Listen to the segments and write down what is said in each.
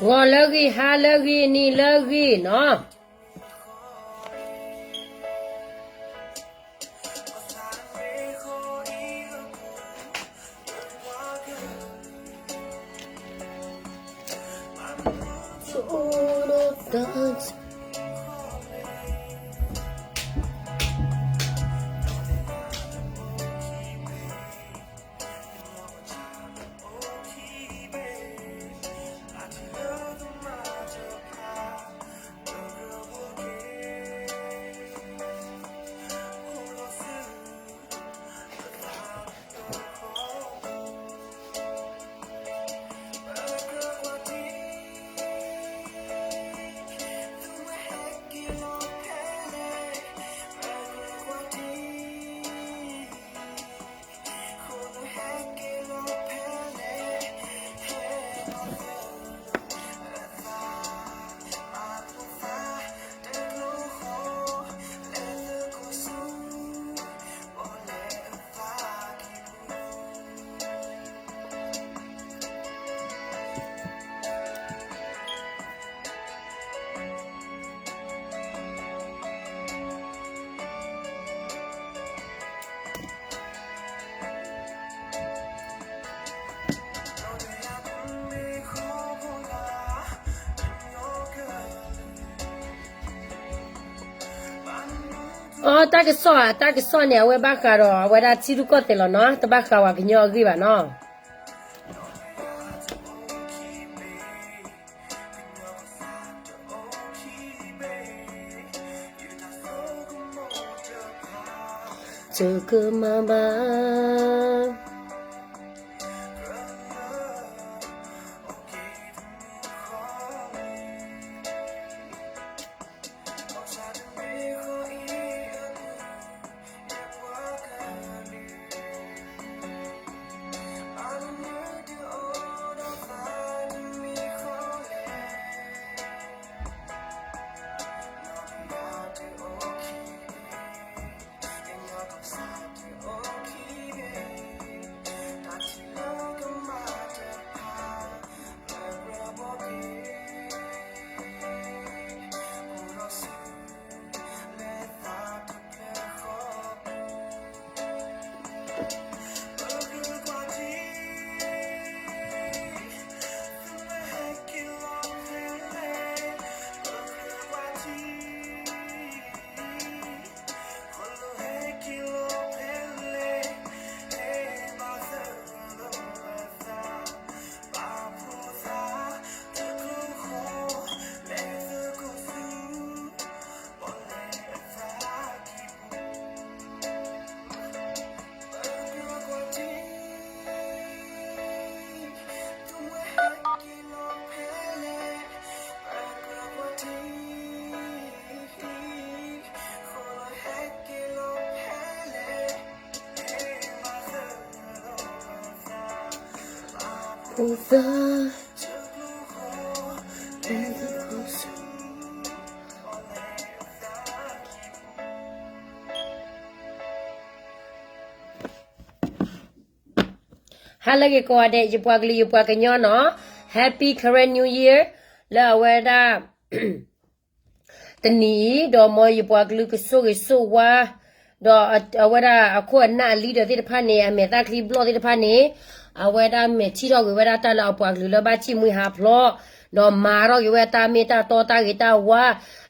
ဂီၤလၢအဂ့ၤ, ဟါလၢအဂ့ၤ, နံၤလၢအဂ့ၤနီၤ.အတၢ်ကစီၣ်ဧါ, တၢ်ကစီၣ်န့ၣ် အဝဲဘၣ်ဃးဒီး အဝဲဒၣ်ထံရူၢ်ကီၢ်သဲးလီၤနီၤ, တဘၣ်ဃးဝဲကညီအဂ့ၢ်ဘၣ်နီၤ. ကမၤဘၣ်. ဟါလၢအဂ့ၤကိးဂၤဒဲး ယပှၤကလုာ်ယပှၤကညီနီၤ, Happy Karen New Year လၢအဝဲဒၣ် တနံၤအံၤ ဒီးမ်ယပှၤကလုာ်ကဆိၣ်ဂ့ၤဆိၣ်ဝါ, ဒီးအဝဲဒၣ်အခိၣ်အနၢ်အလံဒီးသ့ၣ်တဖၣ်န့ၣ် အမဲာ်သၣ်ချံဘျီၣ်သ့ၣ်တဖၣ်န့ၣ်, အဝဲဒၣ်မဲာ်ထံၣ်ထီၣ်ဂ့ၤဝဲဒၣ်တၢ်လၢအပှၤကလုာ်လၢဘၣ်ထံၣ်မှံဟးဖျိး, ဒီးမၤထီၣ်က့ၤဝဲတၢ်မ့ၢ်တၢ်တီတၢ်ဂ့ၤတၢ်ဝါ,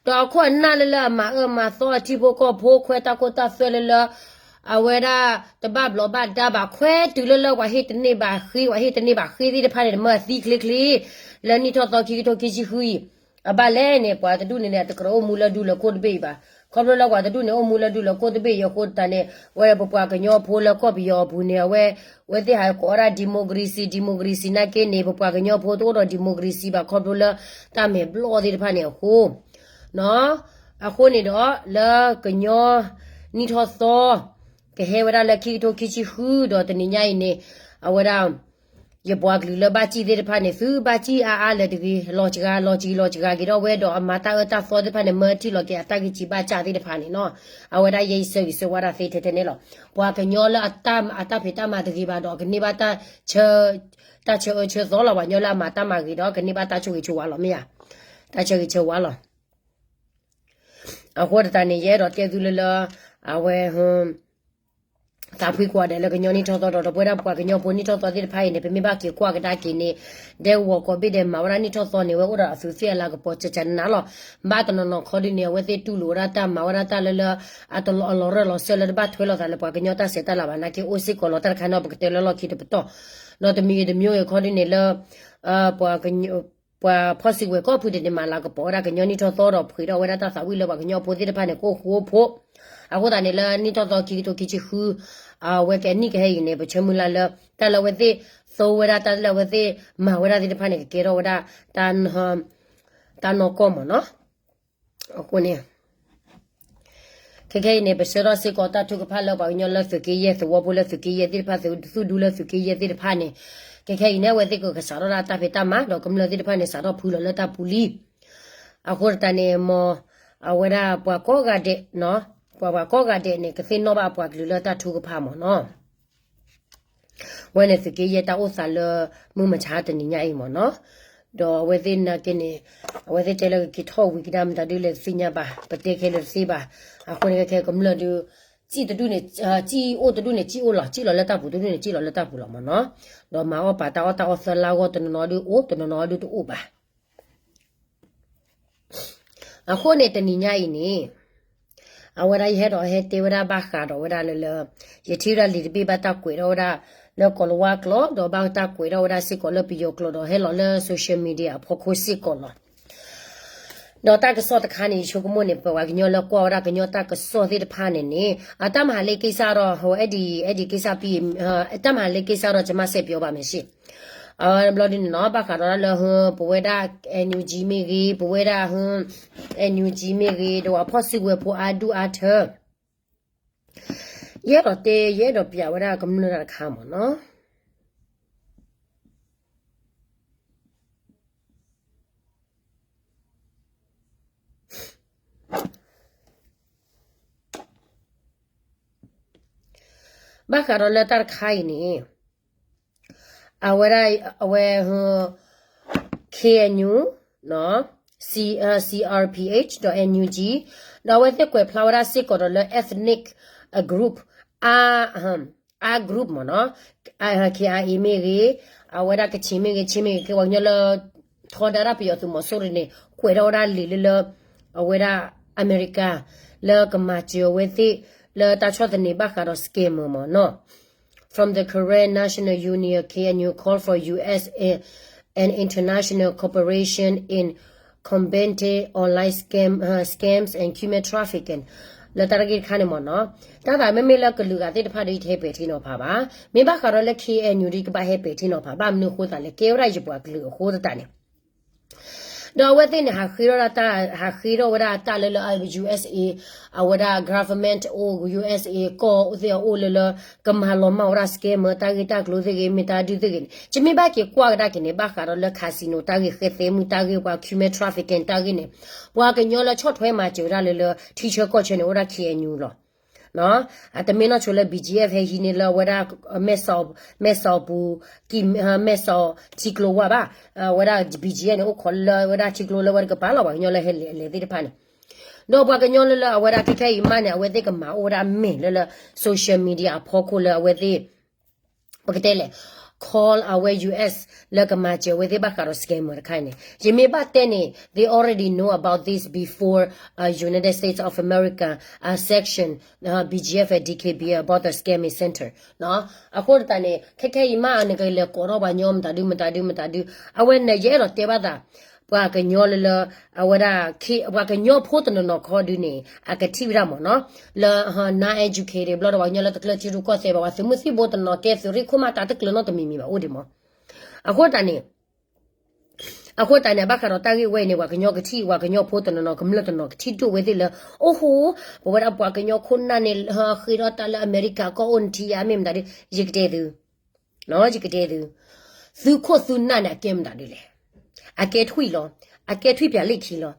ဒီးအခိၣ်အနၢ်လၢလၢအမၤအၢမၤသီအထံဖိကီၢ်ဖိခွဲးတၢ်ခိၣ်တၢ်သွဲလၢလၢ အဝဲဒၣ်တဘၣ်ဘျီးဘၣ်ဒါဘၣ် ခွဲးတုၤလၢလၢပှၤဟ့ၣ်တန့ၢ်ဘၣ်ဃ့ ပှၤဟ့ၣ်တန့ၢ်ဘၣ်ဃ့သ့ၣ်တဖၣ်န့ၣ် တမၢအသံချ့ချ့, လၢနံၣ်ထီၣ်သီခံကထိခံဆံဃုအံၤ, အဘၣ်လဲၣ်န့ၣ် ပှၤတဒူၣ်န့ၣ်န့ၣ် တကြၢးအိၣ်မူလၢဒူလၢခိၣ်တဘ့ၣ်အံၤဘၣ်. ခီဖျိလၢပှၤတဒူၣ်န့ၣ် အိၣ်မူလၢဒူလၢခိၣ်တဘ့ၣ်အံၤအဃိသတးန့ၣ် ဝဲပပှၤကညီဖိလၢကီၢ်ပယီၤအပူၤန့ၣ် အဝဲ ဝဲသ့ၣ်ဟးကိးဝဲဒၣ် democracy democracy နာ်က့န့ၣ် ပပှၤကညီဖိတအိၣ်ဒီး democracy ဘၣ် ခီဖျိလၢတၢ်မဲာ်ဘျီၣ်သ့ၣ်တဖၣ်န့ၣ်အဃိ အဃိန့ၣ်ဒီး လၢကညီနံၣ်ထီၣ်သီ ကဟဲဝဲဒၣ်လၢခံကထိခံဆံဃု ဒီးတနံၤညါအံၤန့ၣ် အဝဲဒၣ် ယပှၤကလုာ်လၢဘၣ်စံၣ်သ့ၣ်တဖၣ်န့ၣ် သုဘၣ်စံၣ်အါအါလၢၤတဂ့ၤ, လီၤစှၤလီၤစှၤလီၤစှၤက့ၤဒီးဝဲဒီးအမၤတၢ်အၢတၢ်သီသ့ၣ်တဖၣ်န့ၣ် မၢထံၣ်လီၤက့ၤအတၢ်ဂံၢ်စၢ်ဘါစၢ်သ့ၣ်တဖၣ်န့ၣ်နီၤ, အဝဲဒၣ်ယဲယဆၢဂ့ၤဆၢဝါဒၣ်သ့ထဲထဲန့ၣ်လီၤ. ပှၤကညီလၢအတၢ်ဖံးတၢ်မၤတဂ့ၤဘၣ်ဒီး ကန့ၢ်ဘၣ်တၢ်ဆၢ, တၢ်ဆၢအၢဆၢသီလီၤ. ပှၤကညီလၢအမၤတၢ်မၤဂ့ၤဒီး ကန့ၢ်ဘၣ်တၢ်ဆိၣ်ဂ့ၤဆိၣ်ဝါလီၤ မ့ၢ်ဧါ, တၢ်ဆၢဂ့ၤဆၢဝါလီၤ. အဃိသတးန့ၣ် ယအဲၣ်ဒိးတဲသုလၢလၢ အဝဲ သးဖှံကွၢ်ဒဲးလၢကညီနံၣ်ထီၣ်သီဒီး ဒီးပဝဲဒၣ်ပှၤကညီဖိနံၣ်ထီၣ်သီသ့ၣ်တဖၣ်အံၤန့ၣ် ပမ့ၢ်ဘၣ်က့ၤကွၢ်ကဒါက့ၤန့ၣ် ဒဲကဝီၤကိးဘ့ၣ်ဒဲးမၤဝဲဒၣ်နံၣ်ထီၣ်သီန့ၣ် အဝဲအိၣ်ဒီးအသူးသ့ၣ်အလၤကပီၤကကနးလီၤ. ဘၣ်တနီၤနီၤခီဒုန့ၣ် အဝဲသ့ၣ်တူၢ်လိာ်ဝဲဒၣ်တၢ်မၤဝဲဒၣ်တၢ်လၢလၢ အလီၤရၢၢ်လီၤစၢၢ်လၢတဘၣ်ထွဲလိာ်သးလၢပှၤကညီတၢ်စဲးတၢ်လၤဘၣ်နာ်က့ အိၣ်စ့ၢ်ကီးလီၤ. တၢ်တခါန့ၣ် ပကတဲလၢလီၢ်ခံတပတီၢ်, ဒီးတမံၤဂ့ၤတမံၤဂ့ၤခီဒုန့ၣ်လၢ ပှၤ ပှၤဖီၣ်စုကဝဲၤကိးဖုဒဲးန့ၣ် မၤလၤကပီၤဝဲဒၣ်ကညီနံၣ်ထီၣ်သီဒီး ဖှ့ၤထီၣ်ဝဲဒၣ်တၢ်သးဝံၣ်လၢပှၤကညီဖိသ့ၣ်တဖၣ်န့ၣ် ကအိၣ်ဃူအိၣ်ဖိး. အဃိသတးန့ၣ်လၢနံၣ်ထီၣ်သီခံကထိခံဆံဃု အဝဲကနံၣ်ကဟဲအံၤန့ၣ် ပဆၢမုၢ်လၢ်လၢ တၢ်လၢအဝဲသ့ၣ်သိဝဲဒၣ် တၢ်လၢအဝဲသ့ၣ်မၤဝဲဒၣ်သ့ၣ်တဖၣ်န့ၣ် ကကဲထီၣ်ဝဲဒၣ် တၢ်နီၢ်ကီၢ်မ့ၢ်နီၤ. အဃိန့ၣ် ခဲခဲအံၤန့ၣ် ပဆှၢထီၣ်စ့ၢ်ကီးတၢ်ထုကဖၣ်လၢပှၤကညီလၢသုးက့ယဲၢ် သဝီဖိလၢသုးက့ယဲၢ်သ့ၣ်တဖၣ် သုးဒူလၢသုးက့ယဲၢ်သ့ၣ်တဖၣ်န့ၣ် ခဲခဲအံၤန့ၣ် အဝဲသ့ၣ်ကကစးထီၣ်ဒၣ်တၢ်ဖံးတၢ်မၤ ဒီးကမျၢၢ်သ့ၣ်တဖၣ်န့ၣ် စးထီၣ်ဖုလီၤလၢတၢ်ပူၤလံ. အဃိသတးန့ၣ် မ်အဝဲဒၣ်ပှၤကိးဂၤဒဲး ပှၤပှၤကိးဂၤဒဲးန့ၣ် ကသ့ၣ်နီၣ်ဘၣ်အပှၤကလုာ်လၢတၢ်ထုကဖၣ်မ့ၢ်နီၤ. ဝဲန့ၣ်သုးက့ယဲၢ်တၢ်အိၣ်သးလၢမုၢ်မဆါတနံၤညါအံၤမ့ၢ်နီၤ. ဒီးအဝဲသ့ၣ်နာ်က့န့ၣ် အဝဲသ့ၣ်တဲလၢကက့ၤထီၣ်ဝံၤကဒါမတၤဒုလဲၣ်တသ့ၣ်ညါဘၣ်, ပတဲခဲလၢာ်တသ့ဘၣ်. အဃိန့ၣ်ခဲကမျၢၢ်ဒု စံၣ်တဒူၣ်န့ၣ် စံၣ်အိၣ်တဒူၣ်န့ၣ် စံၣ်အိၣ်လီၤ, စံၣ်လီၤလၢတၢ်ပူၤတဒူၣ်န့ၣ် စံၣ်လီၤလၢတၢ်ပူၤလီၤမ့ၢ်နီၤ. ဒီးမၤအီၣ်ပာ်တၢ်အီၣ်တၢ်အီသၢလါဂီၢ် တနီၤနီၤဒုအိၣ် တနီၤနီၤဒုတအိၣ်ဘၣ်. အဃိန့ၣ်တနံၤညါအံၤန့ၣ် အဝဲဒၣ်ယဟဲဒီးဟဲတဲဝဲဒၣ်ဘၣ်ဃးဒီးဝဲဒၣ်လၢလၢ ယထံၣ်ဝဲဒၣ်လံာ်တဘ့ၣ်ဘၣ်တၢ်ကွဲးထီၣ်ဝဲဒၣ် လၢကီၤလၤဝါကျိာ် ဒီးဘၣ်တၢ်ကွဲးထီၣ်ဝဲဒၣ်စ့ၢ်ကီးလၢပယီၤကျိာ်ဒီးဟဲလီၤလၢ social media အဖီခိၣ်စ့ၢ်ကီးလီၤ. ဒီးတၢ်ကစီၣ်တခါန့ၣ် ယဆိကမိၣ်န့ၣ် ပပှၤကညီလၢကွၢ်ဝဲဒၣ်ကညီတၢ်ကစီၣ်သ့ၣ်တဖၣ်န့ၣ်န့ၣ် အတၢ်မၤဟးလၢက့ၤစၢ်ဒီး ဟိ အဲၣ်ဒံး အဲၣ်ဒံးက့ၤစၢ်ပံ တၢ်မၤဟးလၢက့ၤစၢ်ဒီး ကမၤစဲးပျီဘၣ်မ့ၢ်စ့ၢ် အဘျီဒ်န့ၣ်နီၤ ဘၣ်ဃးဒီးလၢဟ ပဝဲဒၣ် NUG မ့ၢ်ဂ့ၤ ပဝဲဒၣ်ဟ NUG မ့ၢ်ဂ့ၤ ဒီးပှၤဖီၣ်စုကဝဲၤဖိအါဒူၣ်အါထၢ ယအဲၣ်ဒိးတဲ ယအဲၣ်ဒိးပျးဝဲဒၣ်ကမျၢၢ်တၢ်တခါမ့ၢ်နီၤ. ဘၣ်ဃးဒီးလၢတၢ်တခါအံၤန့ၣ် အဝဲဒၣ် အဝဲ KNU, C, CRPH ဒီး NUG ဒီးအဝဲသ့ၣ်ကွဲးဖျါဝဲဒၣ်စ့ၢ်ကီးဒီးလၢ ethnic group အါ အါ group မ့ၢ်နီၤ, KIA မ့ၢ်ဂ့ၤ, အဝဲဒၣ်ကချင်မ့ၢ်ဂ့ၤ, ချင်းမ့ၢ်ဂ့ၤ, ကဲပှၤကညီလၢ ထီဒါဒၣ်ပယီၤသုးမီၤစိရိၤန့ၣ် ကွဲးထီၣ်ဝဲဒၣ်လံာ်လၢလၢ အဝဲဒၣ်အမဲရကၤ လၢကမၤစၢၤအဝဲသ့ၣ် လၢတၢ်ဆီၣ်သနံးဘၣ်ဃးဒီး scammer မ့ၢ်နီၤ. From the Karen National Union, K N U call for U S and international cooperation in combating online scam, scams and human trafficking. လၢတၢ်တဂ့ၢ်တခါန့ၣ်မ့ၢ်နီၤ, တၢ်သးမ့မ့ၢ်လၢကလုာ်ဂၤသ့ၣ်တဖၣ်ဒီး ယတဟဲပဲာ်ထံနီၤဖးဘၣ်. မ့ၢ်ဘၣ်ဃးဒီးလၢ KNU ဒီးကဘၣ်ဟဲပဲာ်ထံနီၤဖးဘၣ်မနုၤအဃိသတးလဲၣ်, ကဲဝဲဒၣ်ယပှၤကလုာ်အဃိသတးန့ၣ် ဒီးအဝဲသ့ၣ်န့ၣ် ဟးဃ့ထီၣ်ဝဲဒၣ်တၢ်လၢလၢ USA အဝဲဒၣ် government အိၣ် USA ကီၢ်သ့ၣ်အအိၣ်လၢလၢ ကမၤလီၤမၢ်ဝဲဒၣ် scammer တၢ်ဂ့ၢ်တၢ်ကျိၤသ့ၣ်ဂ့ၤ မ့ၢ်တၢ်ဒုးသ့ၣ်ဂ့ၤန့ၣ် ယမ့ၢ်ဘၣ်က့ၤကွၢ်ကဒါက့ၤန့ၣ် ဘၣ်ဃးဒီးလၢ casino တၢ်ဂ့ၢ် ဃဲသဲမုၢ်တၢ်ဂ့ၢ် ပှၤ human trafficking တၢ်ဂ့ၢ်န့ၣ် ပှၤကညီလၢဆီၣ်ထွဲမၤစၢၤဝဲဒၣ်လၢလၢ ထံဆၢကီၢ်ဆၢန့ၣ် အိၣ်ဒၣ် KNU လီၤ. အတမ့ၢ်နီၢ်ဆိလၢ BGF ဟဲဟံးန့ၢ်လၢအဝဲဒၣ် မဲၢ်စီၤပူၤ မဲၢ်စီၤထံကျိဝါဘၣ်. အဝဲဒၣ် BGF န့ၣ် အိၣ်ခိးလၢအဝဲဒၣ်ထံကျိလၢအဝဲတကပၤလီၤ ပှၤကညီလၢဟဲလဲၤအလဲၤသ့ၣ်တဖၣ်န့ၣ်. ဒီးပှၤကညီလၢလၢအဝဲဒၣ်ခဲခဲအံၤမးန့ၣ် အဝဲသ့ၣ်ကမၤအိၣ်ဝဲဒၣ်မဲာ်လၢလၢ social media အဖီခိၣ်လၢအဝဲသ့ၣ် ပကတဲလဲၣ် call အဝဲ US လၢကမၤစၢၤအဝဲသ့ၣ်ဘၣ်ဃးဒီး scammer တခါအံၤန့ၣ် ယမ့ၢ်ဘၣ်တဲန့ၣ် they already know about this before United States of America sanction BGF and DKBA about the scamming center. အဃိသတးန့ၣ် ခဲခဲအံၤမး နကလဲၤကိးထီၣ်ပှၤကညီမတၤဒု မတၤဒု မတၤဒု အဝဲန့ၣ် ယအဲၣ်ဒိးတဲဘၣ်သး ပှၤကညီလၢလၢ အဝဲဒၣ် ပှၤကညီဖိတနီၤနီၤခီဒုန့ၣ် အကထံၣ်ဝဲဒၣ်မ့ၢ်နီၤ လၢ non-educated ဘျီဒီး ပှၤကညီလၢတကျၢၢ်ထံရူၢ်ကီၢ်သဲးဘၣ် ပှၤသုးမုၢ်သံၣ်ဘိတနီၤကဲသုးရ့ၣ်ခိၣ်မး တၢ်တကျၢၤနီတမံၤမံၤဘၣ်အိၣ်ဒံးမး. အဃိသတးန့ၣ် အဃိသတးန့ၣ် ဘၣ်ဃးဒီးတၢ်ဂ့ၢ်ဝဲအံၤန့ၣ် ပှၤကညီကထံၣ် ပှၤကညီဖိတနီၤနီၤ ကမျၢၢ်တနီၤကထံၣ်ဒိၣ်ဝဲသ့ၣ်လၢ အိၣ်ဟိ ပဝဲဒၣ်ပှၤကညီခိၣ်နၢ်န့ၣ် ဃ့ထီၣ်တၢ်လၢအမဲရကၤကီၢ်အိၣ်နထံၣ်ဧါ မ့ၢ်မတၤဒု ယကတဲသု ယကတဲသု သုခိၣ်သုနၢ်န့ၣ် အကဲမတၤဒ်လဲၣ်. အကဲထွံၣ်လီၤ. အကဲထွံၣ်ပၠးလ့ၣ်ခံလီၤ.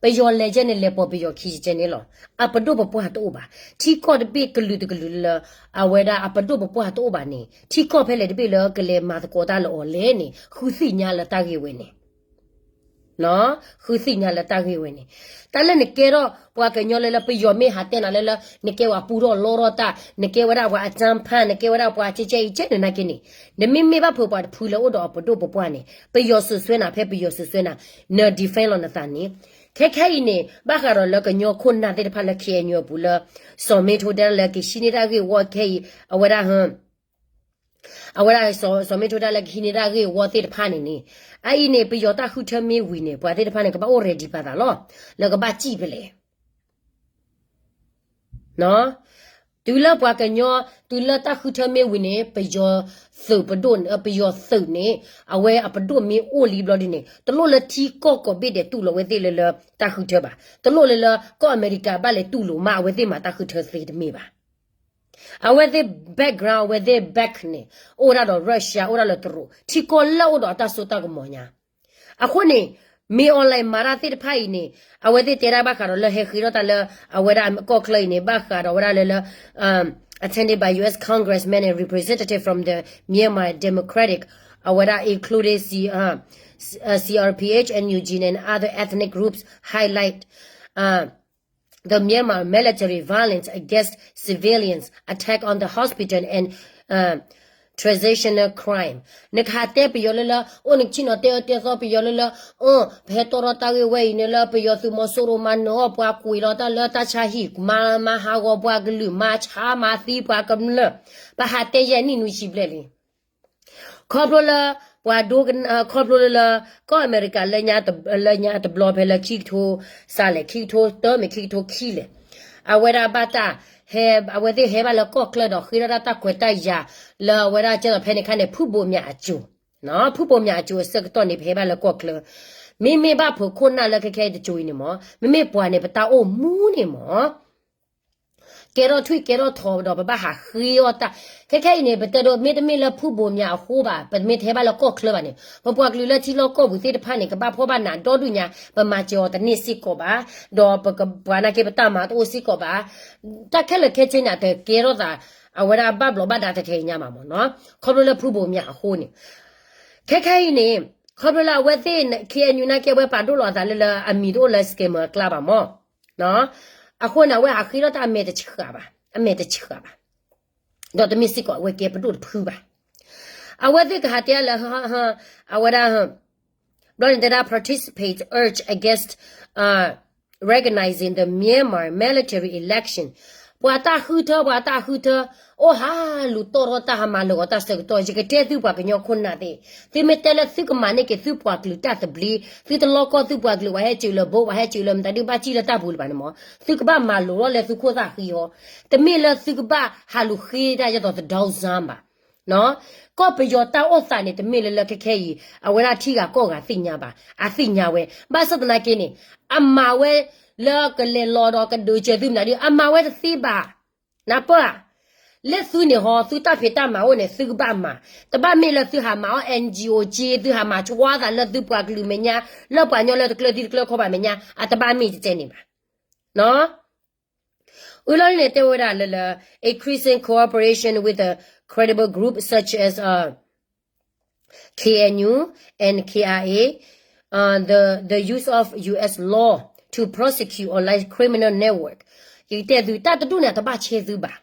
ပယီၤလဲၤကဲန့ၣ် လဲၤပိာ်ပယီၤခံကဲန့ၣ်လီၤ. အပဒိၣ်ပပှၢ်တအိၣ်ဘၣ်. ထံကီၢ်တဘ့ၣ်ကလုာ်တကလုာ်လၢ အဝဲဒၣ်အပဒိၣ်ပပှၢ်တအိၣ်ဘၣ်န့ၣ် ထံကီၢ်ဖဲလဲၣ်တဘ့ၣ်လၢကလဲၤမၤသကိးတၢ်လၢအီၤလဲၣ်န့ၣ် ဃုသ့ၣ်ညါလၢတၢ်ဂ့ၢ်ဝဲန့ၣ် ဃုသ့ၣ်ညါလၢတၢ်ဂ့ၢ်ဝဲန့ၣ်. တၢ်လၢနကဲထီၣ်ပှၤကညီလၢလၢပယီၤမ့ၢ်ဟးတဲနၤလၢလၢ နကဲဝဲပူထီၣ်လီထီၣ်တၢ်, နကဲဝဲဒၣ်ပှၤအကြမ်းဖက်, နကဲဝဲဒၣ်ပှၤကဲကဲအံၤကဲန့ၣ်နာ်က့န့ၣ်, နမ့မ့ၢ်ဘၣ်ဖုးပှၤတဖုလၢအိၣ်ဒီးအပဒိၣ်ပပှၢ်န့ၣ် ပယီၤစူးစွဲနၤ ဖဲပယီၤစူးစွဲနၤ န defend လီၤနသးန့ၣ်. ခဲခဲအံၤန့ၣ် ဘၣ်ဃးဒီးလၢကညီခိၣ်နၢ်သ့ၣ်တဖၣ်လၢ ခ့ၣ်အဲၣ်ယူၣ် အပူၤလၢ စီၤမ့ထိဒၢ လၢကဟံးန့ၢ်တၢ်ဂ့ၢ်ဝီခဲအံၤ အဝဲဒၣ် အဝဲဒၣ်စီၤမ့ထိဒၢ လၢကဟံးန့ၢ်တၢ်ဂ့ၢ်ဝီသ့ၣ်တဖၣ်န့ၣ်န့ၣ်, အအံၤန့ၣ် ပယီၤတၢ်ဃုထၢမ့ၢ်ဝံၤန့ၣ် ပှၤသ့ၣ်တဖၣ်န့ၣ် ကဘၣ်အိၣ် ready ပာ်သးလီၤ, လၢကဘၣ်စံၣ်ဖဲလဲၣ်. တုၤလၢပှၤကညီ, တုၤလၢတၢ်ဃုထၢမ့ၢ်ဝံၤန့ၣ် ပယီၤသုးပဒိၣ်, ပယီၤသုးန့ၣ် အဝဲအပဒိၣ်မ့ၢ်အိၣ်လံဘျီဒ်န့ၣ် တလိၣ်လၢထံကီၢ်ကိးဘ့ၣ်ဒဲးတူၢ်လိာ်ဝဲသ့ၣ်လၢလၢတၢ်ဃုထၢဘၣ်. တလိၣ်လၢလၢကီၢ်အမဲရကၤဘၣ်လဲၤတူၢ်လိာ်မး အဝဲသ့ၣ်မၤတၢ်ဃုထၢသ့တမ့ၢ်ဘၣ်. အဝဲသ့ၣ် background အဝဲသ့ၣ် back န့ၣ် အိၣ်ဒၣ်ဒီး Russia အိၣ်ဒၣ်လၢတရူး ထံကီၢ်လၢအိၣ်ဒီးအတၢ်စိတၢ်ကမီၤညါ. အဃိန့ၣ် မ့ၢ် online မၤတၢ်သ့ၣ်တဖၣ်အံၤန့ၣ် အဝဲသ့ၣ်တဲဒၣ်ဘၣ်ဃးဒီးလၢဟဲဃ့ထီၣ်တၢ်လၢ အဝဲဒၣ်ကီၢ်ချၢအံၤန့ၣ် ဘၣ်ဃးဒီးဝဲဒၣ်လၢလၢ attended by U S congressmen and representative from the Myanmar Democratic အဝဲဒၣ် including C, uh, C, uh, C R P H, N U G and other ethnic groups highlight, uh, the Myanmar military violence against civilians, attack on the hospital and, uh, transitional crime. နကဟးတဲပယီၤလၢလၢ အိၣ်နကဆ့ၣ်နီၤတဲအၢတဲသီပယီၤလၢလၢ အၢ ပဟဲတီထီၣ်တၢ်ဂ့ၢ်ဝဲအံၤန့ၣ်လၢပယီၤသုးမီၤစိရိၤမၤနၢၤအီၣ်ပှၤကွံာ်လီၤတၢ်လၢတၢ်ဆါဟံၣ် မၤ, မၤဟးဂီၤပှၤကလုာ် မၤဆါမၤသံပှၤကမျၢၢ်, ပဟးတဲယဲၢ်နံၣ်နွံဆံဘျဲၣ်လံ. ခီဖျိလၢ ပှၤဒိကနၣ်, ခီဖျိလၢလၢ ကီၢ်အမဲရကၤ လၢညါတဘျီဖဲလၢခံကထိစးလဲၣ် ခံကထိတၢမ့ၢ်ခံကထိခံလဲၣ်, အဝဲဒၣ်ဘၣ်တၢ်ဟဲ, အဝဲသ့ၣ်ဟဲဘၣ်လၢကီၢ်ချၢဒီးဃ့ထီၣ်တၢ်ခွဲးတၢ်ယာ် လၢအဝဲဒၣ်ကဲသိးဖဲန့ၣ်ခါန့ၣ် ဖုဘိးမၠးအစိၤ, ဖုဘိးမၠးအစိၤအဆၢကတီၢ်န့ၣ် ပဟဲဘၣ်လၢကီၢ်ချၢ, မ့မ့ၢ်ဘၣ်ဖုးခိၣ်နၢ်လၢခဲခဲအံၤတစိၤအံၤန့ၣ်မး, မ့မ့ၢ်ပှၤန့ၣ် ပတၢ်အိၣ်မူန့ၣ်မး ကဲထီၣ်ထွံၣ်ကဲထီၣ်ထီဒီး ပဘၣ်ဟးဃ့အီၣ်တၢ်, ခဲခဲအံၤန့ၣ် ပတဲဒိး မ့တမ့ၢ်လၢဖုဘိးမၠးအဃိဘၣ်, ပမ့ၢ်တဟဲဘၣ်လၢကီၢ်ချၢဘၣ်န့ၣ် ပပှၤကလုာ်လၢထံလီၢ်ကီၢ်ပူၤသ့ၣ်တဖၣ်န့ၣ် ကဘၣ်ဖှီၣ်ဘၣ်နးဒီဒူၣ်ညါ, ပမၤစၢၤအီၤတန့ၢ်စ့ၢ်ကီးဘၣ်, ဒီးပက, ပှၤနာ်က့ပတၢ်မၤတအိၣ်စ့ၢ်ကီးဘၣ်, တၢ်ခဲလၢာ်ခဲဆ့န့ၣ် အတကဲထီၣ်သး, အဝဲဒၣ်ဘၣ်ဘျီးဘၣ်ဒါတထဲညါမးမးနီၤ, ခီဖျိလၢဖုဘိးမၠးအဃိန့ၣ်, ခဲခဲအံၤန့ၣ်, ခီဖျိလၢအဝဲသ့ၣ် ခ့ၣ်အဲၣ်ယူၣ် နာ်က့အဝဲပာ်ဒိၣ်လီၤအသးလၢလၢ အမံၤတအိၣ်လၢ scammer အကျါဘၣ်မး အဃိန့ၣ် အဝဲဟးဃ့ထီၣ်တၢ်အမဲာ်တဆှးဘၣ်, အမဲာ်တဆှးဘၣ်, ဒီးတမ့ၢ်စ့ၢ်ကီးအဝဲကဲပဒိၣ်တဖုဘၣ်. အဝဲသ့ၣ်ကဟးတဲလၢ, အဝဲဒၣ်, ဘျီန့ၣ်တဲဒၣ် participate urge against, uh, recognizing the Myanmar military election. ပှၤတၢ်ဃုထၢ ပှၤတၢ်ဃုထၢ, အိၣ်ဟးလူၤတီၢ်ထီၣ်တၢ်ဟးမၤလၢာ်ဂီၤတၢ်ဆၢကတီၢ် ယကတဲသုပှၤကညီခိၣ်နၢ်သ့ၣ်, သုမ့ၢ်တဲလၢသုကမၤန့ၢ်က့ၤသုပှၤကလုာ်တၢ်သဘျ့, သုတလီၢ်ကီၢ်သုပှၤကလုာ် ပှၤဟဲစၢၤလၢ boat ပှၤဟဲစၢၤလၢ မတၤဒုးဘၣ်စံၣ်လၢတၢ်ပူၤလၢၤဘၣ်န့ၣ်မး, သုကဘၣ်မၤလိာ်ထီၣ်လၢသုခိၣ်သၣ်ဃံအီၤ, တမ့ၢ်လၢသုကဘၣ်ဟးလူၤဃ့တၢ်ယဲသိးသဒီစၢဘၣ် ကီၢ်ပယီၤတၢ်အိၣ်သးန့ၣ် တမ့ၢ်လၢလၢခဲခဲအံၤ အဝဲဒၣ်ထံဂၤကီၢ်ဂၤသ့ၣ်ညါဘၣ်, အသ့ၣ်ညါဝဲ, ဘၣ်ဆၣ်သနာ်က့န့ၣ်, အမၤဝဲလၢကလဲၤလီၤဒီးကဒုးစၢၤသုမတၤဒုး အမၤဝဲတသ့ဘၣ်, နၢ်ပၢၢ်ဧါ, လၢသုန့ၣ်ဟီ သုတၢ်ဖံးတၢ်မၤအိၣ်န့ၣ် သုကဘၣ်မၤ, တဘၣ်မ့ၢ်လၢသုဟးမၤအီၣ် N G O က့ သုဟးမၤဆှါသးလၢသုပှၤကလုာ်မဲာ်ညါ, လၢပှၤကညီလၢတကျၢၤသံတကျၢၤခီဘၣ်မဲာ်ညါ, အတဘၣ်မ့ၢ်တကဲန့ၣ်ဘၣ်. အလီၢ်န့ၣ်တဲဝဲဒၣ်လၢလၢ increasing cooperation with a credible group such as, uh, K N U and K I A, uh, the, the use of U S law to prosecute online criminal network. ယကတဲသု တၢ်တဒူၣ်န့ၣ် အတဘၣ်ဆဲသုဘၣ်.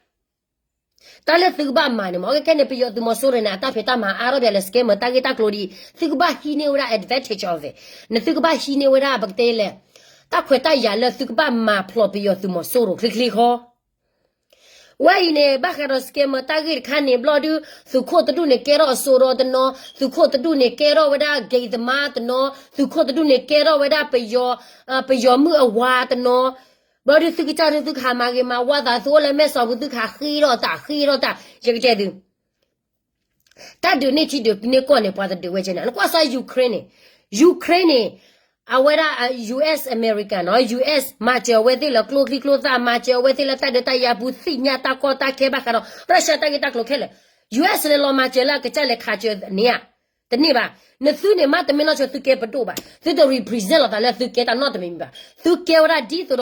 တၢ်လၢသုကဘၣ်မၤန့ၣ်မ့ၢ် ခဲခဲန့ၣ် ပယီၤသုးမီၤစိရိၤန့ၣ် အတၢ်ဖံးတၢ်မၤအါထီၣ်ဘၣ်လၢ scammer တၢ်ဂ့ၢ်တၢ်ကျိၤဒ်အံၤ သုကဘၣ်ဟံးန့ၢ်ဝဲဒၣ် advantage of it, နသုကဘၣ်ဟံးန့ၢ်ဝဲဒၣ် ပကတဲလဲၣ် တၢ်ခွဲးတၢ်ယာ်လၢသုကဘၣ်မၤဖျိးပယီၤသုးမီၤစိရိၤချ့ချ့ဃီ ဝဲအံၤန့ၣ် ဘၣ်ဃးဒီး scammer တၢ်ဂ့ၢ်တခါန့ၣ် ဘျီဒုး သုးခိၣ်တဒူၣ်န့ၣ်ကဲထီၣ်အစိဒီးတနီၤ, သုးခိၣ်တဒူၣ်န့ၣ်ကဲထီၣ်ဝဲဒၣ် gay သမားတနီၤ, သုးခိၣ်တဒူၣ်န့ၣ်ကဲထီၣ်ဝဲဒၣ်ပယီၤ, ပယီၤမုၣ်အဝၤတနီၤ, ဘျီဒုးသုကစၢ်ဒုးသုကဟးမၤဂ့ၤမၤဝါသး သုအိၣ်လၢမဲၢ်ဆီးပူၤ သုကဟးဃ့ထီၣ်တၢ် ဃ့ထီၣ်တၢ် ယကတဲသု တၢ်ဒုးန့ၢ်ထံဒုးန့ၢ်ကီၢ်န့ၣ် ပှၤတဒုးဝဲကဲန့ၣ် နကွၢ်စၢ် Ukraine န့ၣ်, Ukraine န့ၣ် အဝဲဒၣ် U S America နီၤ U S မၤစၢၤအဝဲသ့ၣ်လၢကျိချံကျိသၣ် မၤစၢၤအဝဲသ့ၣ်လၢတၢ်ဒုးတၢ်ယၤပူၤ သ့ၣ်ညါတၢ်ကီတၢ်ခဲဘၣ်ဃးဒီး Russia တၢ်ဂ့ၢ်တၢ်ကျိၤခဲလၢာ်, U S လဲၤလီၤမၤစၢၤလၢအကစၢ်လဲၤခးစၢၤန့ၣ်ဧါ တန့ၢ်ဘၣ်. နသုန့ၣ်မ့တမ့ၢ်နီၢ်ဆိ သုကဲပဒိၣ်ဘၣ်, သုတ represent လိာ်သးလၢသုကဲတၢ်နီတမံၤမံၤဘၣ်. သုကဲဝဲဒၣ်ဒ်သိးဒီး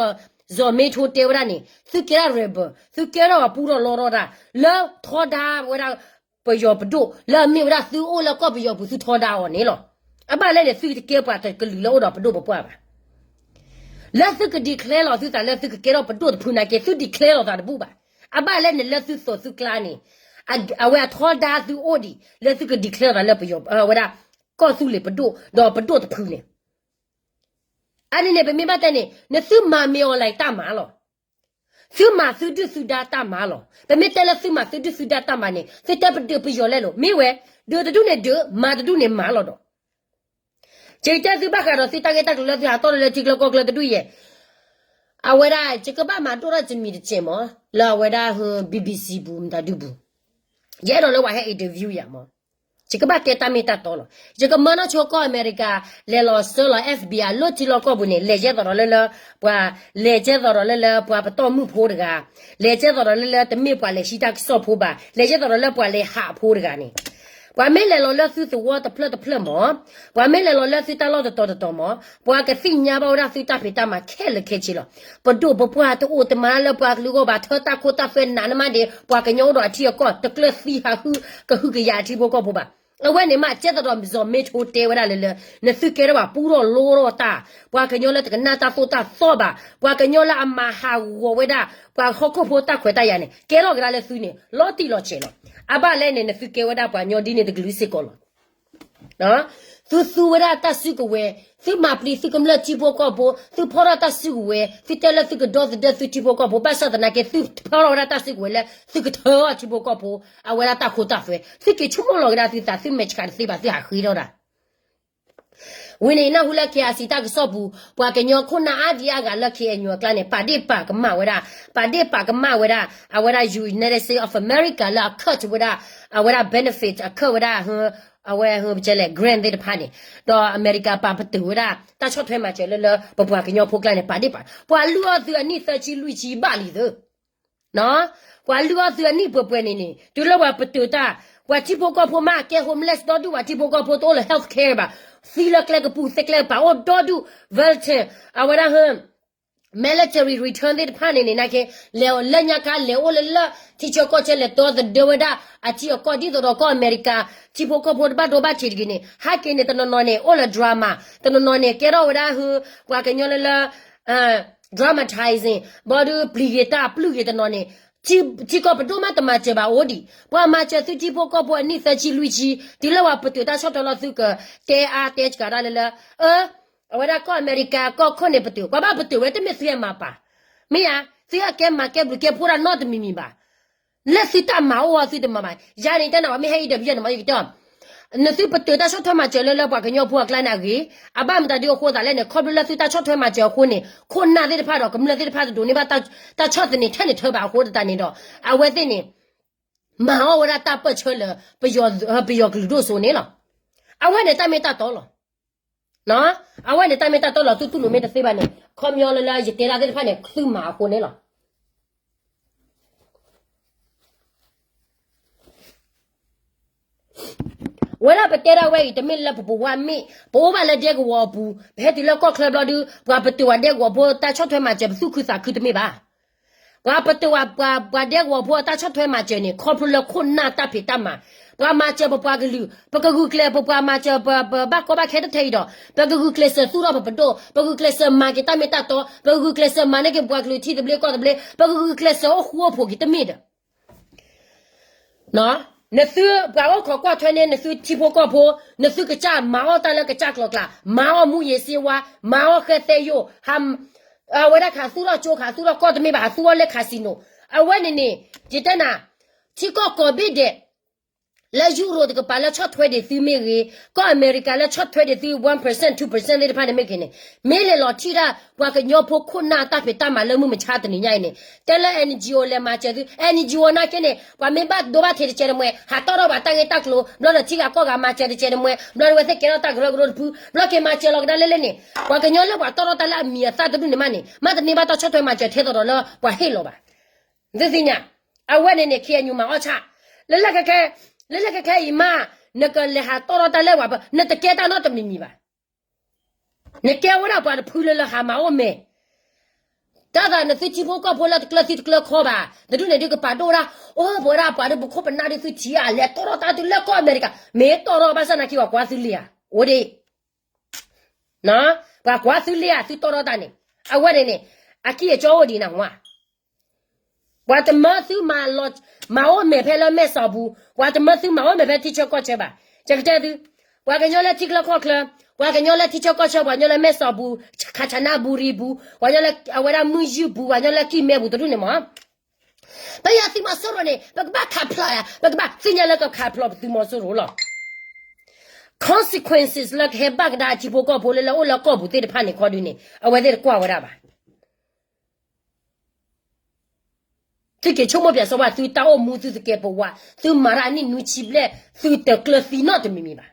စီၤမ့ထိတဲဝဲဒၣ်န့ၣ် သုကဲဒၣ် rebel, သုကဲထီၣ်ပှၤပူထီၣ်လီထီၣ်တၢ် လၢထီဒါဝဲဒၣ်ပယီၤပဒိၣ် လၢအမ့ၢ်ဝဲဒၣ်သုအိၣ်လၢကီၢ်ပယီၤပူၤ သုထီဒါအီၤန့ၣ်လီၤ. အဘၣ်လဲၣ်န့ၣ် သုတကဲပှၤတကလုာ်လၢအိၣ်ဒီးပဒိၣ်ပပှၢ်ဘၣ်. လၢသုက declare လီၤသုသးလၢသုကကဲထီၣ်ပဒိၣ်တဖုနာ်က့ သု declare လီၤသးတဘူၣ်ဘၣ်. အဘၣ်လဲၣ်န့ၣ် လၢသုသိးသုကျါန့ၣ် အဝဲအထီဒါသုအိၣ်ဒံး လၢသုက declare သးလၢပယီၤ အဝဲဒၣ် ကီၢ်သူလ့ၤပဒိၣ် ဒီးပဒိၣ်တဖုန့ၣ် အန့ၣ်န့ၣ် ပမ့ၢ်ဘၣ်တဲန့ၣ် နသုမၤမ့ၢ်အီၤလၢတၢ်မၤလီၤ. သုမၤသုဒုၣ်သုဒါတၢ်မၤလီၤ. ပမ့ၢ်တဲလၢသုမၤသုဒုၣ်သုဒါတၢ်မၤန့ၣ် သုတဲပဒုးပယီၤလဲၣ်လိၤ မ့ၢ်ဝဲ ဒုးတဒူၣ်န့ၣ်ဒုး မၤတဒူၣ်န့ၣ်မၤလီၤဒီး ယတဲသုဘၣ်ဃးဒီးသုတၢ်ဂ့ၢ်တၢ်ကျိၤလၢသုဟးတီၢ်လၢလၢထံကျိကီၢ်ကျိတဒူၣ်ယဲၢ်, အဝဲဒၣ် ယကဘၣ်မၤဒိၣ်ထီၣ်တမံၤတစဲးမး လၢအဝဲဒၣ် BBC ပူၤမတၤဒုပူၤ, ယအဲၣ်ဒိးလၢပှၤဟဲ interview ယၤမး, ယကဘၣ်တဲတၢ်မ့ၢ်တၢ်တီလီၤ. ယကမၢနီၢ်ဆိကီၢ်အမဲရကၤ လဲၤလီၤဆှၢလီၤ FBI လၢထံလီၢ်ကီၢ်ပူၤန့ၣ် လဲၤကဲသိးဒီးလၢလၢ ပှၤ လဲၤကဲသိးဒီးလၢလၢပှၤပတီၢ်မုၢ်ဖိတဂၤ, လဲၤကဲသိးဒီးလၢလၢတမ့ၢ်ပှၤလဲၤဟံးတၢ်ကစီၣ်ဖိဘၣ်, လဲၤကဲသိးဒီးလၢပှၤလဲၤဟးဖိတဂၤန့ၣ် ပှၤမ့ၢ်လဲၤလီၤလၢသုသဝီတဖျၢၣ်တဖျၢၣ်မး, ပှၤမ့ၢ်လဲၤလီၤလၢသုတၢ်လီၢ်တတီၤတတီၤမး, ပှၤကသ့ၣ်ညါဘၣ်ဝဲဒၣ်သုတၢ်ဖံးတၢ်မၤခဲလၢာ်ခဲဆ့လီၤ. ပဒိၣ်ပပှၢ်တအိၣ်တမၤလၢပှၤကလုာ်ဂီၢ်ဘၣ် ထၢတၢ်ခိတၢ်သွဲနးနမးဒံး ပှၤကညီအိၣ်ဒီးအထံအကီၢ် တကျၢၢ်သံဟးဟုကဟုကယာ်အထံဖိကီၢ်ဖိဘၣ်. အဝဲန့ၣ်မး ကဲသိးဒီးစီၤမ့ထိတဲဝဲဒၣ်လၢလၢ နသုကဲထီၣ်ပှၤပူထီၣ်လိထီၣ်တၢ်, ပှၤကညီလၢတကနၣ်တၢ်သိၣ်တၢ်သီဘၣ်, ပှၤကညီလၢအမၤဟးဂီၤဝဲဒၣ် ပှၤဟီၣ်ခိၣ်ဖိတၢ်ခွဲးတၢ်ယာ်န့ၣ် ကဲထီၣ်ကဒါလၢသုန့ၣ် လီၤတံၢ်လီၤဆဲးလီၤ. အဘၣ်လဲၣ်န့ၣ် နသုကဲဝဲဒၣ်ပှၤကညီဒ်န့ၣ်တကလုာ်စ့ၢ်ကီးလီၤ. သုသူဝဲဒၣ်တၢ်စုကဝဲၤ, သုမၤပျံၤသုကမျၢၢ်ထံဖိကီၢ်ဖိ, သုဖီၣ်ထီၣ်တၢ်စုကဝဲၤ, သုတဲလၢသုကဒီသဒၢသုထံဖိကီၢ်ဖိ, ဘၣ်ဆၣ်သနာ်က့ သုဖီၣ်ထီၣ်ဝဲဒၣ်တၢ်စုကဝဲၤလၢ သုကထၢအီၤထံဖိကီၢ်ဖိ အဝဲဒၣ်တၢ်ခိတၢ်သွဲ, သုက့ၤဆိကမိၣ်လီၤကဒါသုသး သုမဲာ်ဆှးတသ့ဘၣ် သုဟးဃ့ထီၣ်ဒၣ် ဝံၤန့ၣ် နၢ်ဟူလၢ KIC တၢ်ကစီၣ်ပူၤ ပှၤကညီခိၣ်နၢ်အါဒံအါဂၤလၢ KNU အကျါန့ၣ် ပာ်ဒ့ၣ်ပာ်ကမၣ်ဝဲဒၣ်, ပာ်ဒ့ၣ်ပာ်ကမၣ်ဝဲဒၣ် အဝဲဒၣ် United States of America လၢအ cut ဝဲဒၣ် အဝဲဒၣ် benefit အ cut ဝဲဒၣ် အဝဲပကလဲၣ် grant သ့ၣ်တဖၣ်န့ၣ်, ဒီးအမဲရကၤပာ်ပတုာ်ဝဲဒၣ် တၢ်ဆီၣ်ထွဲမၤစၢၤလၢလၢ ပပှၤကညီဖိကျါန့ၣ် ပာ်ဒ့ၣ်ပာ်, ပှၤလုၢ်အီၣ်သုအနံၣ်သၢဆံလွံၢ်ဆံဘၣ်လံသု ပှၤလုၢ်အီၣ်သုအနံၣ်ပှဲၤပှဲၤန့ၣ်န့ၣ် တုၤလၢပှၤပတုာ်တၢ်, ပှၤထံဖိကီၢ်ဖိမး ကဲ homeless ဒီဒူၣ် ပှၤထံဖိကီၢ်ဖိတအိၣ်လၢ health care ဘၣ်, သံလၢကျဲကပူၤ သ့ကျဲကပၤအိၣ်ဒီဒူၣ်, volunteer အဝဲဒၣ် military return သ့ၣ်တဖၣ်န့ၣ်န့ၣ် နာ်က့ လဲၤလၢညါခါ လဲၤအိၣ်လၢလၢ ထံဆၢကီၢ်ဆၢ လဲၤဒီသဒၢဝဲဒၣ် အထံအကီၢ် ဒ်သိးဒီးကီၢ်အမဲရကၤ ထံဖိကီၢ်ဖိတဘၣ်ဒိဘၣ်ထံးတဂ့ၤန့ၣ် ဟဲက့ၤန့ၣ် တနီၤနီၤန့ၣ် အိၣ်လၢ drama, တနီၤနီၤန့ၣ် ကဲထီၣ်ဝဲဒၣ် ပှၤကညီလၢလၢ dramatizing ဘီဒုး ပျံၤဂ့ၤတၢ်ပျုၢ်ဂ့ၤတနီၤန့ၣ် ထံကီၢ်ပဒိၣ်မးတမၤစၢၤဘၣ်အိၣ်ဒံး, ပှၤမၤစၢၤသုထံဖိကီၢ်ဖိအနံၣ်သၢဆံလွံၢ်ဆံ, တုၤလၢပှၤပတုာ်တၢ်ဆီၣ်ထွဲလီၤ သုကတဲအါတဲစှၤဒၣ်လၢလၢ, အဝဲဒၣ်ကီၢ်အမဲရကၤ ကီၢ်ခိၣ်န့ၣ်ပတုာ်, ပှၤဘၣ်ပတုာ်ဝဲတမ့ၢ်သုဟဲမၤပာ်, မ့ၢ်ဧါ, သုဟဲကဲမၤကဲဘျုးကဲဖှိၣ်တၢ်နီတမံၤမံၤဘၣ်. လၢသုတၢ်မၤအိၣ်အီၤသုတမၤဘၣ်. ယၤန့ၣ်တဲနၤ ပှၤမ့ၢ်ဟဲအံၤဒီးပယဲၢ်န့ၣ်မ့ၢ်ယကတဲအီၤ နသုပတုာ်တၢ်ဆီၣ်ထွဲမၤစၢၤလၢလၢပှၤကညီဖိအကျါန့ၣ်အဂ့ၤ, အဘၣ်မတၤဒုအဃိသးလဲၣ်န့ၣ် ခီဖျိလၢသုတၢ်ဆီၣ်ထွဲမၤစၢၤအဃိန့ၣ် ခိၣ်နၢ်သ့ၣ်တဖၣ်ဒီးကမျၢၢ်သ့ၣ်တဖၣ်တဒိးန့ၢ်ဘၣ်တၢ်ဆီၣ်သနံးထဲန့ၣ်ထၢဘၣ်အဃိသတးန့ၣ်ဒီး အဝဲသ့ၣ်န့ၣ် မၤအီၣ်ဝဲဒၣ်တၢ်ပၢၢ်ဆၢလၢ ပယီၤကလုာ်ဒိၣ်စိန့ၣ်လီၤ. အဝဲန့ၣ်တၢ်မ့ၢ်တၢ်တီလီၤ. အဝဲန့ၣ်တၢ်မ့ၢ်တၢ်တီလီၤ သုတူၢ်လိာ်မ့ၢ်တသ့ဘၣ်န့ၣ် ခီပညီလၢလၢယတဲဒၣ်သ့ၣ်တဖၣ်န့ၣ် သုမၤအဃိန့ၣ်လီၤ. ဝဲဒၣ်ပတဲဒၣ်ဝဲအံၤ တမ့ၢ်လၢပပဝါမ့ၢ် ပအိၣ်ဘၣ်လၢဒဲကဝီၤအပူၤ ပဟဲတုၤလၢကီၢ်ချၢဘျီဒုး ပှၤပတုာ်ဝဲဒဲကဝီၤဖိတၢ်ဆီၣ်ထွဲမၤစၢၤ ပသူၣ်ခုသးခုတမ့ၢ်ဘၣ်. ပှၤပတုာ်ဝဲ ပှၤဒဲကဝီၤဖိအတၢ်ဆီၣ်ထွဲမၤစၢၤန့ၣ် ခီဖျိလၢခိၣ်နၢ်တၢ်ဖံးတၢ်မၤ, ပှၤမၤစၢၤပပှၤကလုာ် ပကဂုာ်ကျဲး ပပှၤမၤစၢၤ ပဘၣ်ကီဘၣ်ခဲတထဲအံၤဒီး ပကဂုာ်ကျဲးစၢးသူၣ်ထီၣ်ပပဒိၣ်, ပဂုာ်ကျဲးစၢးမၤက့ၤတၢ်မ့ၢ်တၢ်တီ, ပဂုာ်ကျဲးစၢးမၤန့ၢ်က့ၤပပှၤကလုာ်ထံသဘျ့ကီၢ်သဘျ့, ပကဂုာ်ကျဲးစၢးအိၣ်ဃူအိၣ်ဖိးက့ၤတမ့ၢ်ဒီး နသုပှၤအိၣ်ခိးကွၢ်ထွဲန့ၢ် နသုထံဖိကီၢ်ဖိ, နသုကစၢ်မၤအီၣ်တၢ်လၢကစၢ်ကျိၤကျါ, မၤအီၣ်မူးယ့ၤစ့ဝါ, မၤအီၣ်ဃဲသဲယိာ်, အဝဲဒၣ်ခးသူၣ်ထီၣ်ကၠိ ခးသူၣ်ထီၣ်ကီၢ်တမ့ၢ်ဘၣ် ဟးသူၣ်ထီၣ်လၢ casino. အဝဲန့ၣ်န့ၣ် ယတဲနၤ, ထံကီၢ်ကိးဘ့ၣ်ဒဲး လၢယူရိးတကပၤလၢဆီၣ်ထွဲဒံးသုမ့ၢ်ဂ့ၤ, ကီၢ်အမဲရကၤလၢဆီၣ်ထွဲဒံးသု one percent two percent သ့ၣ်တဖၣ်န့ၣ်မ့ၢ်ဂ့ၤန့ၣ်, မ့ၢ်လဲၤလီၤထံၣ်ဒၣ် ပှၤကညီဖိခိၣ်နၢ်တၢ်ဖံးတၢ်မၤလၢမုၢ်မဆါတနံၤညါအံၤန့ၣ်, တဲလၢ NGO လဲၤမၤစၢၤသု, NGO နာ်က့န့ၣ် ပှၤမ့ၢ်ဘၣ်ဒိဘၣ်ထံးတကဲးတမှဲ, ဟးတီၣ်ထီၣ်ဘၣ်တၢ်ဂ့ၢ်တၢ်ကျိၤ, ဘျီဒီးထံဂၤကီၢ်ဂၤမၤစၢၤတကဲးတမှဲ, ဘျီဒီးဝဲသ့ၣ်ကဲထီၣ်တၢ်ကရၢကရိတဖု, ဘျီက့ၤမၤစၢၤလီၤကဒါလဲလဲန့ၣ်, ပှၤကညီလၢပှၤတီၣ်ထီၣ်တၢ်လၢအမံၤအသၣ်တဒူၣ်န့ၣ်မးန့ၣ် မ့တမ့ၢ်ဘၣ်တၢ်ဆီၣ်ထွဲမၤစၢၤထဲသိးဒီးလၢပှၤဟ့ၣ်လီၤဘၣ်. သုသ့ၣ်ညါ, အဝဲန့ၣ်န့ၣ် KNU မၤအီၣ်ဆၣ်, လၢလၢခဲခဲ, လၢလၢခဲခဲအံၤမး, နကလဲၤဟးတီၣ်ထီၣ်တၢ်လၢပှၤ နတကဲတၢ်နီတမံၤမံၤဘၣ်. နကဲဝဲဒၣ်ပှၤတဖုလၢလၢဟးမၤအိၣ်မဲာ် တၢ်သးနသုထံဖိကီၢ်ဖိလၢတကျၢၤသံတကျၢၤခီဘၣ်, တဒူၣ်န့ၣ်ဒုးကပာ်ဒိၣ်ဝဲဒၣ်, အိၣ်ပဝဲဒၣ်ပှၤဒုးပခိၣ်ပနၢ်ဒုးသုထံၣ်ဧါ လဲၤတီၣ်ထီၣ်တၢ်သုလၢကီၢ်အမဲရကၤ, မ့ၢ်တီၣ်ထီၣ်ဘၣ်ဆၣ်နာ်က့ပှၤကွၢ်သုလံဧါ, အိၣ်ဒံး, ပှၤကွၢ်သုလံဧါ သုတီၣ်ထီၣ်တၢ်န့ၣ်, အဝဲန့ၣ်န့ၣ်, အကံၢ်အကၠီအိၣ်ဒံးနၤဝါ ပှၤတမၢသုမၤလီၤ, မၤအိၣ်မဲာ်ဖဲလၢမဲာ်စီၤပူၤ, ပှၤတမၢသုမၤအိၣ်မဲာ်ဖဲထံဆၢကီၢ်ဆၢဘၣ်. ကကတဲသု, ပှၤကညီလၢထံချၢကီၢ်ချၢ, ပှၤကညီလၢထံဆၢကီၢ်ဆၢ, ပှၤကညီလၢမဲာ်စီၤပူၤ, ခးဆးနၢ်ဘူရံပူၤ, ပှၤကညီလၢအဝဲဒၣ်မုၢ်ယုၢ်ပူၤ, ပှၤကညီလၢကံၢ်မဲပူၤတဒူၣ်န့ၣ်မး ပယီၤသုးမီၤစိရိၤန့ၣ် ပကဘၣ်ခးဖျိးယၤ, ပကဘၣ်သ့ၣ်ညါလၢကခးဖျိးပသုးမီၤစိရိၤလီၤ. Consequences လၢကဟဲဘၣ်ကဒါအထံဖိကီၢ်ဖိလၢလၢအိၣ်လၢကီၢ်ပူၤသ့ၣ်တဖၣ်န့ၣ်ခီဒုန့ၣ် အဝဲသ့ၣ်တကွၢ်ဝဲဒၣ်ဘၣ်. သုက့ၤဆိကမိၣ်ပၠးစီၤဘၣ် သုတၢ်အိၣ်မူ သုသကဲးပဝး, သုမၤတၢ်အနံၣ်နွံဆံဘျဲၣ်, သုတကျၢၤသံနီတမံၤမံၤဘၣ်.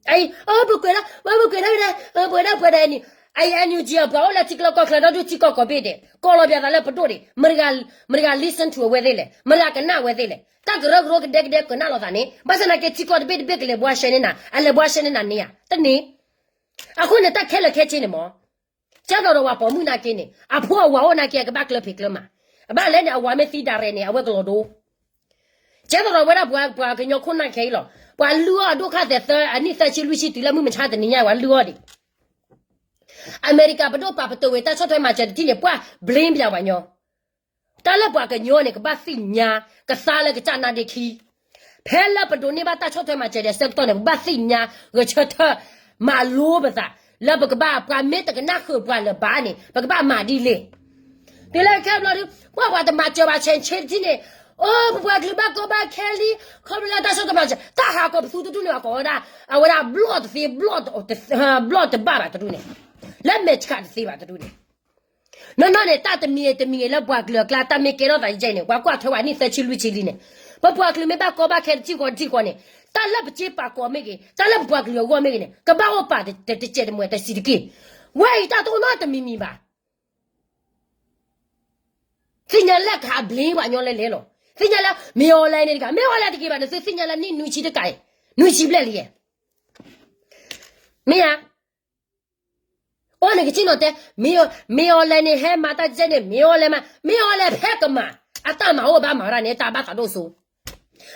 အံၤ, ပကွဲးဒၣ်, ပကွဲးဒၣ်, ပဝဲဒၣ်ပှၤဒၣ်အံၤန့ၣ်, အံၤ NUG အပှၤအိၣ်လၢထံကျၢၤကီၢ်ချၢ ဒီဒူၣ်ထံကီၢ်ကိးဘ့ၣ်ဒဲး ကိးလီၤပၠးသးလၢပဒိၣ်ဒံး, မတၤဂၤ listen to အဝဲသ့ၣ်လဲၣ်, မတၤဂၤကနၣ်အဝဲသ့ၣ်လဲၣ်, တၢ်ကရၢကရိကဒဲကဒဲကနၣ်လိာ်သးန့ၣ် ဘၣ်ဆၣ်သနာ်က့ထံကီၢ်တဘ့ၣ်တဘ့ၣ်ကလဲၤဘှါရှဲန့ၢ်နၤ, အလဲၤဘှါရှဲန့ၢ်နၤန့ၣ်ဧါ, တန့ၢ်. အဃိန့ၣ်တၢ်ခဲလၢာ်ခဲဆ့န့ၣ်မး ကဲသိးဒီးပှၤပိာ်မုၣ်နာ်က့န့ၣ် အဖိအဝၤအိၣ်နာ်က့ အကဘၣ်ကျၢၤဖံးကျၢၤမၤ, အဘၣ်လဲၣ်န့ၣ် အဝၤမ့ၢ်သံဒၣ်ရဲၣ်န့ၣ် အဝဲကလီၤဒိ, ကဲသိးဒီးဝဲဒၣ်ပှၤ ပှၤကညီခိၣ်နၢ်ခဲအံၤလီၤ, ပှၤလုၢ်အီၣ်အဒိၣ်ခါသဲးသၢ အနံၣ်သၢဆံလွံၢ်ဆံတုၤလၢမုၢ်မဆါတနံၤညါ ပှၤလုၢ်အီၣ်ဒံး, အမဲရကၤပဒိၣ်ပာ်ပတုာ်ဝဲတၢ်ဆီၣ်ထွဲမၤစၢၤတထံၣ်န့ၣ် ပှၤ blame ပှၤကညီ တၢ်လၢပှၤကညီန့ၣ် ကဘၣ်သ့ၣ်ညါ ကသါလၢကစၢ်နါဒ့ခံ, ဖဲလၢပဒိးန့ၢ်ဘၣ်တၢ်ဆီၣ်ထွဲမၤစၢၤဒီးအဆၢကတီၢ်န့ၣ် ပဘၣ်သ့ၣ်ညါ ဂဲၤဆၢထၢၣ် မၤလိပသး လၢပကဘၣ် ပှၤမ့ၢ်တကနၣ်ဃုာ်ပှၤလၢၤဘၣ်န့ၣ် ပကဘၣ်မၤဒ်လဲၣ်. တုၤလၢခဲဘျီဒုး ပှၤပှၤတမၤစၢၤဘၣ်ဆဲးဆ့တထံၣ်န့ၣ်, အိ ပပှၤကလုာ်ဘၣ်ကီဘၣ်ခဲလံ, ခီဖျိလၢတၢ်ဆီၣ်ထွဲမၤစၢၤ တၢ်ဟးကီၤပသူတဒူၣ်န့ၣ် အကိးဝဲဒၣ် အဝဲဒၣ်ဘျီၣ်တသ့, ဘျီၣ်တဘၣ်ဘၣ်တဒူၣ်န့ၣ်, လၢမဲာ်ဆှးတသ့ဘၣ်တဒူၣ်န့ၣ် နီၢ်နီၢ်န့ၣ် တၢ်တမံၤတမံၤလၢပှၤကလုာ်အကျါ တၢ်မ့ၢ်ကဲထီၣ်သးယဲန့ၣ် ပှၤကွၢ်ထွဲဝဲနံၣ်သၢဆံလွံၢ်ဆံလံန့ၣ်, ပပှၤကလုာ်မ့ၢ်ဘၣ်ကီဘၣ်ခဲတထံၣ်ဃီတထံၣ်ဃီန့ၣ်, တၢ်လၢပစ့ပာ်ကီၤမ့ၢ်ဂ့ၤ, တၢ်လၢပပှၤကလုာ်အဂီၢ်မ့ၢ်ဂ့ၤန့ၣ် ကဘၣ်အိၣ်ပာ်တစဲးတမှဲၤတစံးတက့ၢ်. ဝဲအံၤတၢ်တအိၣ်နီတမံၤမံၤဘၣ်. သ့ၣ်ညါလၢကဟးဘျ့ပှၤကညီလဲၣ်လဲၣ်လီၤ. သ့ၣ်ညါလၢ မ့ၢ်အီၤလဲၣ်န့ၣ်တဂ့ၤ, မ့ၢ်အီၤလဲၣ်တဂ့ၤဘၣ်, နသုသ့ၣ်ညါလၢနံၣ်နွံဆံတကးအံၤ, နွံဆံဘျဲၣ်လံယဲ, မ့ၢ်ဧါ. အိၣ်န့ၣ်ကစံၣ်နီၤတဲ, မ့ၢ်အီၤလဲၣ်န့ၣ် ဟဲမၤတၢ်ကဲန့ၣ် မ့ၢ်အီၤလဲၣ်မၤ, မ့ၢ်အီၤလဲၣ်ဖဲကမၤ, အတၢ်မၤအိၣ်ဘၣ်မၤဝဲဒၣ်န့ၣ် တၢ်ဘၣ်သးဒိၣ်စိ.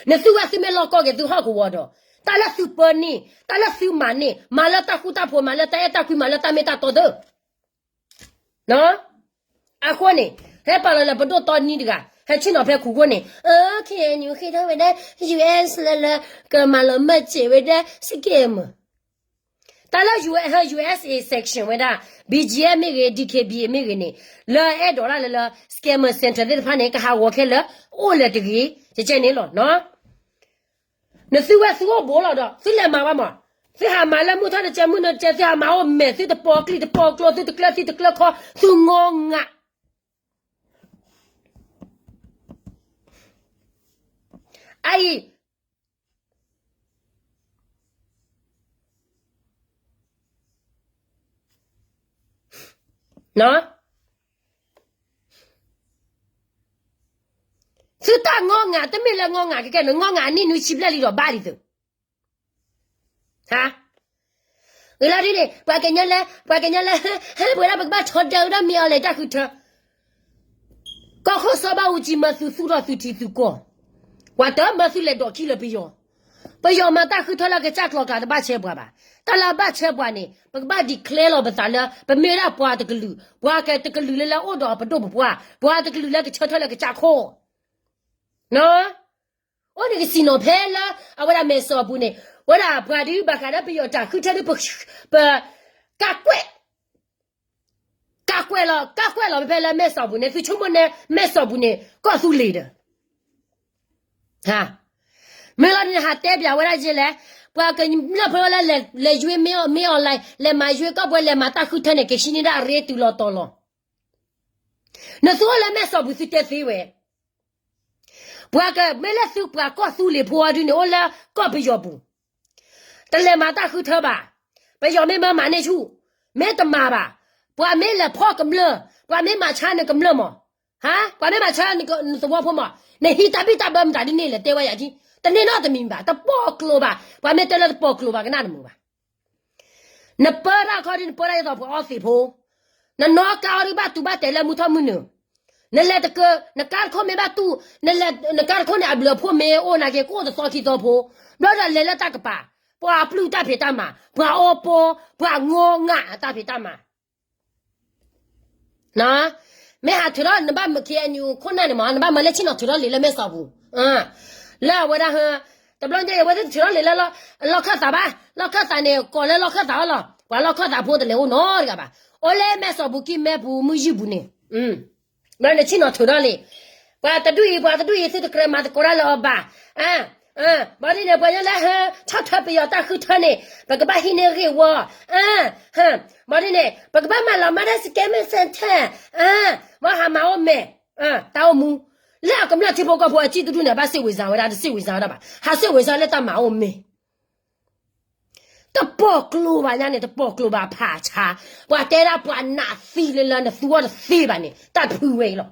နသုဝဲသုမ့ၢ်လီၢ်ကီၢ်က့ၤသုဟီၣ်ကဝီၤဒီး, တၢ်လၢသုပၢန့ၣ်, တၢ်လၢသုမၤန့ၣ်, မၤလၢတၢ်ဃူတၢ်ဖိး, မၤလၢတၢ်အဲၣ်တၢ်ကွံ, မၤလၢတၢ်မ့ၢ်တၢ်တီသၢ အဃိန့ၣ်, ဟဲပာ်လီၤလၢပဒိၣ်တီနံတဂၤ, ဟဲဆ့ၣ်နီၤဖဲခိၣ်ဃိန့ၣ်, အ KNU ဃ့ထီၣ်ဝဲဒၣ် US လၢလၢ ကမၤလီၤမၢ်စဲးဝဲဒၣ် scammer. တၢ်လၢ US, ဟဲ USA sanction ဝဲဒၣ် BGF မ့ၢ်ဂ့ၤ DKBA မ့ၢ်ဂ့ၤန့ၣ်, လၢအဲၣ်ဒိးတၢ်လၢလၢ scammer center သ့ၣ်တဖၣ်န့ၣ် ကဟးဂီၤခဲလၢာ် အိၣ်လၢၤတဂ့ၤ, ကကဲန့ၣ်လီၤ. နသုဝဲသုအိၣ်ဘူးလီၤဒီး သုလဲၤမၤဘၣ်မး, သုဟးမၤလၢမုၢ်ထီၣ်တကဲ မုၢ်နုာ်တကဲ, သုဟးမၤအိၣ်မဲာ်, သုတပိာ်ကျံၢ်တပိာ်ကျိ, သုတကျၢၤသံတကျၢၤခီ, သုငီငး, အအံၤ သုတၢ်ငီငး တမ့ၢ်လၢငီငးကကဲန့ၣ်, ငီငးအနံၣ်နွံဆံဘျဲၣ်လံဒီးဘၣ်လံသု, ဟါ, ဂ့ၤလီၤဒ်န့ၣ် ပှၤကညီလၢ, ပှၤကညီလၢ, ဟဲပှဲၤဒၣ် ပကဘၣ်ထီဒါဝဲဒၣ်မ့ၢ်အီၤလဲၣ်တၢ်ဃုထၢ, ကီၢ်ခိၣ်စီၤဘၣ်အူကၠံမၢသုသူၣ်ထီၣ်သုထံသုကီၢ်, ပှၤတမၢသုလဲၤဒိးခံလၢပယီၤ, ပယီၤမၤတၢ်ဃုထၢလၢကစၢ်ကျိၤကျါတဘၣ်ဆဲးပှၤဘၣ်, တၢ်လၢအဘၣ်ဆဲးပှၤန့ၣ် ပကဘၣ် declare လီၤပသးလၢ ပမ့ၢ်ဝဲဒၣ်ပှၤတကလုာ်, ပှၤတကလုာ်လၢလၢအိၣ်ဒီးပဒိၣ်ပပှၢ်, ပှၤတကလုာ်လၢကဆၢထၢၣ်လၢကစၢ်ခိၣ် အိၣ်န့ၣ်ကစံၣ်နီၤဖဲလၢ အဝဲဒၣ်မဲာ်စီၣ်အပူၤန့ၣ်, ဝဲဒၣ်ပှၤဒုးဘၣ်ဃးဒီးပယီၤတၢ်ဃုထၢဒုး, ပ, ကးကွဲး, ကးကွဲးလီၤ, ကးကွဲးလီၤဖဲလၢမဲာ်စီၣ်အပူၤန့ၣ်, သုဆိကမိၣ်န့ၣ် မဲာ်စီၣ်အပူၤန့ၣ် ကီၢ်သူလ့ၤဒီး မ့ၢ်လီၤန့ၣ် ဟးတဲပၠးဝဲဒၣ်ကဲလဲၣ်, ပှၤကညီဖိလၢလဲၤယွ့မ့ၢ်အီၤလဲၣ်, လဲၤမၤယွ့ကီၢ်ပှဲၤ လဲၤမၤတၢ်ဃုထၢန့ၣ် ကဆံန့ၢ်ဒၣ်အရ့တုၤလီၤတီၤလီၤ, နသုအိၣ်လၢမဲာ်စီၣ်ပူၤသုတဲသ့ဝဲ ပှၤကမ့ၢ်လၢသုပှၤကီၢ်သူလ့ၤဖိအီၤဒုန့ၣ် အိၣ်လၢကီၢ်ပယီၤပူၤ, တလဲၤမၤတၢ်ဃုထၢဘၣ်, ပယီၤမ့ၢ်မၢမၤန့ၢ်ဆူၣ်, မ့ၢ်တမၤဘၣ်, ပှၤမ့ၢ်လဲၤဖီၣ်ကမျၢၢ်, ပှၤမ့ၢ်မၤဆါနကမျၢၢ်မး, ဟါ, ပှၤမ့ၢ်မၤဆါနသဝီဖိမး, နဟံးတၢ်ဘံၣ်တၢ်ဘၢမတၤဒ်န့ၣ်လဲၣ် တဲဝဲယၤက့, တန့ၢ်နီတမံၤဘၣ်, တပိာ်ကျိၤဘၣ်. ပှၤမ့ၢ်တဲလၢတပိာ်ကျိၤဘၣ်ကနၣ်တမုာ်ဘၣ်. နပၢတၢ်ခီဒ်နပၢတၢ်ဒ်သိးပှၤအီသံးဖိ, နနီၢ်ကါအီဒ်ဘၣ်တူၢ်ဘၣ်တဲာ်လၢမူထီၣ်မုၢ်နုာ်, နလဲၤတက, နကါတခိၣ်မ့ၢ်ဘၣ်တူၢ်, နလဲၤ, နကါတခိၣ်န့ၣ် အဘျုးအဖှိၣ်မ့ၢ်အိၣ်နာ်က့ ကအိၣ်တသီခံသီဖိ, ဘျီဒီးလဲၤလၢတၢ်ကပၤ, ပှၤပျုၢ်တၢ်ဖံးတၢ်မၤ, ပှၤအီပီ, ပှၤငီငးအတၢ်ဖံးတၢ်မၤ မ့ၢ်ဟးထုးထီၣ် နဘၣ်မၢ KNU ခိၣ်နၢ်န့ၣ်မး နဘၣ်မၢလၢဆ့ၣ်နီၤထုးထီၣ်လံာ်လၢမဲၢ်စီၤပူၤ, လၢအဝဲဒၣ်ဟ, တဘျီညါအံၤ အဝဲသ့ၣ်ထုးထီၣ်လံာ်လၢ လီၢ်ခၢၣ်သးဘၣ်, လီၢ်ခၢၣ်သးန့ၣ် ကိးလၢလီၢ်ခၢၣ်သးအီၤလီၤ, ပှၤလီၢ်ခၢၣ်သးဖိတလဲၤအိၣ်နီတဂၤဘၣ်, အိၣ်လၢမဲၢ်စီၤပူၤကံၢ်မဲပူၤမုၢ်ယုၢ်ပူၤန့ၣ် ဘျီန့ၣ်ဆ့ၣ်နီၤထုးထီၣ်လံာ်, ပှၤတဒူၣ်အံၤ ပှၤတဒူၣ်အံၤ သုတကြၢးမၤသကိးတၢ်လၢအီၤဘၣ်, ဘၣ်ဒ်န့ၣ် ပှၤညီလၢဟဲဆီၣ်ထွဲပယီၤတၢ်ဃုထၢန့ၣ် ပကဘၣ်ဟံးန့ၢ်ဂ့ၢ်ဝီ, ဘၣ်ဒ်န့ၣ် ပကဘၣ်မၤလီၤမၢ်တၢ် စကဲမ့ၢ်စဲးထဲ, ဘၣ်ဟးမၤအိၣ်မဲာ်, တၢ်အိၣ်မူ, လၢအကမျၢၢ်ထံဖိကီၢ်ဖိအစံၣ်တဒူၣ်န့ၣ် ဘၣ်စံးဝံၤစၢၤဝဲဒၣ် တစံးဝံၤစၢၤဝဲဒၣ်ဘၣ် ဟးစံးဝံၤစၢၤလၢတၢ်မၤအိၣ်မဲာ် တပိာ်ကျိၤဘၣ်ညါန့ၣ် တပိာ်ကျိၤဘၣ်ဖးဆါ, ပှၤတဲဒၣ်ပှၤနးသံလၢလၢနသူအီၤတသ့ဘၣ်န့ၣ် တၢ်တဖုဝဲအံၤလီၤ.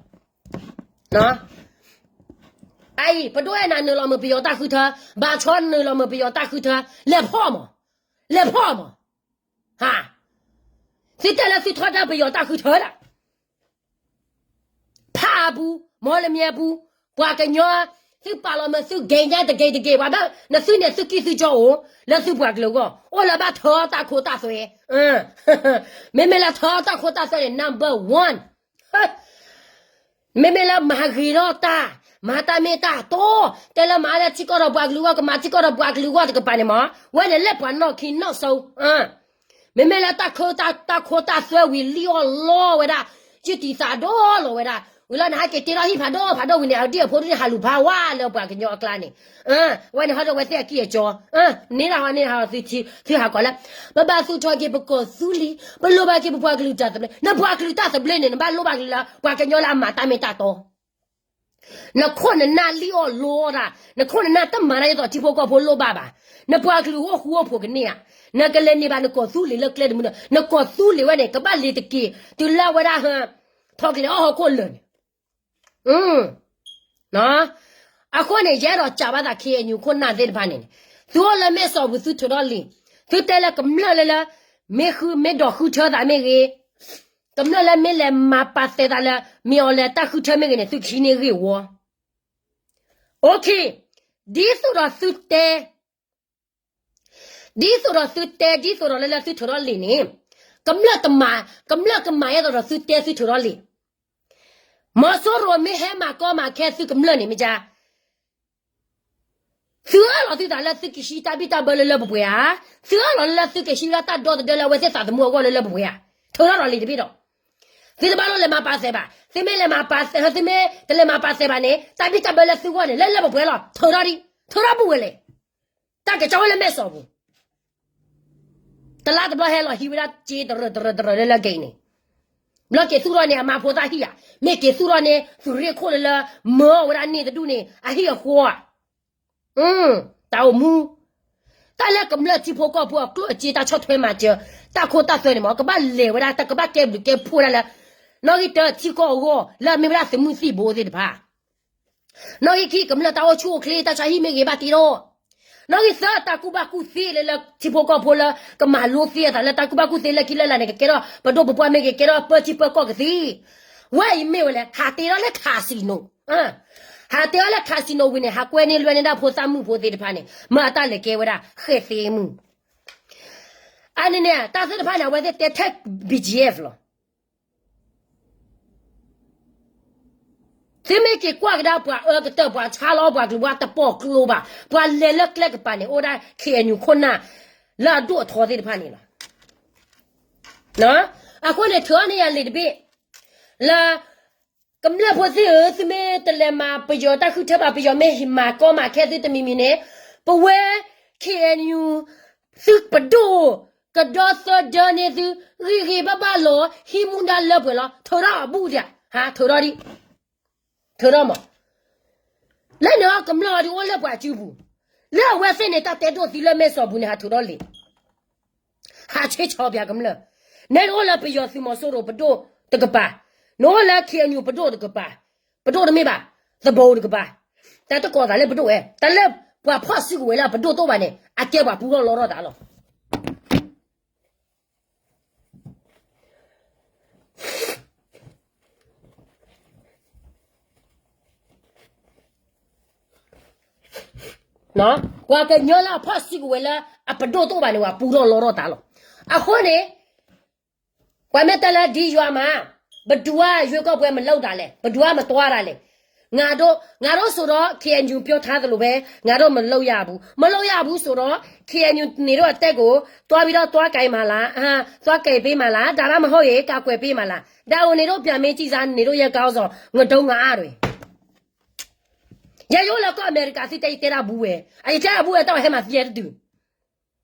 အအံၤ ပဒိၣ်အဲၣ်နၤနုာ်လီၤမုာ်ပယီၤတၢ်ဃုထၢ, ဘၣ်ဆီနုာ်လီၤမုာ်ပယီၤတၢ်ဃုထၢ, လဲၤဖီၣ်မး, လဲၤဖီၣ်မး, သုတဲလၢသုထီဒါပယီၤတၢ်ဃုထၢဒၣ် ဖးအပူၤ, မီလမၠဲပူၤ, ပှၤကညီ, သုပာ်လီၤမၢသုကဲညါတဂ့ၤတဂ့ၤ, ပှၤဘၣ်နသုန့ၣ်သုကံၢ်သုကၠီအိၣ်, လၢသုပှၤကလုာ်အဂီၢ်, အိၣ်လၢဘၣ်ထၢတၢ်ခိတၢ်သွဲ, မ့မ့ၢ်လၢထၢတၢ်ခိတၢ်သွဲန့ၣ် number one, မ့မ့ၢ်လၢမၤဂ့ၤထီၣ်တၢ်, မၤတၢ်မ့ၢ်တၢ်တီ, တဲလၢမၤလၢထံကီၢ်ဒီးပှၤကလုာ်အဂီၢ် ကမၤထံကီၢ်ဒီးပှၤကလုာ်အဂီၢ်တကပၤန့ၣ်မး, ဝဲန့ၣ်လၢပှၤနီၢ်ခံနီၢ်စိ, မ့မ့ၢ်လၢတၢ်ခိတၢ်သွဲဝံၤလံအီၣ်လီဝဲဒၣ်, ယုၢ်တံၢ်သးဒီလီၤဝဲဒၣ်, ဝံၤလီၤန့ၣ် ဟဲက့ၤတ့ထီၣ်ဟံၣ်ဖးဒိၣ်ဖးဒိၣ်ဝံၤန့ၣ် အဒံၣ်အဖိဒ်န့ၣ် ဟးလူၤဖးဝါလၢပှၤကညီအကျါန့ၣ်, ဝဲန့ၣ်ဟီဒီးဝဲသ့ၣ်အကံၢ်အကၠီ, န့ၢ်ဒၣ်ဟီန့ၢ်ဟီသုထံသုဟးကီးလၢ, ပဘၣ်သူၣ်ထီၣ်က့ၤပကီၢ်သူလ့ၤ, ပလိၣ်ဘၣ်က့ၤပပှၤကလုာ်တၢ်သဘျ့, နပှၤကလုာ်တၢ်သဘျ့န့ၣ် နဘၣ်လိၣ်ဘၣ်က့ၤလၢ ပှၤကညီလၢအမၤတၢ်မ့ၢ်တၢ်တီ နခိၣ်နနၢ်လံအီၣ်လီတၢ်, နခိၣ်နနၢ်တမၤတၢ်ဒ်သိးထံဖိကီၢ်ဖိလိၣ်ဘၣ်ဘၣ်, နပှၤကလုာ်အိၣ်ဃူအိၣ်ဖိးကန့ၢ်ဧါ, နကလဲၤန့ၢ်ဘၣ်နကီၢ်သူလ့ၤလၢကျဲတမုာ်ဒီး နကီၢ်သူလ့ၤဝဲန့ၣ် ကဘၣ်လ့ၤတက့ၢ် တုၤလၢဝဲဒၣ်ဟ, ထီၣ်ကလဲၤအီၣ်ဟီၣ်ခိၣ်လၢာ်န့ၣ် အဃိန့ၣ် ယအဲၣ်ဒိးစံးဘၣ်သး KNU ခိၣ်နၢ်သ့ၣ်တဖၣ်န့ၣ်န့ၣ်, သုအိၣ်လၢမဲၢ်စီၤပူၤသုထုးထီၣ်လံာ်, သုတဲလၢကမျၢၢ်လၢလၢ မ့ၢ်ဃုမ့ၢ်ဒိးဃုထၢသးမ့ၢ်ဂ့ၤ, ကမျၢၢ်လၢမ့ၢ်လဲၤမၤပာ်သဲးသးလၢ မ့ၢ်အီၤလဲၤတၢ်ဃုထၢမ့ၢ်ဂ့ၤန့ၣ် သုကဟံးန့ၢ်ဂ့ၢ်ဝီ, ဒ်သိးဒီးသုတဲ ဒ်သိးဒီးသုတဲ ဒ်သိးဒီးလၢလၢသုထုးထီၣ်လံာ်န့ၣ်, ကမျၢၢ်တမၤ, ကမျၢၢ်ကမၤအဲၣ်ဒိးဒီးသုတဲသုထုးထီၣ်လံာ်, မီၤစိရိၤမ့ၢ်ဟဲမၤကီမၤခဲသုကမျၢၢ်န့ၣ်မ့ၢ်ကါ သုအၢၣ်လီၤသုသးလၢသုကဟံးတၢ်ဘံၣ်တၢ်ဘၢလၢလၢပှဲၤပှဲၤဧါ, သုအၢၣ်လီၤလၢသုကဟံးဝဲဒၣ်တၢ်ဒီသဒၢလၢအဝဲသ့ၣ်သးသမူအဂီၢ်လၢလၢပှဲၤပှဲၤဧါ, ထုးထီၣ်ဒီးလံာ်တဘ့ၣ်ဒီး, သုတဘၣ်လိၣ်လဲၤမၤပာ်သဲးဘၣ်, သုမ့ၢ်လဲၤမၤပာ်သဲး, သုမ့ၢ်တလဲၤမၤပာ်သဲးဘၣ်န့ၣ် တၢ်ဘံၣ်တၢ်ဘၢလၢသုဂီၢ်န့ၣ် လၢလၢပှဲၤပှဲၤလီၤ, ထုးထီၣ်ဒံး, ထုးထီၣ်ဘူၣ်ဝဲလဲၣ်, တၢ်ကစီၣ်ဝဲလၢမဲၢ်စီၤပူၤ တလါတဘျီဟဲလီၤဟံးဝဲဒၣ်စ့တရၢၢ်တရၢၢ်တရၢၢ်လၢလၢက့ၤန့ၣ်, ဘျီက့ၤသူၣ်ထီၣ်န့ၣ် အမါဖိသၣ်ဟံၣ်ဧါ, မ့ၢ်က့ၤသူၣ်ထီၣ်န့ၣ် သုးရ့ၣ်ခိၣ်လၢလၢ မၢအီၣ်ဝဲဒၣ်န့ၣ်တဒူၣ်န့ၣ် အဟံၣ်အဃီဧါ, တၢ်အိၣ်မူ, တၢ်လၢကမျၢၢ်ထံဖိကီၢ်ဖိအကျိၣ်အစ့တၢ်ဆီၣ်ထွဲမၤစၢၤ, တၢ်ခိတၢ်သွဲန့ၣ်မး ကဘၣ်လဲၤဝဲဒၣ် တၢ်ကဘၣ်ကဲဘျုးကဲဖှိၣ်ဒၣ်လၢ နီၣ်ဂံၢ်တၢထံကီၢ်အဂီၢ် လၢအမ့ၢ်ဝဲဒၣ်သုးမုၢ်သံၣ်ဘိသ့ၣ်တဖၣ် နီၣ်ဂံၢ်ခံ ကမျၢၢ်တၢ်အိၣ်ဆူၣ်အိၣ်ချ့ တၢ်ဆါဟံၣ်မ့ၢ်ဂ့ၤဘၣ်တ့ထီၣ်, နီၣ်ဂံၢ်သၢ တၢ်ကူၣ်ဘၣ်ကူၣ်သ့လၢလၢထံဖိကီၢ်ဖိလၢ ကမၤလိသ့အသးလၢတၢ်ကူၣ်ဘၣ်ကူၣ်သ့လၢခံလၢလာ်န့ၣ် ကကဲထီၣ်ပဒိၣ်ပပှၢ်မ့ၢ်ဂ့ၤ ကဲထီၣ်ပၢထံပၢကီၢ်ကသ့, ဝဲအံၤမ့ၢ်ဝဲလဲၣ် ဟးတ့ထီၣ်လၢ casino, ဟးတ့ထီၣ်လၢ casino ဝံၤန့ၣ် ဟးကွဲန့ၢ်လွဲန့ၢ်ဒၣ်ဖိသၣ်မုၣ်ဖိသ့ၣ်တဖၣ်န့ၣ် မၤအတၢ်လဲၤကဲဝဲဒၣ် ဃဲၣ်သ့မုၢ် အန့ၣ်န့ၣ် တၢ်သ့ၣ်တဖၣ်န့ၣ် အဝဲသ့ၣ်တဲထဲ BGF လီၤ. သုမ့ၢ်က့ၤကွၢ်ကဒါပှၤအၢကတၢၢ် ပှၤဆါလီၤပှၤကလုာ် ပှၤတပိာ်ကျိၤဘၣ် ပှၤလဲၤလၢကျဲကပၤန့ၣ် အိၣ်ဒၣ် KNU ခိၣ်နၢ် လၢအဒိၣ်အထီသ့ၣ်တဖၣ်န့ၣ်လီၤ. အဃိန့ၣ် ထုးအီၤန့ၢ်ယၤလံာ်တဘ့ၣ် လၢ ကမျၢၢ်ဖိသ့ၣ်ဧၢ, သုမ့ၢ်တလဲၤမၤပယီၤတၢ်ဃုထၢဘၣ် ပယီၤမ့ၢ်ဟ့ၣ်မၤကီမၤခဲသုတမံၤမံၤန့ၣ်, ပဝဲ KNU သုပဒိၣ် ကဒီသဒၢန့ၢ်သု ဂံၢ်ဂံၢ်ဘၣ်ဘၣ်လီၤ ဟံးမူဒါလၢပှဲၤလီၤ ထုးထီၣ်အဘူၣ်ဒံး, ဟးထုးထီၣ်ဒံး, ထုးထီၣ်မး, လၢန့ၣ်အကမျၢၢ်အီၤဒုးအိၣ်လၢပှၤစုပူၤ, လၢအဝဲသ့ၣ်န့ၣ် တၢ်တဲဒိၣ်သံလၢမဲၢ်စီၤပူၤန့ၣ် ဟးထုးထီၣ်လံာ် ဟးဆှဲဆီပှၤကမျၢၢ်, နဲနအိၣ်လၢပယီၤသုးမီၤစိရိၤပဒိၣ်တကပၤ, နအိၣ်လၢ KNU ပဒိၣ်တကပၤ, ပဒိၣ်တမ့ၢ်ဘၣ်, သဘိတကပၤ, တၢ်တကိးသးလၢပဒိၣ်ဝဲ, တၢ်လၢ ပှၤဖီၣ်စုကဝဲၤလၢအပဒိၣ်တအိၣ်ဘၣ်န့ၣ် အကဲပှၤပူထီၣ်လီထီၣ်သးလီၤ. ပှၤကညီလၢအဖီၣ်စုကဝဲၤလၢအပဒိၣ်တအိၣ်ဘၣ်န့ၣ် ပှၤပူထီၣ်လီထီၣ်သးလီၤ. အဃိန့ၣ် ပှၤမ့ၢ်တဲလၢဒ်ယွၤမး, ဘယ်သူကရွေးကောက်ပွဲမလုပ်တာလဲ, ဘယ်သူကမသွားတာလဲ. ငါတို့, ငါတို့ဆိုတော့ KNU ပြောထားသလိုပဲ, ငါတို့မလုပ်ရဘူး, မလုပ်ရဘူးဆိုတော့ KNU နေတို့အသက်ကို သွားပြီးတော့ သွားကိုင်မှာလား, အာ, သွားကိုင်ပေးမှာလား, ဒါမှမဟုတ်ရင် ကာကွယ်ပေးမှာလား. ဒါကိုနေတို့ပြန်မေးကြည့်စမ်း, နေတို့ရဲ့ခေါင်းဆောင် ငတုံးငအါတွေ. ယယိလၢကီၢ်အမဲရကၤသုတဲယတဲဒၣ်ဘူးဝဲ, အယတဲဒၣ်ဘူးဝဲ တၢ်ဝဲဟဲမၤသံယဲတတုၤ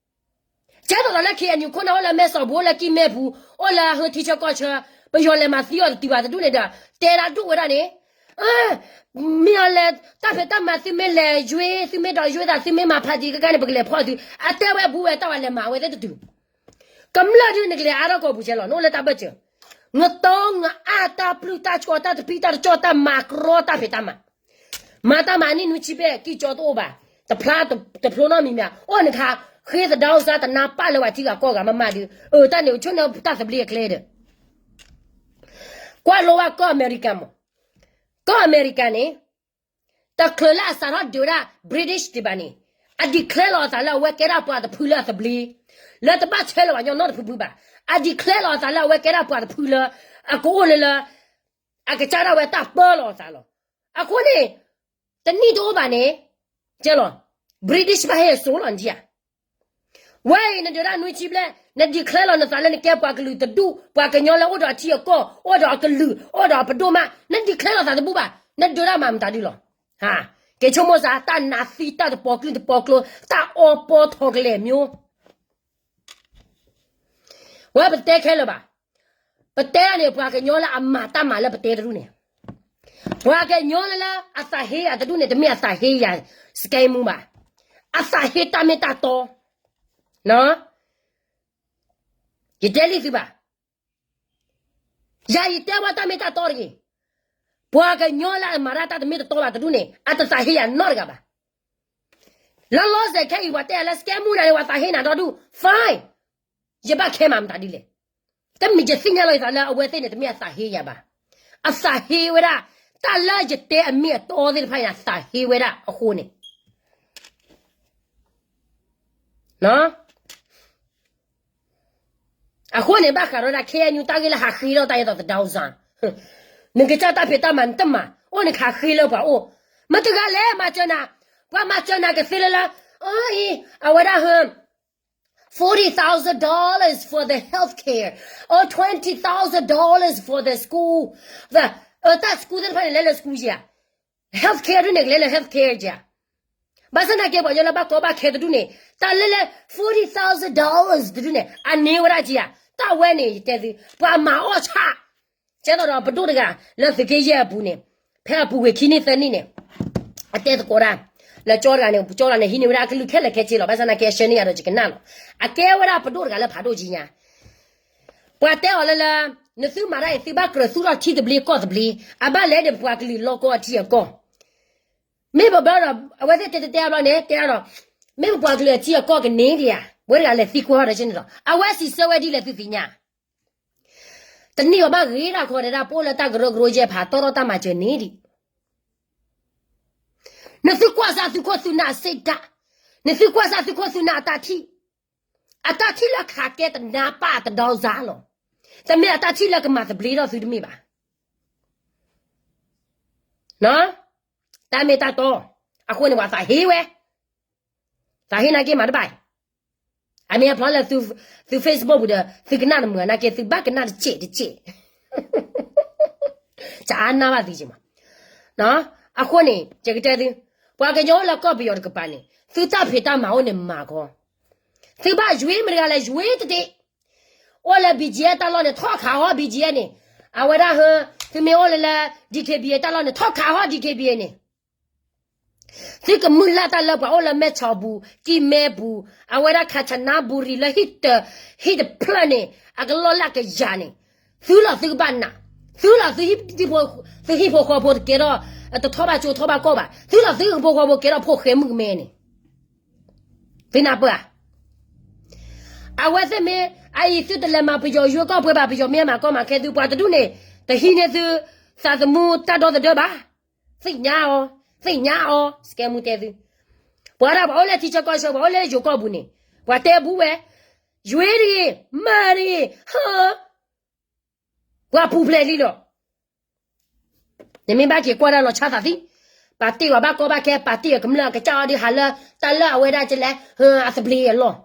ကဲသိးဒီးလၢ KNU ခိၣ်နၢ်အိၣ်လၢမဲၢ်စီၤဘူ, အိၣ်လၢကံၢ်မဲၣ်ပူၤ, အိၣ်လၢဟၢထံဆၢကီၢ်ဆၢ, ပယီၤလဲၤမၤသံအီၤတတုၤဘၣ်တဒူၣ်န့ၣ်ဒီး တဲဒၣ်ဒိၣ်ဝဲဒၣ်န့ၣ်, မ့ၢ်အီၤလဲၤတၢ်ဖံးတၢ်မၤ သုမ့ၢ်လဲၤယွ့, သုမ့ၢ်ဒီးယွ့သး, သုမ့ၢ်မၤဖးတံၢ်ကကါန့ၣ် ပကလဲၤဖီၣ်သု, အတဲဝဲဘူးဝဲ တၢ်ဝဲလဲၤမၤဝဲသ့ၣ်တတုၤ ကမျၢၢ်ဒုန့ၣ်ကလဲၤအါထီၣ်ကိာ်ပူၤကဲလီၤ, နအိၣ်လၢတၢ်ဘၢၣ်စၢၤ, နတိငအါတၢ်ပျုၢ်တၢ်ကီတၢ်တပံတၢ်တကီတၢ်မၤကြီတၢ်ဖံးတၢ်မၤ, မၤတၢ်မၤနံၣ်နွံဆံဘျဲၣ် ကံၢ်ကၠီတအိၣ်ဘၣ်, တဖျါတဖျိနီတမံၤမ့ၢ်, အိၣ်နခါ, ဃ့သဒၢစါတနါပၢ်လၢပှၤထံဂၤကီၢ်ဂၤမးမးဒု, အတၢ်န့ၣ် အိၣ်ဆိန့ၣ်တၢ်သဘျ့အကျဲဒီး, ကွၢ်လိဝဲကီၢ်အမဲရကၤမး, ကီၢ်အမဲရကၤန့ၣ် တချုးလၢအစးထီၣ်ဒုးဝဲဒၣ် British ဒံးဘၣ်န့ၣ်, အ declare လီၤအသးလၢအဝဲကဲဒၣ်ပှၤတဖုလၢအသဘျ့, လၢတဘၣ်ဆဲးလီၤဘၣ်ညီနီတဖုဖုဘၣ်, အ declare လီၤအသးလၢအဝဲကဲဒၣ်ပှၤတဖုလၢ အကအိၣ်လၢလၢ အကစၢ်ဒၣ်ဝဲတၢ်ပၢလီၤအသးလီၤ. အဃိန့ၣ် တနံၣ်တအိၣ်ဘၣ်န့ၣ်, ကဲလီၤ, British ဘၣ်ဟဲစိာ်လီၤနထံဧါ. ဝဲအံၤနဒုးဒၣ်နွံဆံဘျဲၣ်, န declare လီၤနသးလၢနကဲပှၤကလုာ်တဒူၣ်, ပှၤကညီလၢအိၣ်ဒီးအထံအကီၢ်, အိၣ်ဒီးအကလုာ်, အိၣ်ဒီးအပဒိၣ်မး, န declare လီၤသးတဘူၣ်ဘၣ်, နဒုးဒၣ်မၤမတၤဒုလီၤ. က့ၤဆိကမိၣ်စး တၢ်နးသံ တၢ်တပီၤကျုၢ်တပီၤကျိ, တၢ်အီပီထီၣ်ကလဲာ်မျိုး ဝဲပတဲခဲလၢာ်ဘၣ်. ပတဲန့ၣ် ပှၤကညီလၢအမၤတၢ်မၤလၢပတဲတဒူၣ်န့ၣ်, ပှၤကညီလၢလၢအသးဟ့ယၤတဒူၣ်န့ၣ် တမ့ၢ်အသးဟ့ယၤ စကဲမူဘၣ်, အသးဟ့တၢ်မ့ၢ်တၢ်တီ, ယတဲလံသုဘၣ်, ယၤယတဲဝဲတၢ်မ့ၢ်တၢ်တီတဂ့ၤ, ပှၤကညီလၢအမၤတၢ်တၢ်တမ့ၢ်တတီဘၣ်တဒူၣ်န့ၣ် အတသးဟ့ယၤနီတဂၤဘၣ်. လီၤလီၤဆဲးခဲအံၤ ပှၤတဲယၤလၢ စကဲမူဒၣ်န့ၣ် ပှၤသးဟ့နၤဒီဒူၣ် fine, ယဘၣ်ခဲမၤမတၤဒ်လဲၣ်. တမ့ၢ်ယသ့ၣ်ညါလီၤယသးလၢအဝဲသ့ၣ်န့ၣ် တမ့ၢ်အသးဟ့ယၤဘၣ်, အသးဟ့ဝဲဒၣ်, တၢ်လၢယတဲအမ့ၢ်အတီသ့ၣ်တဖၣ်န့ၣ် အသးဟ့ဝဲဒၣ်အဃိန့ၣ် အဃိန့ၣ် ဘၣ်ဃးဒီးဒၣ် KNU တၢ်ဂ့ၢ်လၢဟးဃ့လီၤတၢ်အသိးသဒၢစၢ်, နကစၢ်တၢ်ဖံးတၢ်မၤနတမၤ, အိၣ်နကဟးဃ့လၢပှၤအိၣ်, မတၤတဂၤလဲၣ်မၤစၢၤနၤ, ပှၤမၤစၢၤနၤကသ့လၢလၢ, အံၤ, အဝဲဒၣ်ဟၢ forty thousand dollars for the health care, or twenty thousand dollars for the school, တၢ် school သ့ၣ်တဖၣ်န့ၣ် လဲၤလၢ school ဧါ, health care ဒ်န့ၣ် ကလဲၤလၢ health care ဧါ. ဘၣ်ဆၣ်သနာ်က့ ပှၤကညီလၢဘၣ်ကီဘၣ်ခဲတဒူၣ်န့ၣ် တၢ်လၢလၢ forty thousand dollars တဒူၣ်န့ၣ် အန့ၢ်ဝဲဒၣ်က့ဧါ, တၢ်ဝဲန့ၣ် ယတဲသု, ပှၤမၤအီၣ်ဆၣ်, ကဲသိးဒီးပဒိၣ်တဂၤ လၢသုးက့ယဲၢ်အပူၤန့ၣ်, ဖဲအပူၤကွံာ်ခံနံၣ်သၢနံၣ်န့ၣ်, အတဲသကိးတၢ်, လၢကၠီတဂၤန့ၣ် ကၠီတဂၤန့ၣ် ဟံးန့ၢ်ဝဲဒၣ်အကလုၢ်ခဲလၢာ်ခဲဆ့လီၤ, ဘၣ်ဆၣ်သနာ်က့ အဆှၢန့ၢ်ယၤဒီးယကနၣ်လီၤ. အကဲဝဲဒၣ်ပဒိၣ်တဂၤလၢဖးဒိၣ်ကံညါ ပှၤတဲအီၤလၢလၢ, နသုမၤတၢ်အံၤ သုဘၣ်ကြၢးသူၣ်ထီၣ်ထံသဘျ့ကီၢ်သဘျ့, အဘၣ်လဲၤဒီးပပှၤကလုာ်လီၢ်ကီၢ်အထံအကီၢ်. မ့ၢ်ပဘၣ်ဒီး အဝဲသ့ၣ်တဲတဲတဲဘျီန့ၣ် တဲအါဒီး, မ့ၢ်ပပှၤကလုာ်အထံအကီၢ်ကန့ၢ်ဒံးဧါ, ဝဲတဂၤလဲၤသံကွၢ်ဒီးန့ၣ်ဒီး အဝဲစံးဆၢဝဲဒ်လဲၣ်သုသ့ၣ်ညါ. တနံၣ်အီၤဘၣ်ဂ့ၤတၢ်ခီဒဲဒၣ် ပအိၣ်လၢတၢ်ကရၢကရိယဲၢ်ဖး တီထီၣ်တၢ်မၤစၢၤန့ၣ်ဒံး နသုကွၢ်စၢ်သုးခိၣ်သုးနၢ်အစ့တၢ်, နသုကွၢ်စၢ်သုးခိၣ်သုးနၢ်အတၢ်ထံၣ်, အတၢ်ထံၣ်လၢခးကဲတနါပၢ်တဒီစါလီၤ. တမ့ၢ်အတၢ်ထံၣ်လၢကမၤသဘျ့ထီၣ်သုတမ့ၢ်ဘၣ်. တၢ်မ့ၢ်တၢ်တီ, အဃိန့ၣ် ပှၤသးဟ့ဝဲ, သးဟ့နာ်က့မၤတဘၣ်. အမ့ၢ်အဖျီလၢသု Facebook ပူၤဒီး သုကနၣ်တမုာ်နာ်က့ သုဘၣ်ကနၣ်တစဲးတစဲး ကအါနၢ်ဘၣ်သုက့မး. အဃိန့ၣ် ယကတဲသု, ပှၤကညီအိၣ်လၢကီၢ်ပယီၤတကပၤန့ၣ် သုတၢ်ဖံးတၢ်မၤအိၣ်န့ၣ်မၤကီ, သုဘၣ်ယွ့မတၤတဂၤလဲၣ် ယွ့တသ့, အိၣ်လၢ BGF တၢ်လီၢ်န့ၣ် ထီၣ်ခးဟီၣ် BGF န့ၣ်, အဝဲဒၣ်ဟၢ, သုမ့ၢ်အိၣ်လၢလၢ DKBA တၢ်လီၢ်န့ၣ် ထီၣ်ခးဟီၣ် DKBA န့ၣ် သုကမုၢ်လၢ်တၢ်လၢပှၤအိၣ်လၢမဲၢ်ဆီးပူၤ, ကံၢ်မဲၣ်ပူၤ, အဝဲဒၣ် ခါဆနါဘူရံၤ လၢဟံၣ်တ, ဟံၣ်တဖျၢၣ်န့ၣ် အကလီၢ်လၢအကယၤန့ၣ်, သုလီၤသုကဘၣ်နာ်, သုလီၤသုဟံၣ်ဖိဃီဖိတကဲထီၣ်, တထီၣ်ဘၣ်ကၠိထီၣ်ဘၣ်ကီၢ်ဘၣ်, သုလီၤသုဟံၣ်ဖိဃီဖိကဲထီၣ်ဖိၣ်ဃဲမုၣ်ကမဲန့ၣ် သုနၢ်ပၢၢ်ဧါ. အဝဲသ့ၣ်မ့ၢ် အအံၤသုတလဲၤမၤပယီၤယွဲၢ်ကီၢ်ပှဲၤဘၣ် ပယီၤမ့ၢ်မၤကီမၤခဲသု ပှၤတဒူၣ်န့ၣ် တဟံးန့ၢ်သု သးသမူတၢ်ဒီသဒၢဘၣ်. သ့ၣ်ညါအီၤ, သ့ၣ်ညါအီၤ စကဲမူတဲသု. ပှၤဒၣ်ပှၤအိၣ်လၢထံဆၢကီၢ်ဆၢ ပှၤအိၣ်လၢယိၤကီၢ်ပူၤန့ၣ် ပှၤတဲဘူးဝဲ ယွဲတဂ့ၤ, မၤတဂ့ၤ, ဟါ, ပှၤပူၤဖျဲးလံလီၤ. နမ့ၢ်ဘၣ်က့ၤကွၢ်ဒၣ်လီၤဆီသးသံ, ပာ်တ့ၢ်ဝဲဘၣ်ကီဘၣ်ခဲ ပာ်တ့ၢ်အကမျၢၢ်အကစၢ်အီၤဒ်ဟးလၢ တၢ်လၢအဝဲဒၣ်ကလဲၤ အသဘျ့အလီၢ်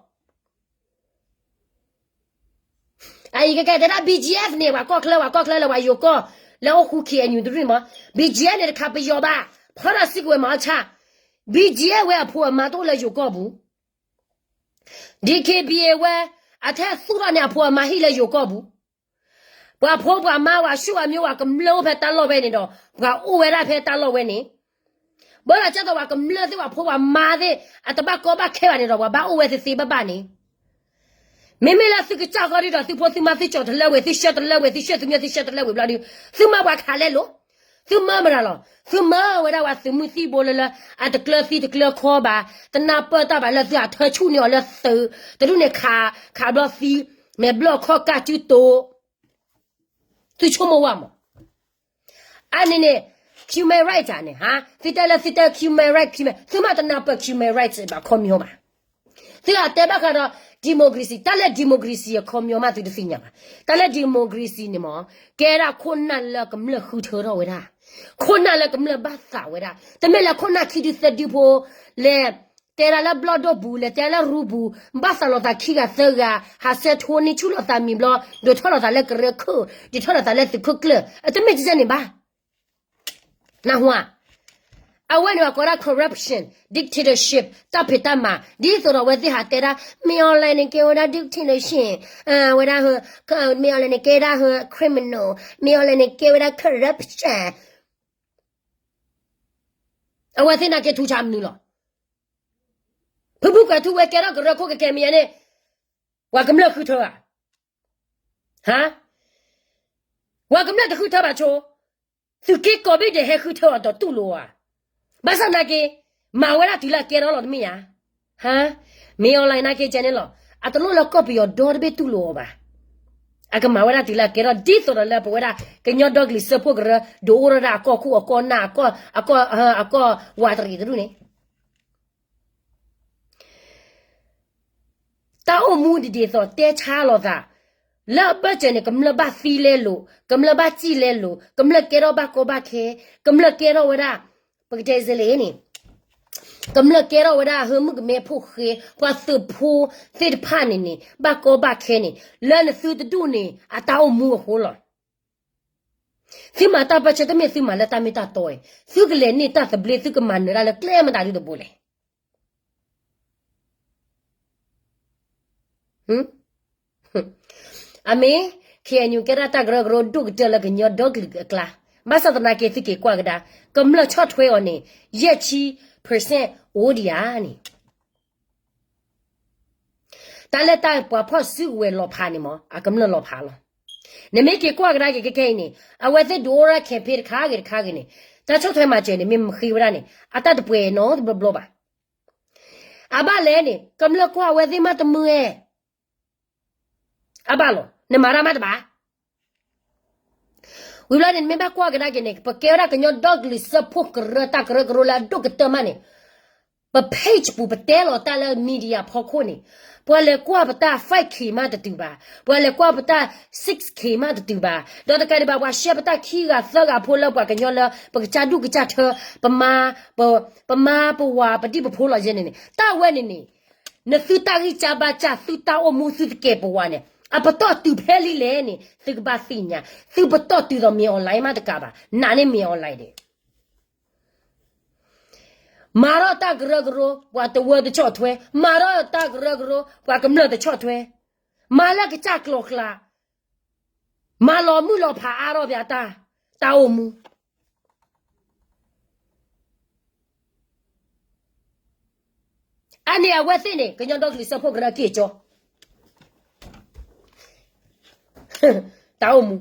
အအံၤကကဲတဲဒၣ် ဘီၣ်ကၠံၣ်အ့ၣ် န့ၣ် ပှၤကီၢ်ချၢ ပှၤကီၢ်ချၢလၢပှၤယိၤကီၢ် လၢအိၣ်ဃူ ခ့ၣ်အဲၣ်ယူၣ် တရံၣ်မး, ဘီၣ်ကၠံၣ်အ့ၣ် န့ၣ်တခါပယီၤဘၣ်, ဖီထီၣ်စုကဝဲၤမၤအီၣ်ဆၣ်, ဘီၣ်ကၠံၣ်အ့ၣ် ဝဲအဖိအမါတအိၣ်လၢယိၤကီၢ်ပူၤ, ဒံၣ်ခ့ၣ်ဘံၣ်အ့ၣ် ဝဲ အထဲသူၣ်ထီၣ်န့ၣ် အဖိအမါဟံၣ်လၢယိၤကီၢ်ပူၤ, ပှၤဖိပှၤမါ ပှၤဆူၣ်ပှၤမၠိ ပှၤကမျၢၢ်အိၣ်ဖဲတၢ်လီၢ်ဝဲန့ၣ်ဒီး ပှၤအိၣ်ဝဲဒၣ်ဖဲတၢ်လီၢ်ဝဲန့ၣ်, ဘၣ်ဆၣ်ကၠီသိးပှၤကမျၢၢ်သ့ၣ် ပှၤဖိပှၤမါသ့ၣ် အတဘၣ်ကီဘၣ်ခဲဘၣ်န့ၣ်ဒီး ပှၤဘၣ်အိၣ်ဝဲသ့သ့ဘၣ်ဘၣ်န့ၣ်, မ့မ့ၢ်လၢသုကစၢ်ဃီဒ်ဒီး သုဖိသုမါသုကၠီၣ်တလၢဝဲ သုဆှၢတလၢဝဲ သုဆှၢသုမၠိသုဆှၢတလၢဝဲဘျီဒုး သုမါပှၤခးလဲလိာ်, သုမၢမတၤလီၤ, သုမၢဝဲဒၣ်ပှၤသုးမုၢ်သံၣ်ဘိလၢလၢ အတကျၢၤသံတကျၢၤခီဘၣ်, တနၢ်ပၢၢ်တၢ်ဘၣ်လၢသုဟးထၢဆူၣ်န့ၢ်အီၤလၢသုး, တဒူၣ်န့ၣ်ခး, ခးဘျီသံ, မဲာ်ဘျီၣ်ခီၣ်ကၢ်စုတိာ် သုဆိကမိၣ်ဝဲမး, အန့ၣ်န့ၣ် human rights န့ၣ် ဟါ, သုတဲလၢသုတဲ human rights, သုမ့ၢ်တနၢ်ပၢၢ် human rights ဘၣ်ခီပညီဘၣ်, သုအတဲဘၣ်ဃးဒီး democracy, တၢ်လၢ democracy အခီပညီမးသုတသ့ၣ်ညါဘၣ်, တၢ်လၢ democracy န့ၣ်မး ကဲဒၣ်ခိၣ်နၢ်လၢကမျၢၢ်ဃုထၢထီၣ်ဝဲဒၣ်, ခိၣ်နၢ်လၢကမျၢၢ်ဘၣ်သးဝဲဒၣ်, တမ့ၢ်လၢခိၣ်နၢ်ခံဒုသၢဒုဖိ လဲၤ တဲဒၣ်လၢဘျီၣ်ဒိၣ်ပူၤ လဲၤတဲလၢရူပူၤ, ဘၣ်သးလိာ်သးခံဂၤသၢဂၤ, ဟးဆဲးထိန့ၢ်ဆူၣ်လိာ်သးမံၤဘျီ, ဒိးထီၣ်လိာ်သးလၢကရၢခိၣ်, ဒိးထီၣ်လိာ်သးလၢသုးခိၣ်ကျၢၢ်, အတမ့ၢ်ကဲန့ၣ်ဘၣ်, နၢ်ဟူဧါ, အဝဲန့ၣ်ပှၤကိးဒၣ် corruption, dictatorship, တၢ်ဖံးတၢ်မၤ, ဒ်သိးဒီးအဝဲသ့ၣ်ဟးတဲဒၣ် မ့ၢ်အီၤလဲၣ်န့ၣ်ကဲဝဲဒၣ် dictatorship, ဝဲဒၣ်, မ့ၢ်အီၤလဲၣ်န့ၣ်ကဲဒၣ် criminal, မ့ၢ်အီၤလဲၣ်န့ၣ်ကဲဝဲဒၣ် corruption အဝဲသ့ၣ်နာ်က့ထူဆါမနုၤလီၤ. ဖုဖုကွဲၤထူဝဲကဲထီၣ်ကရၢခိၣ်ကကဲမံၤယါန့ၣ်, ပှၤကမျၢၢ်ဃုထၢဧါ, ဟါ, ပှၤကမျၢၢ်တဃုထၢဘၣ်ဆိ, သုးက့ကိးဘ့ၣ်ဒဲးဟဲဃုထၢအီၤဒီးတူၢ်လိာ်ဧါ, ဘၣ်ဆၣ်နာ်က့, မၤဝဲဒၣ်တုၤလၢအကဲထီၣ်လီၤတမ့ၢ်ဧါ, ဟါ, မ့ၢ်အီၤလဲၣ်နာ်က့ကဲန့ၣ်လီၤ, အတလိၣ်လၢကီၢ်ပယီၤဒီတဘ့ၣ်တူၢ်လိာ်အီၤဘၣ် အကမၤဝဲဒၣ်တုၤလၢအကဲထီၣ် ဒ်သိးဒီးလၢပဝဲဒၣ် ကညီဒီကလုာ်စၢဖှိၣ်ကရၢ ဒုးအိၣ်ထီၣ်ဒၣ်အကီၢ်ခိၣ်အကီၢ်နၢ်အကီၢ်, အကီၢ်, အကီၢ်ဝးတရံးတဒူၣ်န့ၣ်, တၢ်အိၣ်မူဒ်သိးတဲဆါလိာ်သး, လၢအဘၢၣ်စၢၤန့ၣ် ကမျၢၢ်ဘၣ်သံလဲလိာ်, ကမျၢၢ်ဘၣ်စံၣ်လဲလိာ်, ကမျၢၢ်ကဲထီၣ်ဘၣ်ကီဘၣ်ခဲ, ကမျၢၢ်ကဲထီၣ်ဝဲဒၣ်, ပကတဲစ့လ့န့ၣ် ကမျၢၢ်ကဲထီၣ်ဝဲဒၣ်ဟၢမုၢ်ကမဲဖိဃ့, ပှၤသုးဖိသ့ၣ်တဖၣ်န့ၣ်န့ၣ် ဘၣ်ကီဘၣ်ခဲန့ၣ် လၢနသုတဒူၣ်န့ၣ် အတၢ်အိၣ်မူအဃိလီၤ. သုမၤတၢ်ပၢဆှၢတမ့ၢ်သုမၤလၢတၢ်မ့ၢ်တၢ်တီ, သုကလဲၤန့ၢ်တၢ်သဘျ့ သုကမၤနၢၤတၢ်လၢကျဲမတၤဒုတဘိလဲၣ်. အမ့ၢ် ခ့ၣ်အဲၣ်ယူၣ် ကဲဒၣ်တၢ်ကရၢကရိဒိၣ်ကတၢၢ်လၢကညီဒီကလုာ်အကျါ, ဘၣ်ဆၣ်သနာ်က့သုက့ၤကွၢ်ကဒါ, ကမျၢၢ်ဆီၣ်ထွဲအီၤန့ၣ် ယဲၢ်ဆံ percent အိၣ်ဒံးဧါန့ၣ် တၢ်လၢတၢ်ပှၤဖီၣ်စုကဝဲၤလီၤဖးန့ၣ်မး အကမျၢၢ်လီၤဖးလီၤ. နမ့ၢ်က့ၤကွၢ်ကဒါက့ၤခဲခဲအံၤန့ၣ် အဝဲသ့ၣ်ဒုးအိၣ်ဒၣ် campaign တခါဂ့ၤတခါဂ့ၤန့ၣ် တၢ်ဆီၣ်ထွဲမၤစၢၤန့ၣ် မ့ၢ်မဃ့ဝဲဒၣ်န့ၣ် အတၢ်တပှဲၤနီတဘျီဘျီဘၣ်. အဘၣ်လဲၣ်န့ၣ် ကမျၢၢ်ကွၢ်ဝဲသ့ၣ်မးတမုာ်ဧဲ အဘၣ်လီၤ နမၤတၢ်မးတဘၣ်. ဝံၤဘျီန့ၣ် နမ့ၢ်ဘၣ်ကွၢ်ကဒါက့ၤန့ၣ် ပကဲဝဲဒၣ်ကညီဒီကလုာ်စၢဖှိၣ်ကရၢ တၢ်ကရၢကရိလၢအဒိၣ်ကတၢၢ်မးန့ၣ် ပ page ပူၤ ပတဲလီၤတၢ်လၢ media ဖီခိၣ်န့ၣ် ပှၤလဲၤကွၢ်ပတၢ် five K မးတတုၤဘၣ်, ပှၤလဲၤကွၢ်ပတၢ် six K မးတတုၤဘၣ်, ဒီးတကးဒံးဘၣ် ပှၤ share ပတၢ်ခံဂၤသၢဂၤဖိလၢပှၤကညီလၢ ပကစၢ်ဒူၣ်ကစၢ်ထၢ ပမါ ပမါပဝၤ ပဒံၣ်ပဖိလီၤယဲန့ၣ်န့ၣ် တၢ်ဝဲန့ၣ်န့ၣ် နသုတၢ်ဂံၢ်စၢ်ဘါစၢ် သုတၢ်အိၣ်မူသုတကဲာ်ပဝးန့ၣ် အပတီၢ်တုၤဖဲလံလဲၣ်န့ၣ် သုကဘၣ်သ့ၣ်ညါ, သုပတီၢ်တုၤဒီးမ့ၢ် online မးတကးဘၣ်, နာ်န့ၢ်မ့ၢ် online ဒဲး မၤထီၣ်တၢ်ကရၢကရိ ပှၤတဝၢတဆီၣ်ထွဲ, မၤထီၣ်တၢ်ကရၢကရိ ပှၤကမျၢၢ်တဆီၣ်ထွဲ, မၤလၢကစၢ်ကျိၤကျါ, မၤလီၤမုၢ်လီၤဖးအါထီၣ်ပှၤတၢ်, တၢ်အိၣ်မူ အန့ၣ်အဝဲသ့ၣ်န့ၣ် ကညီဒီကလုာ်စၢဖှိၣ်ကရၢအက့ၢ်အကၠီ တၢ်အိၣ်မူ,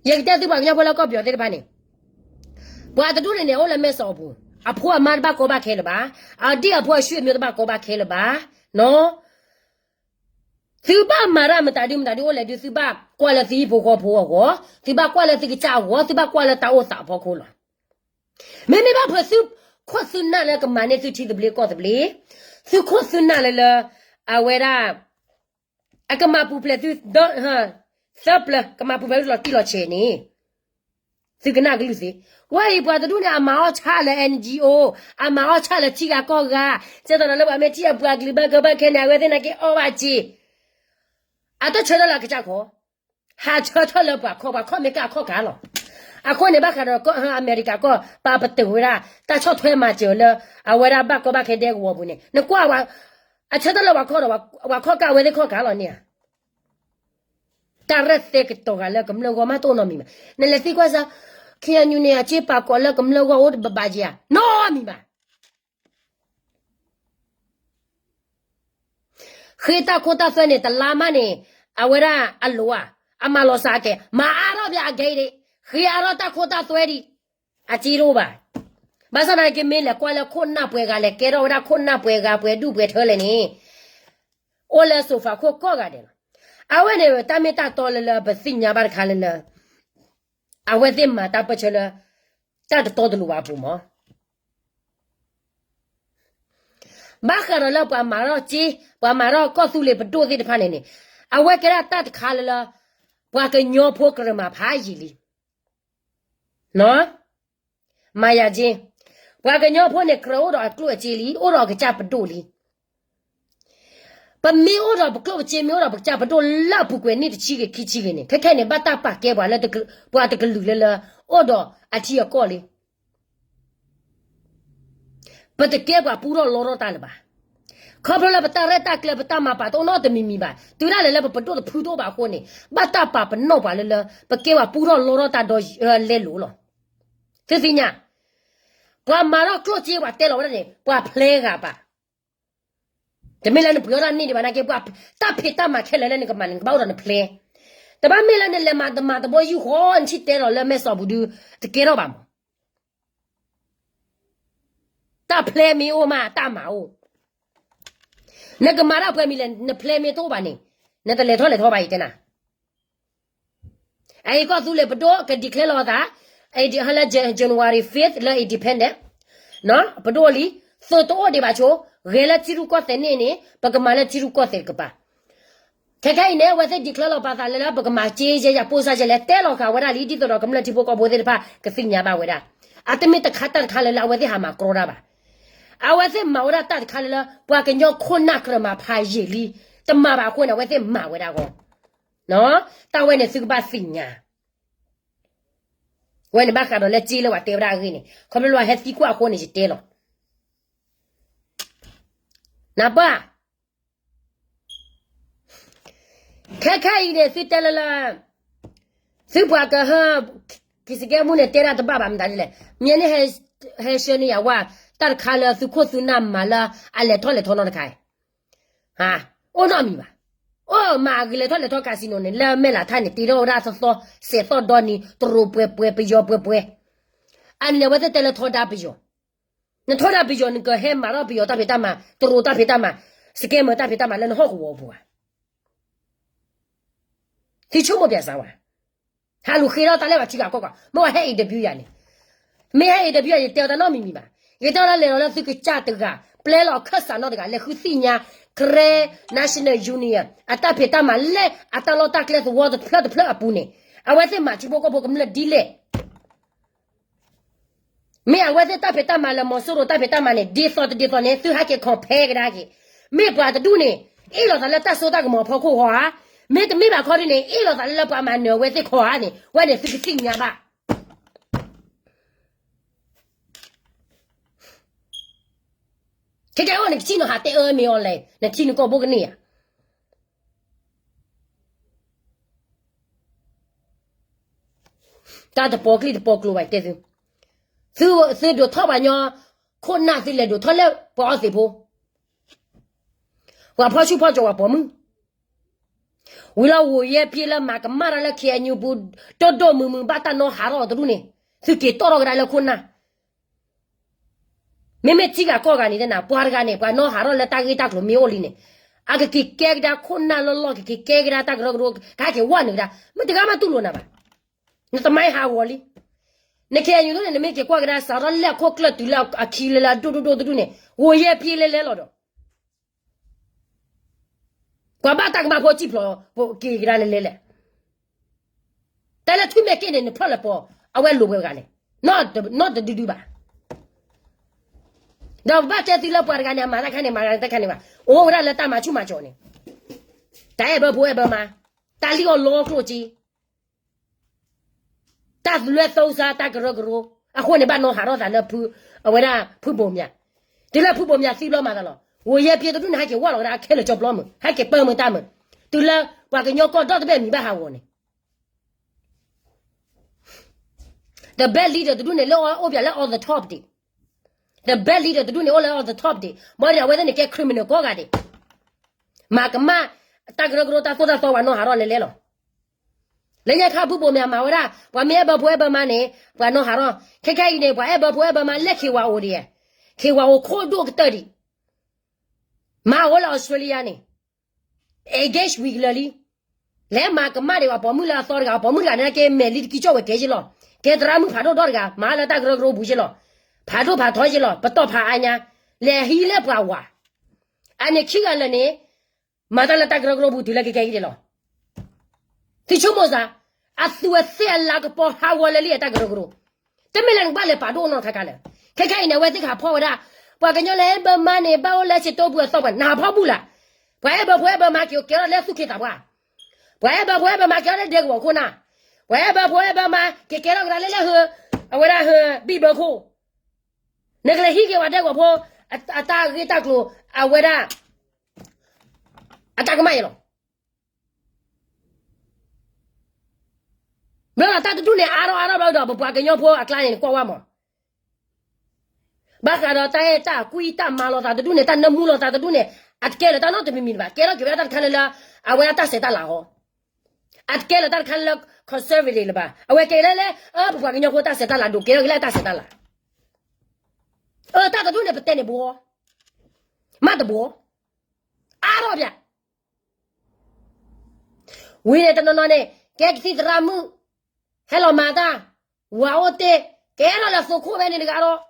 ယကတဲသုပှၤကညီဖိလၢကီၢ်ပယီၤသ့ၣ်တဖၣ်န့ၣ်, ပှၤတဒူၣ်န့ၣ်န့ၣ် အိၣ်လၢမဲၢ်စီၤအပူၤ, အဖိအမါတဘၣ်ကီဘၣ်ခဲလၢၤဘၣ်, အဒ့ၣ်အဖိအဆွေမျိုးတဘၣ်ကီဘၣ်ခဲလၢၤဘၣ်, နီၢ် သုဘၣ်မၤတၢ်မတၤဒုမတၤဒုအိ�25 သုဘၣ်ကွၢ်လၢသုဟံၣ်ဖိဃီဖိအဂီၢ်, သုဘၣ်ကွၢ်လၢသုကစၢ်အဂီၢ်, သုဘၣ်ကွၢ်လၢတၢ်အိၣ်သးအဖီခိၣ်လီၤ. မ့မ့ၢ်ဘၣ်ဖဲသုခိၣ်သုနၢ်လၢကမၤန့ၢ်သုထံသဘျ့ကီၢ်သဘျ့, သုခိၣ်သုနၢ်လၢလၢ အဝဲဒၣ် အကမၤပူၤဖျဲးသု သၢပျၢၤ ကမၤပူၤဖျဲးသုလီၤတံၢ်လီၤဆဲးန့ၣ် သုကနၣ်ကလုၢ်သ့, ဝဲအံၤပှၤတဒူၣ်န့ၣ် အမၤအီၣ်ဆၣ်လၢ NGO, အမၤအီၣ်ဆၣ်လၢထံဂၤကီၢ်ဂၤ, ကဲသိးဒီးလၢပှၤမ့ၢ်ထံၣ်အပှၤကလုာ်ဘၣ်ကီဘၣ်ခဲန့ၣ် အဝဲသ့ၣ်နာ်က့အီၣ်ဘၣ်စ့, အတၢ်ဆၢထၢၣ်လၢအကစၢ်ခီ, ဟးဆၢထၢၣ်လၢပှၤခီ, ပှၤခီၣ်မ့ၢ်ကၢ်အခီၣ်ကါလီၤ. အဃိန့ၣ် ဘၣ်ဃးဒီးကီၢ်အမဲရကၤကီၢ် ပာ်ပတုာ်ဝဲဒၣ် တၢ်ဆီၣ်ထွဲမၤစၢၤလၢ အဝဲဒၣ်ဘၣ်ကီဘၣ်ခဲဒဲကဝီၤပူၤန့ၣ် နကွၢ်ဝဲ အဆၢထၢၣ်လၢပှၤခီဒီး ပှၤခီၣ်ကၢ်အဝဲသ့ၣ်ခီၣ်ကါလီၤန့ၣ်ဧါ. တၢ်ရဲၣ်သဲကတီၤဂၤလၢကမျၢၢ်ဂီၢ်မးတအိၣ်နီတမံၤဘၣ်. နလဲၤသံကွၢ်စၢ် ခ့ၣ်အဲၣ်ယူၣ်န့ၣ် အစ့ပာ်ကိးလၢကမျၢၢ်ဂီၢ်အိၣ်တဘၣ်ဘၣ်က့ဧါ, နီတမံၤဘၣ်. ဃ့တၢ်ခိတၢ်သွဲန့ၣ် တလါမးန့ၣ် အဝဲဒၣ်အလိၤဧါ, အမၤလီၤစၢ်ကဲ, မၤအါထီၣ်ဘၣ်အဂ့ၤဒံး, ဃ့အါထီၣ်တၢ်ခိတၢ်သွဲဒံး, အစ့တအိၣ်ဘၣ်. ဘၣ်ဆၣ်သနာ်က့ မ့ၢ်လဲၤကွၢ်လၢခိၣ်နၢ်ပှဲၤဂၤ လဲၤကဲထီၣ်ဝဲဒၣ်ခိၣ်နၢ်ပှဲၤဂၤပှဲၤဒူၣ်ပှဲၤထၢလဲၣ်န့ၣ် အိၣ်လၢစိၤဖးခိၣ်ကိးဂၤဒဲးလီၤ. အဝဲန့ၣ် တၢ်မ့ၢ်တၢ်တီလၢလၢပသ့ၣ်ညါဘၣ်တခါလၢလၢ အဝဲသ့ၣ်မၤတၢ်ပၢၢ်ဆၢလၢ တၢ်တတီတလိၤဘၣ်အပူၤမး. ဘၣ်ဃးဒီးလၢပှၤမၤထီၣ်စ့, ပှၤမၤထီၣ်ကီၢ်သူလ့ၤပဒိၣ်သ့ၣ်တဖၣ်န့ၣ်န့ၣ်, အဝဲကဲဒၣ်တၢ်တခါလၢလၢ ပှၤကညီဖိကြၢးမၤဖးယံာ်လံ. မၤယၤက့, ပှၤကညီဖိန့ၣ် ကြၢးအိၣ်ဒီးအကျိၣ်အစ့လံ, အိၣ်ဒီးအကစၢ်ပဒိၣ်လံ. ပမ့ၢ်အိၣ်ဒီးပကျိၣ်ပစ့ မ့ၢ်အိၣ်ဒီးပကစၢ်ပဒိၣ်လၢအပူၤကွံာ်နံၣ်တဆံဂ့ၤ ခံဆံဂ့ၤန့ၣ်, ခဲခဲန့ၣ် ဘၣ်တၢ်ပာ်ကဲပှၤလၢ ပှၤတကလုာ်လၢလၢ အိၣ်ဒီးအထံအကီၢ်လံ. ပတကဲပှၤပူထီၣ်လီထီၣ်တၢ်လၢၤဘၣ်. ခီဖျိလၢပတၢ်ရဲၣ်တၢ်ကျဲၤ ပတၢ်မၤပာ်တအိၣ်နီတမံၤမံၤဘၣ်. တုၤဒၣ်လဲာ်လၢပပဒိၣ်တဖုတအိၣ်ဘၣ်အဃိန့ၣ်, ဘၣ်တၢ်ပာ်ပနီၣ်ပှၤလၢလၢ ပကဲပှၤပူထီၣ်လီထီၣ်တၢ်ဒီးလဲလိာ်လီၤ. သုသ့ၣ်ညါ, ပှၤမၤထီၣ်ကျိၣ်စ့ပှၤတဲလီၤဝဲဒၣ်န့ၣ် ပှၤဖျဲဂၤဘၣ်. တမ့ၢ်လၢနပှ့ၤအီၣ်တၢ်န့ၢ်ဒံးဘၣ်နာ်က့ ပှၤတၢ်ဖံးတၢ်မၤခဲလၢာ်လၢနကမၤန့ၣ် နကဘၣ်အိၣ်ဒီးနဖျဲ. တဘၣ်မ့ၢ်လၢနလဲၤမၤတမၤတဘိယူၢ်ဃီ နထံၣ်တဲဒီးလၢမဲာ်စီၤပူၤဒု တကဲထီၣ်ဘၣ်မး. တၢ်ဖျဲမ့ၢ်အိၣ်မး တၢ်မၤအိၣ်. နကမၤတၢ်ပှဲၤမံၤလဲၣ် နဖျဲမ့ၢ်တအိၣ်ဘၣ်န့ၣ်, နတလဲၤထီၣ်လဲၤထီဘၣ်အံၤတဲနၤ. အအံၤကီၢ်သူလ့ၤပဒိၣ်က declare လီၤအသး, ဟဲလၢ January fifth လၢ independent ပဒိၣ်လံ, သုတအိၣ်ဒံးဘၣ်ဆိ, ဂဲၤလၢထံရူၢ်ကီၢ်သဲးန့ၣ်န့ၣ် ပကမၤလၢထံရူၢ်ကီၢ်သဲးတကပၤ. ခဲခဲအံၤန့ၣ် အဝဲသ့ၣ် declare လီၤပာ်သးလၢလၢပကမၤစ့ယဲယၤပိၢ်စၢ်ယဲလဲၣ် တဲလီၤဃာ်ဝဲဒၣ်လံ ဒ်သိးဒီးကမျၢၢ်ထံဖိကီၢ်ဖိသ့ၣ်တဖၣ်ကသ့ၣ်ညါဘၣ်ဝဲဒၣ်. အတမ့ၢ်တခါတၢ်တခါလၢလၢအဝဲသ့ၣ်ဟးမၤကြီတၢ်ဘၣ်. အဝဲသ့ၣ်မၤဝဲဒၣ်တၢ်တခါလၢလၢ ပှၤကညီခိၣ်နၢ်ကြၢးမၤဖးယံာ်လံ, တမၤဘၣ်အဃိန့ၣ် အဝဲသ့ၣ်မၤဝဲဒၣ်ဂီၢ် တၢ်ဝဲန့ၣ်သုကဘၣ်သ့ၣ်ညါ. ဝဲန့ၣ်ဘၣ်ဃးဒီးလၢစ့လၢပှၤတဲဝဲဒၣ်အဂ့ၢ်န့ၣ် ခီဖျိလၢပှၤဟဲသံကွၢ်အဃိန့ၣ် ယတဲလီၤ. နၢ်ပၢၢ်, ခဲခဲအံၤန့ၣ် သုတဲလၢလၢ သုပှၤကဟၢ က့ၤစကဲမူန့ၣ် တဲဒၣ်တဘၣ်ဘၣ်မတၤဒ်လဲၣ်. မ့ၢ်န့ၣ် ဟဲဆှၢန့ၢ်ယၤဝဲ တၢ်တခါလၢသုခိၣ်သုနၢ်မၤလၢအလဲၤထီၣ်လဲၤထီနီတခါ, အိၣ်နီတမံၤဘၣ်. အိၣ်မၤအဂ့ၤလဲၤထီၣ်လဲၤထီ casino န့ၣ် လၢမဲၢ်လးထါန့ၣ် တ့ထီၣ်ဝဲဒၣ်သီသီ စဲးသီၣ်ဒီနံၤ တရူးပှဲၤပှဲၤ ပယီၤပှဲၤပှဲၤ. အန့ၣ်အဝဲသ့ၣ်တဲလၢထီဒါပယီၤ, နထီဒါပယီၤ နကဟဲမၤထီၣ်ပယီၤတၢ်ဖံးတၢ်မၤ တရူးတၢ်ဖံးတၢ်မၤ စကဲမၢတၢ်ဖံးတၢ်မၤလၢနဟီၣ်ကဝီၤပူၤဧါ. သုဆိကမိၣ်ပၠးစၢၤဝဲ, ဟးလူၤဃ့ထီၣ်တၢ်လၢပှၤထံဂၤကီၢ်ဂၤ မ့ၢ်ဝဲဟဲ interview ယၤန့ၣ်, မ့ၢ်ဟဲ interview ယၤန့ၣ် ယတဲအီၤတၢ်နီတမံၤမံၤဘၣ်. ယတဲအီၤလၢလဲၤလီၤလၢသုကစၢ်တဂၤ ပျဲလီၤခၢၣ်စးနီတဂၤ လဲၤဃုသ့ၣ်ညါ Karen National Union အတၢ်ဖံးတၢ်မၤလၢအတၢ်လီၢ်တၢ်ကျဲသဝီတဖျၢၣ်တဖျၢၣ်အပူၤန့ၣ် အဝဲသ့ၣ်မၤထံဖိကီၢ်ဖိကမျၢၢ်ဒ်လဲၣ်. မ့ၢ်အဝဲသ့ၣ်တၢ်ဖံးတၢ်မၤလၢမီၤစိရိၤတၢ်ဖံးတၢ်မၤန့ၣ် ဒ်သိးတဒ်သိးန့ၣ် သုဟဲက့ၤ compare ကဒါက့ၤ. မ့ၢ်ပှၤတဒူၣ်န့ၣ် အ့ၣ်လိာ်သးလၢတၢ်စိတၢ်ကမီၤအဖီခိၣ်ဃီဧါ, မ့တမ့ၢ်ဘၣ်ခီဒ်န့ၣ် အ့ၣ်လိာ်သးလၢလၢပှၤမၤနၢၤအဝဲသ့ၣ်ခီဧါန့ၣ် ဝဲန့ၣ်သုကသ့ၣ်ညါဘၣ်. ခဲကဲအိၣ်နကထံၣ်နဟးတဲအၢမ့ၢ်အီၤလဲၣ် နထံၣ်နကိာ်ဘိကန့ၢ်ဧါ. တၢ်တပီၤကျိၤတပီၤကျိၤဘၣ်တဲသု, သုဒိးထီၣ်ပှၤကညီခိၣ်နၢ် သုလဲၤဒိးထီၣ်လၢပှၤအီသံးဖိ, ပှၤဖီၣ်ဆူၣ်ဖီၣ်ကၠီၤပှၤပိာ်မုၣ်, ဝံၤလီၤဝိုယဲၢ်ဖံးလၢမၤကမၣ်တၢ်လၢ K N U ပူၤ ဒိၣ်ဒိၣ်မုၢ်မုၢ် ဘၣ်တၢ်နီၣ်ဟးထီၣ်အီၤတဒူၣ်န့ၣ် သုက့ၤတီၣ်ထီၣ်ကဒါလၢခိၣ်နၢ် မ့မ့ၢ်ထံဂၤကီၢ်ဂၤန့ၣ်တဲနၤ ပှၤတဂၤန့ၣ် ပှၤနီၢ်ဟးထီၣ်လၢတၢ်ဂ့ၢ်တၢ်ကျိၤမ့ၢ်အိၣ်လံန့ၣ် အကက့ၤကဲကဒါခိၣ်နၢ်လီၢ်လီၢ် ကက့ၤကဲကဒါတၢ်ကရၢကရိ ကဟဲက့ၤဝဲနုာ်ကဒါ မ့ၢ်တဂၤမးတူၢ်လိာ်နၤဘၣ်. နတမၤဟးဂီၤလံ. နခဲအံၤဒ်န့ၣ် နမ့ၢ်က့ၤကွၢ်ကဒါ စးထီၣ်လၢအခိၣ်ကျၢၢ်တုၤလၢအခံလၢလၢအဒိၣ်ဒိၣ်ဒိၣ်တဒူၣ်န့ၣ် ဂိၤယဲၢ်ဖျ့လဲလဲလီၤဒီး ပှၤဘၣ်တၢ်ကမၣ်ဖိစံၣ်ဖျိးက့ၤကဒါလဲလဲလဲၣ်. တၢ်လၢထွံၣ်မဲာ်က့ၣ်န့ၣ် နဖျၢၣ်လၢပီၤ အဝဲလိာ်ဝဲဂၤလဲၣ်. နီတဒုဒုဘၣ်. ဒီးပဘၣ်တဲသုလၢပှၤတဂၤန့ၣ် အမၤတၢ်ခါန့ၣ် မၤတၢ်ခါန့ၣ်ဘၣ်. အိၣ်ဝဲဒၣ်လၢတၢ်မၤဆူၣ်မၤစီၤန့ၣ် တၢ်အဲၣ်ဘၢဖိအဲၣ်ဘၢမါ တၢ်လံၣ်အီၣ်လီကျိၣ်စ့ တၢ်လွဲၢ်သီစါတၢ်ကရၢကရိ အဃိန့ၣ် ဘၣ်နီၢ်ဟးထီၣ်သးလၢ အဝဲဒၣ်ဖုဘိၣ်မၠး, တုၤလၢဖုဘိၣ်မၠးသံဘျီမၤသးလီၤ. ဂိၤယဲၢ်ဖျ့တဒူၣ်န့ၣ် ဟဲက့ၤဝဲလီၤကဒါအခဲလၢာ်ကၠီပျီမုၢ် ဟဲက့ၤပၢမုၢ်တၢ်မုၢ်, တုၤလၢပှၤကညီကီၢ်ဒီတဘ့ၣ်မံၤဘၣ်ဟးဂီၤန့ၣ် the bad leader တဒူၣ်န့ၣ် လၢအိၣ်ပၠးလၢ on the top ဒံး, the bad leader တဒူၣ်န့ၣ် အိၣ်လၢ on the top ဒံး, ဘၣ်ဒီးအဝဲသ့ၣ်န့ၣ်ကဲ criminal ကိးဂၤဒဲး, မၤကမၣ် တၢ်ကရၢကရိတၢ်သိၣ်တၢ်သီဝဲနီၢ်ဟးထီၣ်လဲလဲလီၤ. လၢညါခါဖုဘိၣ်မၠးမၤဝဲဒၣ် ပှၤမ့ၢ်အဲၣ်ဘၢဖိအဲၣ်ဘၢမါန့ၣ် ပှၤနီၢ်ဟးထီၣ်, ခဲခဲအံၤန့ၣ် ပှၤအဲၣ်ဘၢဖိအဲၣ်ဘၢမါလၢ ခေဝါအိၣ်ဒံး, ခေဝါအိၣ်ခိၣ်ဒိၣ်ကတၢၢ်ဒံး, မၤအိၣ်လၢ Australia န့ၣ် engage ဝံၤကလၢာ်လံ. လဲၤမၤကမၣ်ဒံးပှၤပိာ်မုၣ်လၢအသီတဂၤ, ပိာ်မုၣ်တဂၤန့ၣ် ကဲမဲာ်လံတကံကၠီၣ်ဝဲကဲက့လီၤ, ကဲသရၣ်မုၣ်ဖးဒိၣ်ဒီတဂၤ, မၤလၢတၢ်ကရၢကရိပူၤက့လီၤ, ဖးဒိၣ်ဖးထီက့လီၤ, ပတီၢ်ဖးအါညါ, လဲၤဟံးလၢပှၤဝၤ, အန့ၣ်ခံဂၤလၢာ်န့ၣ် မၤတၢ်လၢတၢ်ကရၢကရိပူၤတုၤလၢကဲကဲအံၤဒံးလီၤ. သုဆိကမိၣ်စ့ၢ်, အသူးအသ့ၣ်အလၤကပီၤဟးဂီၤလၢလံအတၢ်ကရၢကရိ, တမ့ၢ်လၢနကဘၣ်လဲၤပာ်ဒိၣ်နီၢ်ခါခါလၢာ်, ခဲခဲအံၤန့ၣ် အဝဲသ့ၣ်ကဟးဖီၣ်ဝဲဒၣ်, ပှၤကညီလၢအဲၣ်ဘၢမါန့ၣ် ဘၣ်အိၣ်လၢစံးတိပူၤအသီပှၤ နဟးဖီၣ်ဘူၣ်လၢ်, ပှၤအဲၣ်ဘၢဖိအဲၣ်ဘၢမါက့ၤကဲထီၣ်လၢသူၣ်က့သးပှၢ်, ပှၤအဲၣ်ဘၢဖိအဲၣ်ဘၢမါကဲထီၣ်လၢဒဲကဝီၤခိၣ်နၢ်, ပှၤအဲၣ်ဘၢဖိအဲၣ်ဘၢမါက့ၤကဲထီၣ်ကဒါလၢလၢဟၢ, အဝဲဒၣ်ဟၢဘံၣ်ဘၢခိၣ်, နကလဲၤဟံးက့ၤဝဲဒဲကဝီၤဖိ အတၢ်ဂ့ၢ်တၢ်ကျိၤ အဝဲဒၣ် အတၢ်ကမၣ်အံၤလီၤ. ဘျီဒီးတၢ်တဒူၣ်န့ၣ် အါထီၣ်အါထီၣ်ဘျီဒီး ပပှၤကညီဖိအကျါန့ၣ် နကွၢ်ဝဲမး, ဘၣ်ဃးဒီးတၢ်အဲၣ်တၢ်ကွံတၢ်မၤလိာ်သးတဒူၣ်န့ၣ် တၢ်နၢမူလိာ်သးတဒူၣ်န့ၣ် အတကဲလၢၤတၢ်နီတမံၤမံၤဘၣ်, ကဲထီၣ်က့ၤဝဲဒၣ်တၢ်တခါလၢလၢ အဝဲဒၣ်တၢ်ဆဲးတၢ်လၤဟီ, အတကဲလၢၤတၢ်တခါလၢ conservative လၢၤဘၣ်, အဝဲကဲလၢလၢ ပပှၤကညီဖိတၢ်ဆဲးတၢ်လၤဒိၣ် ကဲထီၣ်က့ၤလၢတၢ်ဆဲးတၢ်လၤ, အတၢ်တဒူၣ်န့ၣ် ပတဲန့ၣ်ဘှီ, မ့ၢ်တဘှီ, အါထီၣ်ပၠး ဝံၤန့ၣ်တနီၤနီၤန့ၣ် ကဲကသံၣ်သရၣ်မုၣ်, ဟဲလီၤမၤတၢ်, ဝၤအိၣ်တ့ၢ်, ကဲထီၣ်လၢသိခိၣ်ဖဲန့ၣ်တဂၤဒီး,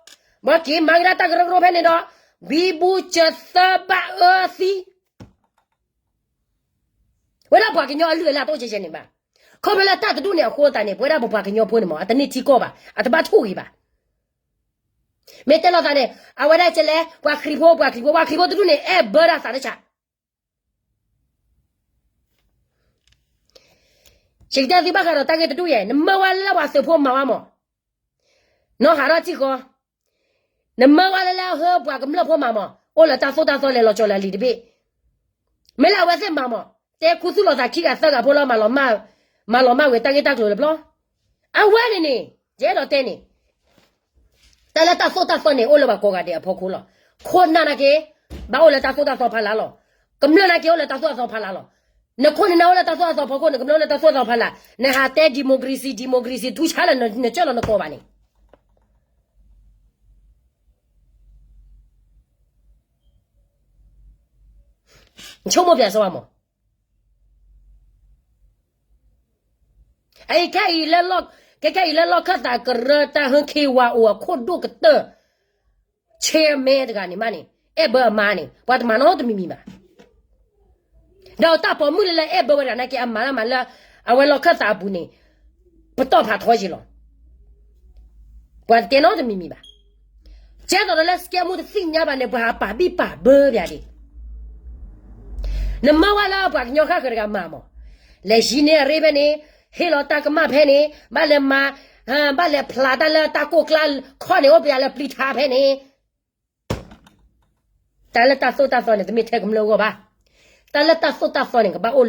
ဘၣ်က့ၤမၤကဒါတၢ်ကရၢကရိဖဲန့ၣ်ဒီး, ဘံဘူစၢၤသၢဘၣ်အၢသံ, ဝဲဒၣ်ပှၤကညီအလုၢ်အလၢ်တအိၣ်ကဲကဲန့ၣ်ဘၣ်, ခီဖျိလၢတၢ်တဒူၣ်န့ၣ်အဃိသတးန့ၣ် ပဝဲဒၣ်ပပှၤကညီဖိန့ၣ်မး အတန့ၢ်ထံကီၢ်ဘၣ်, အတဘၣ်ထိၣ်ဂ့ၤဘၣ်, မ့ၢ်တဲလိာ်သးန့ၣ် အဝဲဒၣ်ကဲလဲၣ် ပှၤခရံာ်ဖိ ပှၤခရံာ်ဖိ ပှၤခရံာ်ဖိတဒူၣ်န့ၣ် အဲၣ်ဘၢဒၣ်သးတဆး ယကတဲသုဘၣ်ဃးဒီးတၢ်ဂ့ၢ်တဒူၣ်ယဲၢ်, နမၢဝဲလၢပှၤသုးဖိမၤဝဲမး, နီၢ်ဟးထီၣ်ထံၣ်ဃီ, နမၢဝဲလၢလၢဟၢပှၤကမျၢၢ်ဖိမၤမး, အိၣ်လၢတၢ်သိၣ်တၢ်သီလဲၤလီၤကၠီၤလၢအလံာ်တဘ့ၣ်, မ့ၢ်လၢအဝဲသ့ၣ်မၤမး, တဲခူသူၣ်လိာ်သးခံဂၤသၢဂၤဖိလၢ မၤလီၤမၢ်ဝဲတၢ်ဂ့ၢ်တၢ်ကျိၤလၢပျီ, အဝဲန့ၣ်န့ၣ် ယအဲၣ်ဒိးတဲန့ၣ် တၢ်လၢတၢ်သိၣ်တၢ်သီန့ၣ် အိၣ်လၢပှၤကိးဂၤဒဲးအဖီခိၣ်လီၤ. ခိၣ်နၢ်နာ်က့ ဘၣ်အိၣ်လၢတၢ်သိၣ်တၢ်သီဖးလၢ်လီၤ. ကမျၢၢ်နာ်က့အိၣ်လၢတၢ်သိၣ်တၢ်သီဖးလၢ်လီၤ. နခိၣ်နနၢ်အိၣ်လၢတၢ်သိၣ်တၢ်သီဖီခိၣ် နကမျၢၢ်အိၣ်လၢတၢ်သိၣ်တၢ်သီဖးလၢ်, နဟးတဲ democracy democracy ထူဆါလၢနကၢၢ်လီၤနကိးဘၣ်န့ၣ် ဆိကမိၣ်ပၠးစ့ၢ်ကီးမး. အခဲအံၤလၢ ခဲခဲအံၤလၢလီၢ်ခၢၣ်သးကရၢတၢ်ဟၢခ့ဝါအိၣ်အခိၣ်ဒိၣ်ကတၢၢ် chairman တဂၤန့ၣ်မးန့ၣ် အဲၣ်ဘၢအမါန့ၣ် ပှၤတမၤနီတမံၤမံၤဘၣ်. ဒီးတၢ်ပိာ်မုၣ်လၢလၢအဲၣ်ဘၢဝဲဒၣ်နာ်က့ အမၤတၢ်မၤလၢ အဝဲလီၢ်ခၢၣ်သးအပူၤန့ၣ် ပတီၢ်ဖးထီက့ၤလီၤ. ပှၤတတဲနီတမံၤမံၤဘၣ်. ကဲသိးဒီးလၢ စကဲမူတသ့ၣ်ညါဘၣ်န့ၣ် ပှၤဟးပာ်ဘံၣ်ပာ်ဘၢပၠးဒၣ် နမၢဝဲလၢပှၤကညီဃၣ်ဃၢၤတဂၤမၤမး, လဲၤယံၤန့ၢ်အရ့ဖဲန့ၣ်, ဟ့ၣ်လီၤတၢ်ကမၣ်ဖဲန့ၣ်, ဘၣ်လဲၤမၤ, ဘၣ်လဲၤဖျးတၢ်လၢတၢ်ကိၢ်ကျါခီၣ်န့ၣ် အိၣ်ပၠးလၢပျံၤထါဖဲန့ၣ်, တၢ်လၢတၢ်သိၣ်တၢ်သီန့ၣ် တမ့ၢ်ထဲကမျၢၢ်အဂီၢ်ဘၣ်. တၢ်လၢတၢ်သိၣ်တၢ်သီန့ၣ် ကဘၣ်အိၣ်လၢ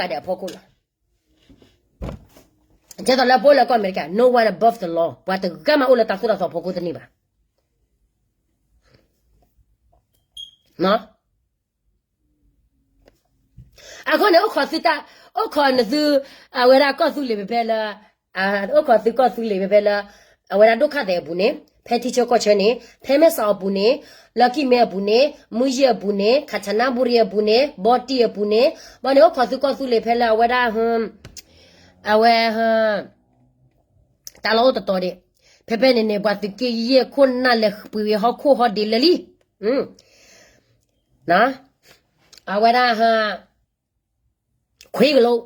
ပှၤကိးဂၤဒဲးအဖီခိၣ်လီၤ. ကဲသိးလၢပအိၣ်လၢကီၢ်အမဲရကၤ no one above the law ပှၤတဂၤမးအိၣ်လၢတၢ်သိၣ်တၢ်သီဖီခိၣ်တန့ၢ်ဘၣ်. အဃိန့ၣ် အိၣ်ခိးသုတၢ်, အိၣ်ခိးနသု, အဝဲဒၣ်ကီၢ်သူလ့ၤဖဲဖဲလၢ, အိၣ်ခိးသုကီၢ်သူလ့ၤဖဲဖဲလၢ, အဝဲဒၣ်ဒိၣ်ခၣ်သဲးအပူၤန့ၣ်, ဖဲထံဆၢကီၢ်ဆၢန့ၣ် ဖဲမဲၢ်စီးအပူၤန့ၣ်, လၢကံၢ်မဲအပူၤန့ၣ်, မုၢ်ယံၢ်အပူၤန့ၣ်, ခၣ်ဆၣ်နၢ်ဘူရံၤအပူၤန့ၣ်, ဘီတံၢ်အပူၤန့ၣ်, ဘၣ်န့ၣ်အိၣ်ခိးသုကီၢ်သူလ့ၤဖဲလၢအဝဲဒၣ် အဝဲ တၢ်လီၢ်အိၣ်တတီၤဒံး, ဖဲဖဲန့ၣ်န့ၣ် ပှၤသုးက့ယဲၢ်ခိၣ်နၢ်လဲၤပှ့ၤဝဲဟီၣ်ခိၣ်ဟီၣ်ဒ့လၢလံ အဝဲဒၣ် ခွ့ကလိာ်,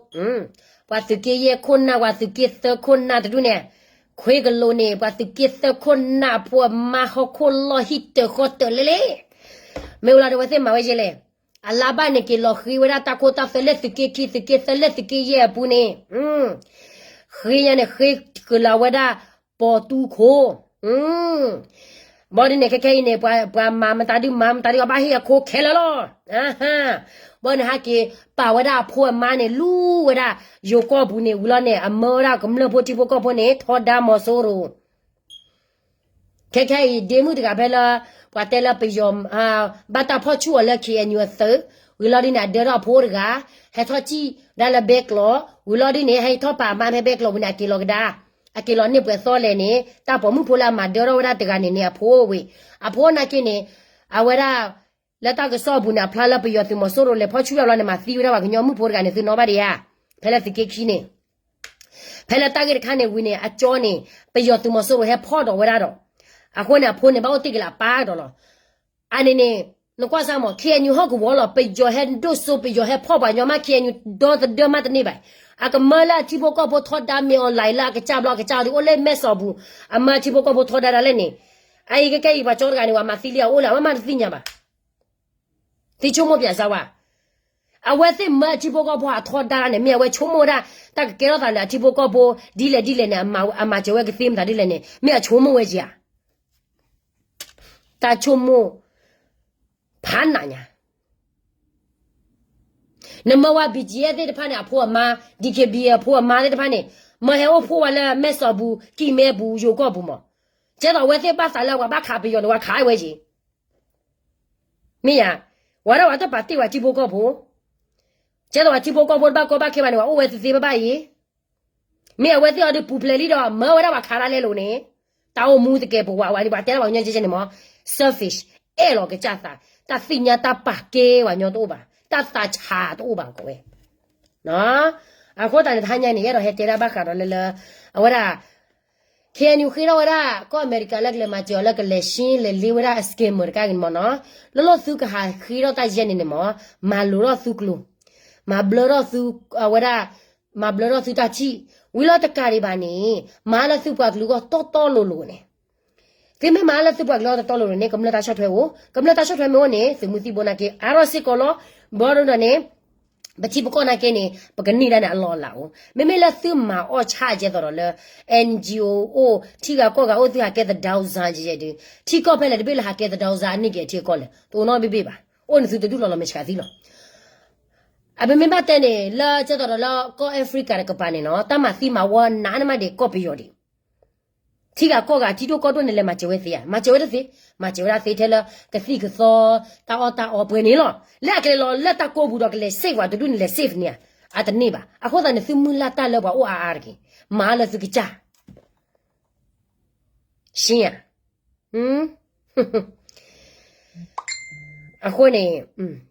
ပှၤသုးက့ယဲၢ်ခိၣ်နၢ် ပှၤသုးက့သၢခိၣ်နၢ်တဒူၣ်န့ၣ်, ခွ့ကလိာ်န့ၣ် ပှၤသုးက့သၢခိၣ်နၢ်အဖိအမါဟီၣ်ခိၣ်လီၢ်ဟံၣ်တၢၤဃီတၢၤလၢလံ, မ့ၢ်ဝဲလီၤဒီးအဝဲသ့ၣ်မၤဝဲယဲလဲၣ်, အလါဘၣ်န့ၣ်က့ၤလီၤဃ့ဝဲဒၣ်တၢ်ခိတၢ်သွဲလၢသုးက့ခံ သုးက့သၢလၢသုးက့ယဲၢ်အပူၤန့ၣ် ဃ့ညါန့ၣ် ဃ့ကလၢၤဝဲဒၣ် ပိာ်တူၢ်ခိၣ်, ဘၣ်ဒ်န့ၣ် ခဲခဲအံၤန့ၣ် ပှၤမၤမတၤဒုး မၤမတၤဒုး အဘၣ်ဟ့ၣ်အခိခဲလၢာ်လီၤ, ဘၣ်န့ၣ်ဟဲက့ၤပာ်ဝဲဒၣ်အဖိအမါန့ၣ် လူၤဝဲဒၣ်ယိၤကီၢ်ပူၤန့ၣ် ဝံၤလီၤန့ၣ် အမၢဝဲဒၣ်ကမျၢၢ်ဖိထံဖိကီၢ်ဖိန့ၣ် ထီဒါမီၤစိရိၤ ခဲခဲအံၤ ဒ့မုၣ်တဂၤဖဲလၢ ပှၤတဲလၢပယီၤ ဘၣ်တၢ်ဖီၣ်ဆူၣ်အီၤလၢ ခ့ၣ်အဲၣ်ယူၣ် အသုး, ဝံၤလီၤဒ်န့ၣ် အဒၢထီၣ်အဖိတဂၤ, ဟဲထီၣ်စံၣ်ဒၣ်လၢဘဲကျိး, ဝံၤလီၤဒ်န့ၣ် ဟဲထီၣ်ပာ်အမါဖဲဘဲကျိးဝံၤန့ၣ် အက့ၤလီၤကဒါ, အက့ၤလီၤန့ၢ်ပှဲၤသီလဲၣ်န့ၣ် တၢ်ပိာ်မုၣ်ဖိလၢအမၤဒၢထီၣ်ဝဲဒၣ်တဂၤန့ၣ်န့ၣ် အဖိဝံၤ, အဖိနာ်က့န့ၣ် အဝဲဒၣ် လၢတၢ်ကစီၣ်အပူၤန့ၣ် အဖျါလၢပယီၤသုးမီၤစိရိၤလဲၤဖီၣ်ဆူၣ်ဝဲလီၤန့ၣ် မၤသံဝဲဒၣ်ပှၤကညီမုၣ်ဖိတဂၤန့ၣ် သုနီၣ်ဘၣ်ဒံးဧါ, ဖဲလၢသုးက့ခံန့ၣ် ဖဲလၢတၢ်ဂ့ၢ်တခါန့ၣ်ဝံၤန့ၣ် အကၠီန့ၣ် ပယီၤသုးမီၤစိရိၤဟဲဖီၣ်ဒီးဝဲဒၣ်ဒီး, အဃိန့ၣ် အဖိန့ၣ် ဘၣ်အိၣ်တ့ၢ်က့ၤလၢအပၢ်ကဒီးလီၤ. အန့ၣ်န့ၣ် နကွၢ်စၢ်မး ခ့ၣ်အဲၣ်ယူၣ် ဟီၣ်ကဝီၤလီၤ, ပယီၤဟဲဒိၣ်စိ ပယီၤဟဲဖီၣ်ပှၤညီမး ခ့ၣ်အဲၣ်ယူၣ် ဒီသဒၢမးတန့ၢ်ဘၣ်. အကမၢလၢအထံဖိကီၢ်ဖိထီဒါမ့ၢ်အီၤလဲၣ်လၢအကစၢ်ဘျီ အကစၢ်ဒုးအိၣ်လၢမဲၢ်စီၤပူၤ, အမၢထံဖိကီၢ်ဖိထီဒါဒၣ်လဲာ်န့ၣ်, အအံၤကဲကဲအံၤ ပှၤကၠီတဂၤန့ၣ် ပှၤမၤသံလံအအိၣ်လၢအမ့ၢ်မးတသ့ၣ်ညါဘၣ်. သ့ဆိကမိၣ်ပၠးစၢ်ဝဲ, အဝဲသ့ၣ်မၢအထံဖိကီၢ်ဖိအထီဒါန့ၣ် မ့ၢ်အဝဲဆိကမိၣ်ဝဲဒၣ် တၢ်ကကဲထီၣ်သးလၢအထံဖိကီၢ်ဖိ ဒ်လဲၣ်ဒ်လဲၣ်န့ၣ် အမၤစၢၤဝဲကသ့မတၤဒ်လဲၣ်န့ၣ် မ့ၢ်အဆိကမိၣ်ဝဲက့ၤဧါ. တၢ်ဆိကမိၣ် ဖးနးညါ နမၢဝဲ ဘီၣ်ကၠံၣ်အဲၣ် သ့ၣ်တဖၣ်န့ၣ် အဖိအမါ, ဒံၣ်က့ဘံၣ် အဖိအမါသ့ၣ်တဖၣ်န့ၣ် မၢဟဲအိၣ်ဖှိၣ်ဝဲလၢမဲၢ်စီၤပူၤ ကံၢ်မဲပူၤ ယိၤကီၢ်ပူၤမး, ကဲသိးအဝဲသ့ၣ်ဘၣ်သးလၢပှၤဘၣ်ခးပယီၤန့ၣ် ပှၤခးဝဲက့ၤ မ့ၢ်ဧါ, ဝဲဒၣ်ပှၤတပာ်တ့ၢ်ဝဲထံဖိကီၢ်ဖိ, ကဲသိးပှၤထံဖိကီၢ်ဖိတဘၣ်ကီဘၣ်ခဲဘၣ်န့ၣ် ပှၤအိၣ်ဝဲသ့သ့ဘၣ်ဘၣ်အံၤ, မ့ၢ်အဝဲသ့ၣ်အီၤဒုးပူၤဖျဲးလံဒီး မၢဝဲဒၣ်ပှၤခးဒၣ်လဲာ်လိၤန့ၣ်, တၢ်အိၣ်မူတကဲပဝးဝဲဒၣ် ပှၤတဲဒၣ်ပှၤကညီကဲကဲန့ၣ်မး, selfish, အဲၣ်လီၤကစၢ်သး, တၢ်သ့ၣ်ညါတၢ်ပာ်ကဲပှၤကညီတအိၣ်ဘၣ်, တၢ်သးဆးတအိၣ်ဘၣ်ကီးဝဲ အဃိသတးန့ၣ် တဟါညါန့ၣ် ယအဲၣ်ဒိးဟဲတဲဒၣ်ဘၣ်ဃးဒီးလၢလၢ အဝဲဒၣ် ခ့ၣ်အဲၣ်ယူၣ် ဃ့ထီၣ်ဝဲဒၣ် ကီၢ်အမဲရကၤလၢကလဲၤမၤစၢၤအီၤလၢကလဲၤဆှံလဲၤလ့ဝဲဒၣ်အ scammer တခါဂ့ၤန့ၣ်မးနီၤ, လၢလီၢ်သုကဟးဃ့ထီၣ်တၢ်ယဲၢ်န့ၣ်န့ၣ်မး, မၤလိၤထီၣ်သုကျိၤ, မၤဘျၢထီၣ်သု အဝဲဒၣ်, မၤဘျၢထီၣ်သုတၢ်ထံၣ်, ဝံၤလီၤတကးဒံးဘၣ်န့ၣ် မၤလၢသုပှၤကလုာ်ဂီၢ်တီတီလိၤလိၤန့ၣ် သုမ့ၢ်မၤလၢသုပှၤကလုာ်ဂီၢ်တီတီလိၤလိၤန့ၣ် ကမျၢၢ်တၢ်ဆီၣ်ထွဲအိၣ်, ကမျၢၢ်တၢ်ဆီၣ်ထွဲမ့ၢ်အိၣ်န့ၣ် သုးမုၢ်သံၣ်ဘိနာ်က့ အါထီၣ်စ့ၢ်ကီးလီၤ, ဘၣ်ဒီးန့ၣ် ပထံပကီၢ်နာ်က့န့ၣ် ပကန့ၢ်ဒၣ်န့ၣ်အလီၢ်အလၤအိၣ်, မ့မ့ၢ်လၢသုမၤအီၣ်ဆၣ်ကဲသိးဒီးလၢ NGO အိၣ်, ထံဂၤကီၢ်ဂၤအိၣ် သုဟးကဲသဒၢစၢ်ကဲကဲဒုး, ထံကီၢ်ဖဲလဲၣ်တဘ့ၣ်လၢဟးကဲသဒၢစၢ်အန့ၢ်က့ၤအထံအကီၢ်လဲၣ်, တအိၣ်နီတဘ့ၣ်ဘၣ်, အိၣ်န့ၣ်သုတဒူၣ်လီၤလီၤမဲာ်ဆှးသံလီၤ. အပမ့ၢ်ဘၣ်တဲန့ၣ် လၢကဲသိးဒီးလၢကီၢ် Africa တကပၤန့ၣ်နီၤ တၢ်မၤသံမၤဝီနးန့ၢ်မးဒံးကီၢ်ပယီၤဒံး ထံဂၤကီၢ်ဂၤထံဒိၣ်ကီၢ်ဒိၣ်န့ၣ် လဲၤမၤစၢၤဝဲသ့ဧါ, မၤစၢၤဝဲဒၣ်သ့, မၤစၢၤဝဲဒၣ်သ့ထဲလၢ ကသံၣ်ကသီ တၢ်အီၣ်တၢ်အီပှဲၤန့ၣ်လီၤ. လၢအကလဲၤလီၤလၢတၢ်ကိးပူၤဒီးကလဲၤ safe ဝဲတဒူၣ်န့ၣ်လဲၤ safe န့ၣ်ဧါ, အတန့ၢ်ဘၣ်. အဃိသတးန့ၣ် သုမုၢ်လၢ်တၢ်လၢပှၤအိၣ်အါအါတက့ၢ်, မၤလၢသုကစၢ် ရှ့ဧါ အဃိန့ၣ်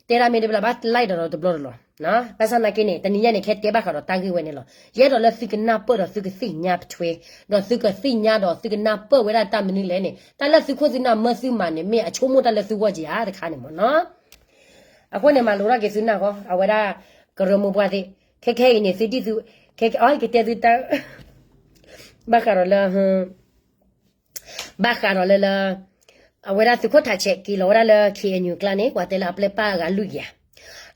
တဲဒၣ်မ့ၢ်တဘျီဘၣ် like ဒီးတဘျီတလီၤ. ဘၣ်ဆၣ်နာ်က့န့ၣ် တနံၤညါန့ၣ် ခဲတဲဘၣ်ဃးဒီးတၢ်ဂ့ၢ်ဝဲန့ၣ်လီၤ. ယအဲၣ်ဒိးလၢသုကနၢ်ပၢၢ်ဒီးသုကသ့ၣ်ညါပထွဲ, ဒီးသုကသ့ၣ်ညါဒီးသုကနၢ်ပၢၢ်ဝဲဒၣ်တၢ်မနုၤလဲၣ်န့ၣ် တၢ်လၢသုခိၣ်သုနၢ်မၢသုမၤန့ၣ် မ့ၢ်အဆိကမိၣ်တၢ်လၢသုဂီၢ်က့ၤဧါတခါန့ၣ်မ့ၢ်နီၤ. အဃိန့ၣ် မၤလိာ်ထီၣ်က့ၤသုနၢ်ဃီ အဝဲဒၣ် ကရၢမိၢ်ပှၢ်သ့ၣ်, ခဲခဲအံၤန့ၣ် သုဒ်သု, ခဲခဲအံၤကတဲသုတၢ် ဘၣ်ဃးဒီးလၢ ဘၣ်ဃးဒီးလၢလၢ အဝဲဒၣ်သုးခိၣ်ထးဆဲးက့ၤလီၤဝဲဒၣ်လၢ ခ့ၣ်အဲၣ်ယူၣ် အကျါန့ၣ် ပှၤတဲလၢအပျဲၢ်ပာ်အဂၤလွံၢ်ကယၤ,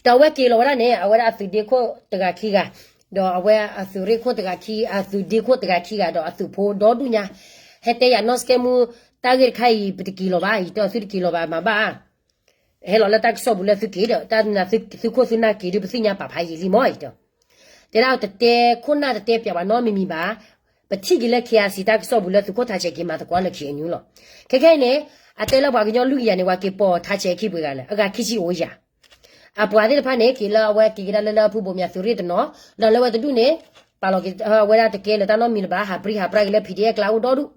ဒီးအဝဲက့ၤလီၤဝဲဒၣ်န့ၣ် အဝဲဒၣ်အသုးဒ့ခိၣ်တဂၤခံဂၤ, ဒီးအဝဲအသုးရ့ၣ်ခိၣ်တဂၤခံ, အသုးဒ့ခိၣ်တဂၤခံဂၤ ဒီးအသုးဖိဒီဒူၣ်ညါ, ဟဲတဲယၤနီၢ်စကဲမူ တၢ်ဂ့ၢ်တခါအံၤ ပတက့ၤလီၤဘၣ်, ယတဲအီၤသုတက့ၤလီၤဘၣ် မၤဘၣ် ဟဲလီၤလၢတၢ်ကစီၣ်ပူၤလၢသုက့ၤဒီး တၢ်သုးခိၣ်သုနၢ်က့ၤဒုး ပသ့ၣ်ညါပာ်ဖးယံာ်လံမ့ၢ်အံၤဒီး, တဲဒၣ်တတဲခိၣ်နၢ်တတဲပၠးဘၣ်နီတမံၤမံၤဘၣ်, ပထံၣ်က့ၤလၢ ခ့ၣ်အါစံၣ် တၢ်ကစီၣ်ပူၤလၢသုးခိၣ်ထးဆဲးက့ၤမၤသကိးလၢ ခ့ၣ်အဲၣ်ယူၣ် လီၤ. ခဲခဲအံၤန့ၣ် အတဲလၢပှၤကညီလွံၢ်ကယၤန့ၣ် ပှၤက့ၤပိာ်ထးဆဲးခံပှဲၤဂၤလၢာ်, အဂၤခံဆံအိၣ်ယၤ, အပှၤသ့ၣ်တဖၣ်န့ၣ် က့ၤလၢအဝဲက့ၤကဒါလၢလၢဖုဘိၣ်မၠးသုးရ့ၣ်တနီၤ, ဒီးလၢဝဲတဒူၣ်န့ၣ် ပာ်လီၤက့ၤဝဲဒၣ်တကဲလၢၤတၢ်နီတမံၤလၢၤဘၣ်, ဟးပြံဟးပြါက့ၤလၢ PDF အကျါအိၣ်ဒီဒူၣ်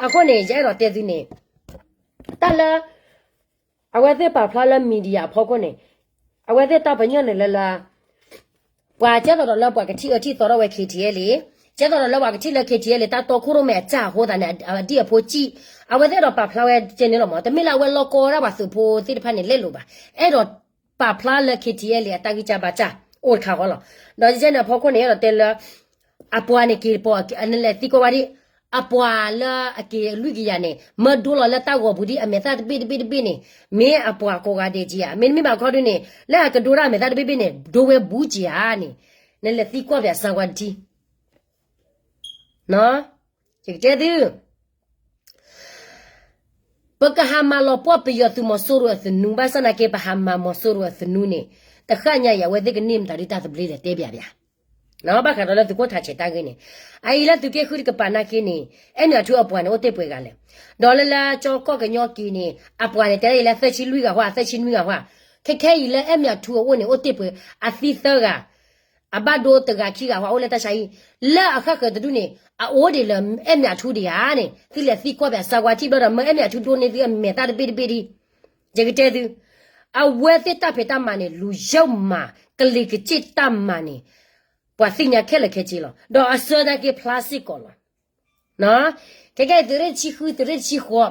အဃိန့ၣ် ယအဲၣ်ဒိးတဲသုန့ၣ် တၢ်လၢ အဝဲသ့ၣ်ပာ်ဖျါလၢ media အဖီခိၣ်န့ၣ် အဝဲသ့ၣ်တၢ်ပညိၣ်န့ၣ်လၢလၢ ပှၤကဲသိးဒီးလၢပှၤကထံၣ်အၢထံၣ်သီထီၣ်ဝဲ K T L လံ, ကဲသိးဒီးလၢပှၤကထံၣ်လၢ K T L လံ တၢ်တီခိၣ်ရိၣ်မဲအစၢ်အဃိသတးန့ၣ် အဒံၣ်အဖိစံၣ် အဝဲသ့ၣ်အဲၣ်ဒိးပာ်ဖျါဝဲကဲန့ၣ်လီၤမး. တမ့ၢ်လၢအဝဲလီၢ်ကီဝဲဒၣ်ပှၤသုးဖိသ့ၣ်တဖၣ်န့ၣ် လဲလိာ်ဘၣ်. အဲၣ်ဒိးပာ်ဖျါလၢ K T L လံ အတၢ်ဂံၢ်စၢ်ဘါစၢ် အိၣ်တခါဃီလီၤ. ဒီးယဲန့ၣ်အဖီခိၣ်န့ၣ် အဲၣ်ဒိးတဲလၢ အပှၤန့ၣ်က့ၤပီၤ နလဲၤသံကွၢ်ဝဲဒၣ် အပှၤလၢအက့ၤလွံၢ်ကယၤန့ၣ် မၢဒိလီၤလၢတၢ်ဂီၤပူၤဒ်အမဲာ်သၣ်တဘ့ၣ်တဘ့ၣ်တဘ့ၣ်န့ၣ် မ့ၢ်အပှၤကိးဂၤဒဲးက့ၤဧါ. မ့တမ့ၢ်ဘၣ်ခီဒုန့ၣ် လၢအကဒိတၢ်အမဲာ်သၣ်တဘ့ၣ်ဘ့ၣ်န့ၣ် ဒိဝဲဘူးက့ၤဧါန့ၣ် နလဲၤသံကွၢ်ပၠးစၢကွၢ်တထံၣ် ယကတဲသု ပကဟးမၤလီၤပှီၢ်ပယီၤသုးမီၤစိရိၤအသနူ ဘၣ်ဆၣ်နာ်က့ ပဟးမၤမီၤစိရိၤအသနူန့ၣ် တဃၣ်ညါအံၤ အဝဲသ့ၣ်ကန့ၢ်မတၤဒုတၢ်သဘျ့လဲၣ် တဲပၠးပၠး. ဘၣ်ဃးဒီးလၢသုးခိၣ်ထးဆဲးတၢ်ဂ့ၢ်န့ၣ် အအံၤလၢသုးက့ဃုတကပၤနာ်က့န့ၣ် အဲၣ်မၠးထူအပှၤန့ၣ် အိၣ်တ့ၢ်ပှဲၤဂၤလဲၣ်. ဒီးလၢလၢကၠီကီၢ်ကညီက့ၤန့ၣ် အပှၤန့ၣ် တဲဒၣ်အံၤလၢသၢဆံလွံၢ်ဂၤဟါ သၢဆံနွံဂၤဟါ. ခဲခဲအံၤလၢအဲၣ်မၠးထူအအိၣ်န့ၣ် အိၣ်တ့ၢ်ပှဲၤအသံသၢဂၤ အဘၣ်ဒိတဂၤခံဂၤဟါ အိၣ်လၢတၢ်ဆါဟံၣ် လၢအဃၣ်ဃၢၤတဒူၣ်န့ၣ် အအိၣ်ဒံးလၢအဲၣ်မၠးထူဒံးဧါန့ၣ် သုလဲၤသံကွၢ်ပၠးစၢကွၢ်ထံၣ်ဘျီဒီး မၢအဲၣ်မၠးထူဒိန့ၢ်သုအမဲာ်သၣ်တဘ့ၣ်တဘ့ၣ်ဒံး ယကတဲသု အဝဲသ့ၣ်တၢ်ဖံးတၢ်မၤန့ၣ် လူၤယုၢ်မၤ ကလံၤကစ့ၣ်တၢ်မၤန့ၣ် ပှၤသ့ၣ်ညါခဲလၢာ်ခဲဆ့လီၤ. ဒီးအဆၢနာ်က့ဖျါစ့ၢ်ကီးလီၤ. ခဲကဲအံၤ သုးရ့ၣ်တဆံဃု သုးရ့ၣ်တဆံဃိး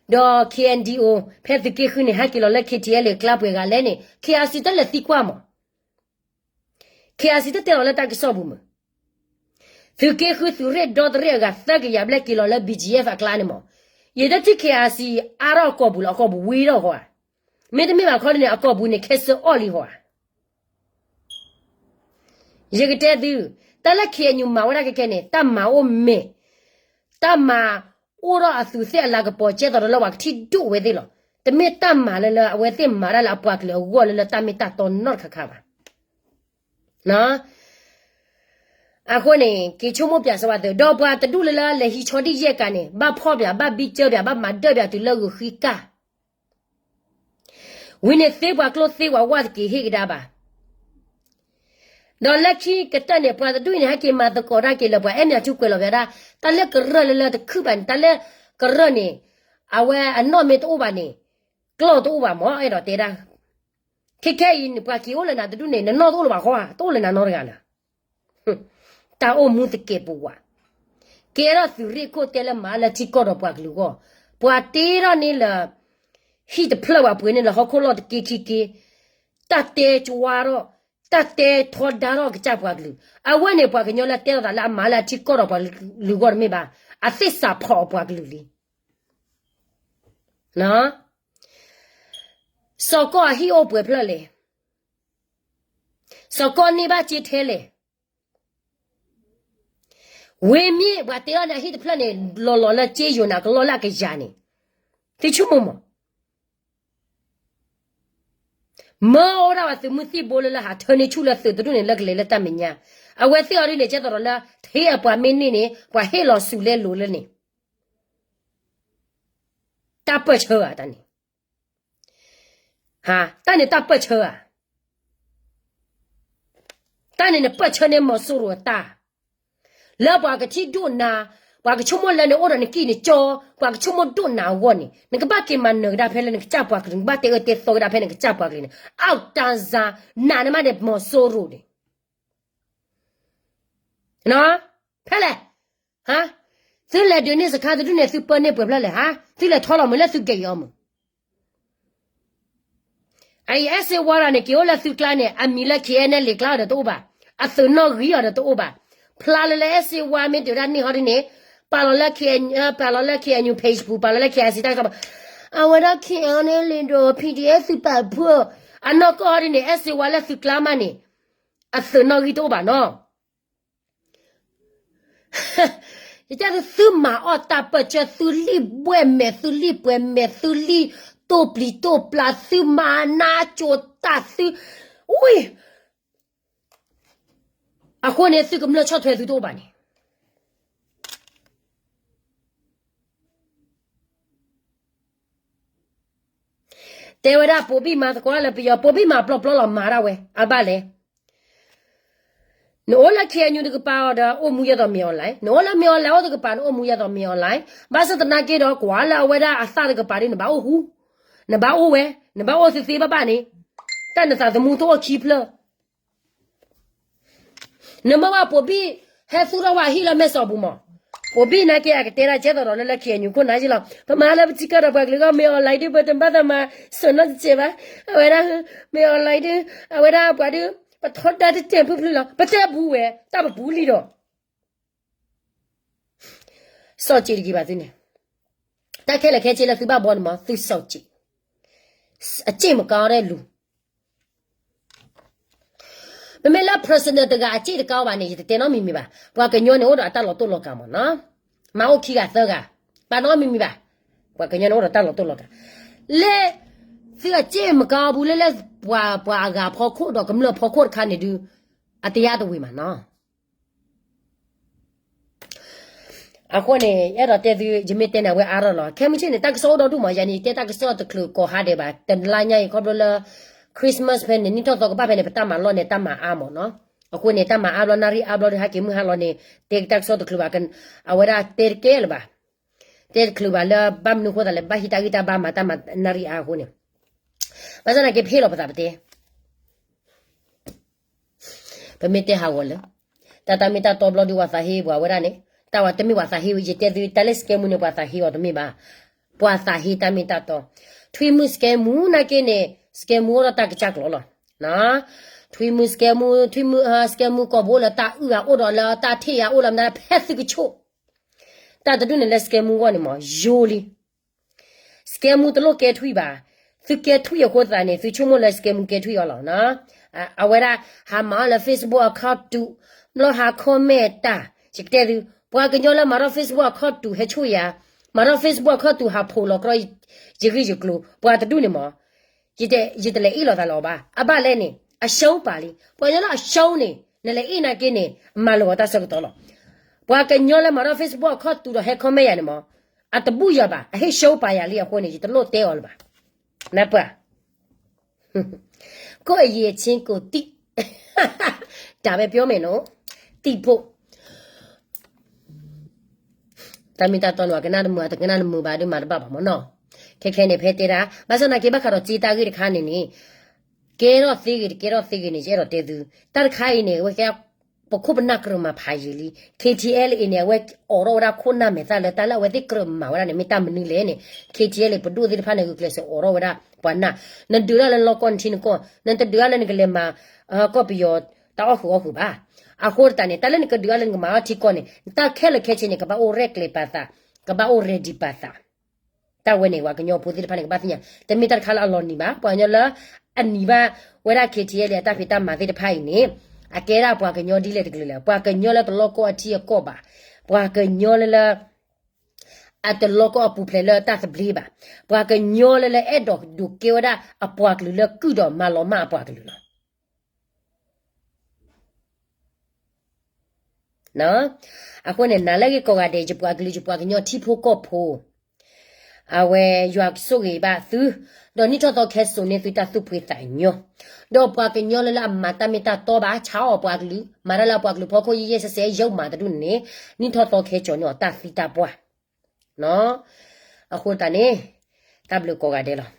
ဒီး K N D O ဖဲသုးက့ဃုန့ၣ် ဟဲက့ၤလီၤလၢ K T L ကျါပှဲၤဂၤလဲၣ်န့ၣ် K R C တလဲၤသံကွၢ်မး K R C တတဲလီၤလၢတၢ်ကစီၣ်ပူၤမး. သုးက့ဃုသုးရ့ၣ်ဒီတရ့ၣ်အဂၤသၢကယၤဘျဲၣ်က့ၤလီၤလၢ B G F အကျါန့ၣ်မး. ယတထံၣ် K R C အါထီၣ်အကိာ်ပူၤလီၤ အကိာ်ပူၤဝံၤထီၣ်ဃီဧါ. မ့တမ့ၢ်ဘၣ်ခီဒ်န့ၣ် အကိာ်ပူၤန့ၣ် ခဲစၢအီၣ်လံဃီဧါ. ယကတဲသု, တၢ်လၢ K N U မၤဝဲဒၣ်ခဲခဲန့ၣ် တၢ်မၤအိၣ်မဲာ်, တၢ်မၤအိၣ်ထီၣ်အသူးသ့ၣ်အလၤကပီၤ ကဲသိးဒီးလၢပှၤကထံၣ်ဒိၣ်ဝဲသ့ၣ်လီၤ. တမ့ၢ်တၢ်မၤလၢလၢအဝဲသ့ၣ်မၤတၢ်လၢအပှၤကလုာ်အဂီၢ်လၢလၢတၢ်မ့ၢ်တၢ်တီနီတခါခါဘၣ်. အဃိန့ၣ် က့ၤဆိကမိၣ်ပၠးစၢဝဲသုး ဒီးပှၤတဒူၣ်လၢလၢလဲၤဟံးဆီဒံၣ်ယဲၢ်ကၤန့ၣ် ဘၣ်ဖီၣ်ပၠး ဘၣ်ဘံကၢပၠး ဘၣ်မၤဒၢပၠးတုၤလၢဂုၤဃံကၢ် ဝံၤန့ၣ်သ့ပှၤကျိသ့ပှၤဝၢ်တက့ၤဟ့ၣ်ကဒါဘၣ်. ဒီးလၢခံကတၢၢ်န့ၣ် ပှၤတဒူၣ်အံၤန့ၣ် ဟဲက့ၤမၤသကိးတၢ်က့ၤလၢပှၤအဲၣ်မၠးထူကွဲးလီၤဝဲဒၣ် တၢ်လၢကရၢၢ်လၢလၢတခုၣ်ဘၣ်န့ၣ် တၢ်လၢကရၢၢ်န့ၣ် အဝဲအနီၣ်မ့ၢ်တအိၣ်ဘၣ်န့ၣ် ကျီၢ်တအိၣ်ဘၣ်မၢ် အဲၣ်ဒိးတဲဒၣ်. ခဲခဲအံၤန့ၣ် ပှၤက့ၤအိၣ်လၢနၤတဒူၣ်န့ၣ် နနီၢ်တအိၣ်လၢၤဘၣ်ဃီ တအိၣ်လၢနၤနီတဂၤလၢၤ တၢ်အိၣ်မူသကဲးပဝး, ကဲထီၣ်သုးရ့ၣ်ခိၣ်တဲလၢမၤလၢထံကီၢ်ဒီးပှၤကလုာ်အဂီၢ်, ပှၤတ့ထီၣ်န့ၢ်လၢ ဟံၣ်တဖျၢၣ်ဘၣ်ပှ့ၤန့ၢ်လၢဟီၣ်ခိၣ်လီၢ်တက့ခံက့, တၢ်တဲကဝါထီၣ်, တၢ်တဲထီဒါထီၣ်ကစၢ်ပှၤကလုာ်, အဝဲန့ၣ်ပှၤကညီလၢတဲလိာ်သးလၢအမၤလၢအထံကီၢ်ဒီးပှၤကလုာ်အဂီၢ်တမ့ၢ်ဘၣ်, အသ့ၣ်စးဖီၣ်အပှၤကလုာ်လံ. စီၤကီၢ်အဟံၣ်အိၣ်ပှဲၤဖျၢၣ်လဲၣ်. စီၤကီၢ်န့ၢ်ဘၣ်စ့ထဲလဲၣ်. ဝ့မ့ၢ်ပှၤတဲအီၤန့ၣ် အဟံၣ်တဖျၢၣ်န့ၣ် လီၤလီၤလၢက့ယိၤနၤကလီလၢအကယၤန့ၣ်, သုဆိကမိၣ်မး. မၢအိၣ်ဒၣ်ဝဲသုးမုၢ်သံၣ်ဘိလၢလၢဟးထၢန့ၢ်ဆူၣ်လၢသုးတဒူၣ်န့ၣ် လၢကလဲၤလၢတၢ်မဲာ်ညါ, အဝဲသ့ၣ်အီၤဒ်န့ၣ် ကဲသိးဒီးလၢ ဟ့ၣ်အပှၤမ့ၢ်န့ၢ်န့ၣ် ပှၤဟ့ၣ်လီၤဆူၣ်လဲလိာ်လၢန့ၣ် တၢ်ပၢၢ်ဆၢဧါ တၢ်န့ၣ်, တၢ်န့ၣ်တၢ်ပၢၢ်ဆၢဧါ. တၢ်န့ၣ်နပၢၢ်ဆၢန့ၢ်မီၤစိရိၤအတၢ်, လၢပှၤကထံၣ်ဒိၣ်နၤ, ပှၤကဆိကမိၣ်လၢနအိၣ်ဒီးနကံၢ်နကၠီ, ပှှၤကဆိကမိၣ်ဒိၣ်နၤအဂီၢ်န့ၣ် နကဘၣ်က့ၤမၤနၢၤကဒါဖဲလၢနကစၢ်ပှၤကလုာ်, နကဘၣ်တဲအၢတဲသီကဒါဖဲနကစၢ်ပှၤကလုာ်န့ၣ်, အတၢ်စၤနၤန့ၣ်မးန့ၣ် မီၤစိရိၤန့ၣ် ဖဲလဲၣ်, သုလဲၤဒုးန့ၢ်စခါတဒူၣ်န့ၣ် သုပၢန့ၢ်ပှဲၤဖျၢၣ်လဲၣ်ဧါ, သုလဲၤထီလီၤမုၢ်လၢသုကဲးယီၤမုၢ်. အအံၤ အဲၣ်စ့ဝါရၤန့ၣ် က့ၤအိၣ်လၢသုကျါန့ၣ် အမံၤလၢ K N L A ကျါအီၤဒီးတအိၣ်ဘၣ်, အသုးနီၣ်ဂံၢ်အီၤဒီးတအိၣ်ဘၣ်. ဖျါလၢလၢအဲၣ်စ့ဝါမ့ၢ်တ့ၢ်ဝဲဒၣ်န့ၢ်ဟီဒ်န့ၣ်, ပာ်လီၤလၢ K N, ပာ်လီၤလၢ K N U page ပူၤ, ပာ်လီၤလၢ K I C တၢ်ကစီၣ်ပူၤ, အဝဲဒၣ် K N L A ဒီး P D F သုးပာ်ဖှိၣ်, အနီၢ်ကီၢ်ဟီဒ်န့ၣ် အဲၣ်စ့ဝါလၢသုးကျါမးန့ၣ် အသုးနီၣ်ဂံၢ်တအိၣ်ဘၣ်နီၤ. ယကသုမၤအီၣ်တၢ်ပၢၢ်ဆၢ, သုလံၣ်ဘှဲၣ်မဲာ်, သုလံၣ်ပှဲၤမဲာ်, သုလံၣ်တိၢ်ပျံၤတိၢ်ပျါ, သုမၤနးကၠိတၢ်သု, ဝံၤ အဃိန့ၣ် သုကမျၢၢ်ဆီၣ်ထွဲသုတအိၣ်ဘၣ်န့ၣ် တဲဝဲဒၣ် ပိာ်ဘံၣ်မၤသကိးလၢပယီၤ, ပိာ်ဘံၣ်မၤပျီပျီလီၤမၤဒၣ်ဝဲ, အဘၣ်လဲၣ်. နအိၣ်လၢ K N U တကပၤအီၤဒီး အိၣ်မူယဲသိးမ့ၢ် online, နအိၣ်လၢမ့ၢ် online အိၣ်တကပၤ နအိၣ်မူယဲသိးမ့ၢ် online, ဘၣ်ဆၣ်သနာ်က့ဒီး ကွၢ်လၢအဝဲဒၣ်အသးတကပၤဒီး နဘၣ်အိၣ်ဟူ, နဘၣ်အိၣ်ဝဲ, နဘၣ်အိၣ်သ့သ့ဘၣ်ဘၣ်န့ၣ်, တၢ်နသးသမူတအိၣ်ခံဖျၢၣ် နမ့ၢ်ဘၣ်ပိာ်ဘံၣ် ဟဲသူၣ်ထီၣ်ဝဲအဟံၣ်လၢမဲၢ်စီၤပူၤမး, ပိာ်ဘံၣ်နာ်က့အကတဲဒၣ်ကဲသိးဒီးလၢလၢ K N U ခိၣ်နၢ်ယ့လီၤ, ပမၤလၢပထံကီၢ်ဒီးပှၤကလုာ်ဂီၢ် မ့ၢ် online ဒုး ပတဘၣ်သးမၤစၢၤနီတစဲးဘၣ်, အဝဲဒၣ် မ့ၢ် online ဒုး အဝဲဒၣ်ပှၤဒုး ပထီဒါတတဲာ်ဖုဖုလီၤ ပတဲဘူးဝဲ တၢ်ပဘူးလံဒီး စီၣ်က့ၤတဂ့ၤဘၣ်သုန့ၣ်, တၢ်ခဲလၢာ်ခဲဆ့လၢသုဘၣ်ဘှီန့ၣ်မး သုစီၣ်က့ၤ, အစ့ၣ်မကါအီၤဒဲလူၤ မ့မ့ၢ်လၢ personal တဂၤအစ့ၣ်တကါအီၤဘၣ်န့ၣ် ယတတဲနီတမံၤမံၤဘၣ်. ပှၤကညီန့ၣ်အိၣ်ဒီးအတၢ်လီၤတိၢ်လီၤကးမးနီၤ, မၤအိၣ်ခံဂၤသၢဂၤ, ပာ်နီတမံၤမံၤဘၣ်. ပှၤကညီန့ၣ်အိၣ်ဒီးတၢ်လီၤတိၢ်လီၤကး, လၢ သုအစ့ၣ်မကါအီၤဘူးလၢလၢ ပှၤ ပှၤအဂၤဖီခိၣ်ဒီးကမျၢၢ်ဖီခိၣ်တခါန့ၣ်ဒုး အတယါတဝံၤမးနီၤ. အဃိန့ၣ် အဲၣ်ဒိးတဲသု ယမ့ၢ်တဲန့ၣ် အဝဲအါထီၣ်လီၤ. ခဲမုၢ်ဆ့ၣ်န့ၣ် တၢ်ကစီၣ်အိၣ်ဒီဒူၣ်မး, ယၤန့ၣ် ယတဲတၢ်ကစီၣ်တချုးကိးဟါဒဲးဘၣ်, တလါညါအံၤ ခီဖျိလၢ Christmas ဖဲန့ၣ် နံၣ်ထီၣ်သီကဘၣ်ဖဲန့ၣ် ပတၢ်မၤလီၢ်န့ၣ် တၢ်မၤအါမးနီၤ. အဃိန့ၣ် တၢ်မၤအါဘျီ နၣ်ရံၣ်အါဘျီဒီး ဟဲက့ၤမုၢ်ဟါလီၤန့ၣ် တဲတၢ်ကစီၣ်တချုးဘၣ်, အဝဲဒၣ်တဲတကဲလၢၤဘၣ်, တဲတချုးဘၣ်လၢဘၣ်မနုၤအဃိသတးလဲၣ်, ဘၣ်ဟံးတၢ်ဂံၢ်တၢ်ဘါမၤတၢ်မၤနၣ်ရံၣ်အါအဃိန့ၣ်, ဘၣ်ဆၣ်သနာ်က့ ပဟ့ၣ်လီၤပသးပတဲ ပမ့ၢ်တဲဟးဂီၤလၢ တၢ်တၢ်မ့ၢ်တၢ်တီဘျီဒုး ပှၤသးဟ့ပှၤဝဲဒၣ်န့ၣ်, တၢ်ဝဲတမ့ၢ်ပှၤသးဟ့ဝဲ, ယတဲသု တၢ်လၢ scammer န့ၣ် ပှၤသးဟ့အီၤတမ့ၢ်ဘၣ်. ပှၤသးဟ့တၢ်မ့ၢ်တၢ်တီ, ထွံၣ်မုၢ် scammer နာ်က့န့ၣ် scammer အိၣ်ဒီးတၢ်ကစၢ်ကျိာ်လီၤ. ထွံၣ်မုၢ် scammer, ထွံၣ်မုၢ် scammer ကိာ်ဘိလၢတၢ်အုၣ်ဂၤအိၣ်ဒီးလၢတၢ်ထံၣ်ဂၤအိၣ်လီၤမနုၤ ဖဲသုကဆိၣ် တၢ်တဒူၣ်န့ၣ်လၢ scammer ဂီၢ်န့ၣ်မး ယိလံ scammer တလိၣ်ကဲထွံၣ်ဘၣ်. သုကဲထွံၣ်အဃိသတးန့ၣ် သုဆိကမိၣ်လၢ scammer ကဲထွံၣ်အီၤလီၤ. အဝဲဒၣ် ဟးမၤအီၤလၢ Facebook account တူာ်, ဘျီဟး comment တၢ်, ယကတဲသု, ပှၤကညီလၢမၤထီၣ် Facebook account တူာ် ဟဲဆိၣ်ယၤ, မၤထီၣ် Facebook account တူာ် ဟးဖိးလီၤကြီ ယဂ့ၢ်ယကျိၤ ပှၤတဒူၣ်န့ၣ်မး, ယတလဲၤအ့ၣ်လိာ်သးလၢၤအီၤဘၣ်. အဘၣ်လဲၣ်န့ၣ် အရှုံးပါလံ. ပှၤကညီလၢအရှုံးန့ၣ် နလဲၤအ့ၣ်နာ်က့န့ၣ် မၤလၢၤအီၤတၢ်ဆၢကတီၢ်လီၤ. ပှၤကညီလၢမၤထီၣ် Facebook account တူာ်ဒီးဟဲ comment ယၤန့ၣ်မး, အတဘူၣ်ယၤဘၣ်, အဟ့ၣ်ရှုံးပါယၤလံအဃိန့ၣ် ယတလိၣ်တဲအီၤလၢၤဘၣ်. နၢ်ပၢၢ် ကိုယ့်အရည်အချင်းကိုယ်သိ ဒါပဲပြောမယ်နော်, သိဖို့. တၢ်မ့ၢ်တၢ်တီန့ၣ် အကနၣ်တမုာ် အတကနၣ်တမုာ်ဘၣ်ဒီးမၤတဘၣ်ဘၣ်မ့ၢ်နီၤ. ခဲခဲန့ၣ် ဖဲတဲဒၣ် ဘၣ်ဆၣ်သနာ်က့ ဘၣ်ဃးဒီးစ့တၢ်ဂ့ၢ်တခါန့ၣ်န့ၣ် ကဲထီၣ်သ့ဂ့ၤ တကဲထီၣ်သ့ဂ့ၤန့ၣ် ယအဲၣ်ဒိးတဲသု, တၢ်တခါအံၤန့ၣ် အဝဲကဲ ပခိၣ်ပနၢ်ကြၢးမၤဖးယံာ်လံ. K T L A န့ၣ် အဝဲအိးထီၣ်ဝဲဒၣ်ခိၣ်နၢ်မဲာ်သၣ်လၢတၢ်လၢအဝဲသ့ၣ်ကြၢးမၤဝဲဒၣ်န့ၣ် မ့ၢ်တၢ်မနုၤလဲၣ်န့ၣ် K T L A ပဒိၣ်သ့ၣ်တဖၣ်န့ၣ် ဂုာ်ကျဲးစၢးအိးထီၣ်ဝဲဒၣ်ပှၤနၢ်, နဒုးတၢ်လၢနလီၢ်ကီၢ်နထံနကီၢ်, နတဒုးတၢ်လၢနကလဲၤမၤ ကီၢ်ပယီၤတၢ်အီၣ်ဃုာ်အီၣ်ဃုာ်ဘၣ်. အဃိသတးန့ၣ် တၢ်လၢနကဒုးတၢ်လၢနကမၤအီၣ်ထံကီၢ်န့ၣ် တၢ်ခဲလၢာ်ခဲဆ့န့ၣ် ကဘၣ်အိၣ်ရဲၣ်ကျဲၤပာ်သး, ကဘၣ်အိၣ် ready ပာ်သး. တၢ်ဝဲန့ၣ် ပှၤကညီဖိသ့ၣ်တဖၣ်န့ၣ် ကဘၣ်သ့ၣ်ညါ, တမ့ၢ်တၢ်တခါလၢအလီၤနံၤဘၣ်. ပှၤကညီလၢအနံၤဘၣ်ဝဲဒၣ် K T L A အတၢ်ဖံးတၢ်မၤသ့ၣ်တဖၣ်အံၤန့ၣ် အကဲဒၣ်ပှၤကညီဒ်လဲၣ်တကလုာ်လဲၣ်, ပှၤကညီလၢတလီၢ်ကီၢ်အထံအကီၢ်ဘၣ်, ပှၤကညီလၢလၢ အတလီၢ်ကီၢ်အပူၤဖျဲးလၢတၢ်သဘျ့ဘၣ်, ပှၤကညီလၢလၢအဲၣ်ဒိးဒုးကဲဝဲဒၣ်အပှၤကလုာ်လၢကုၢ်ဒီးမၤလီၤမၢ်အပှၤကလုာ်လီၤ. အဃိန့ၣ် နာ်လၢဂ့ၢ်ကိးဂၤဒဲး ယပှၤကလုာ် ယပှၤကညီထံဖိကီၢ်ဖိ, အဝဲယွၤကဆိၣ်ဂ့ၤဘၣ်သု, ဒီးနံၣ်ထီၣ်သီခဲစိာ်န့ၢ်သုတၢ်သူၣ်ဖှံသးညီ, ဒီးပှၤကညီလၢလၢအမၤတၢ်မ့ၢ်တၢ်တီဘၣ် ဆါအီၣ်ပှၤကလုာ် မၤတၢ်လၢအပှၤကလုာ်ဖီခိၣ်ယဲၢ်ယဲၢ်ဆဲးဆဲးယုၢ်မၤတဒူၣ်န့ၣ်, နံၣ်ထီၣ်သီခဲစိာ်န့ၢ်အီၤတၢ်သံတၢ်ပှၢ် အဃိသတးန့ၣ် တၢ်ဘျုးကိးဂၤဒဲးလီၤ.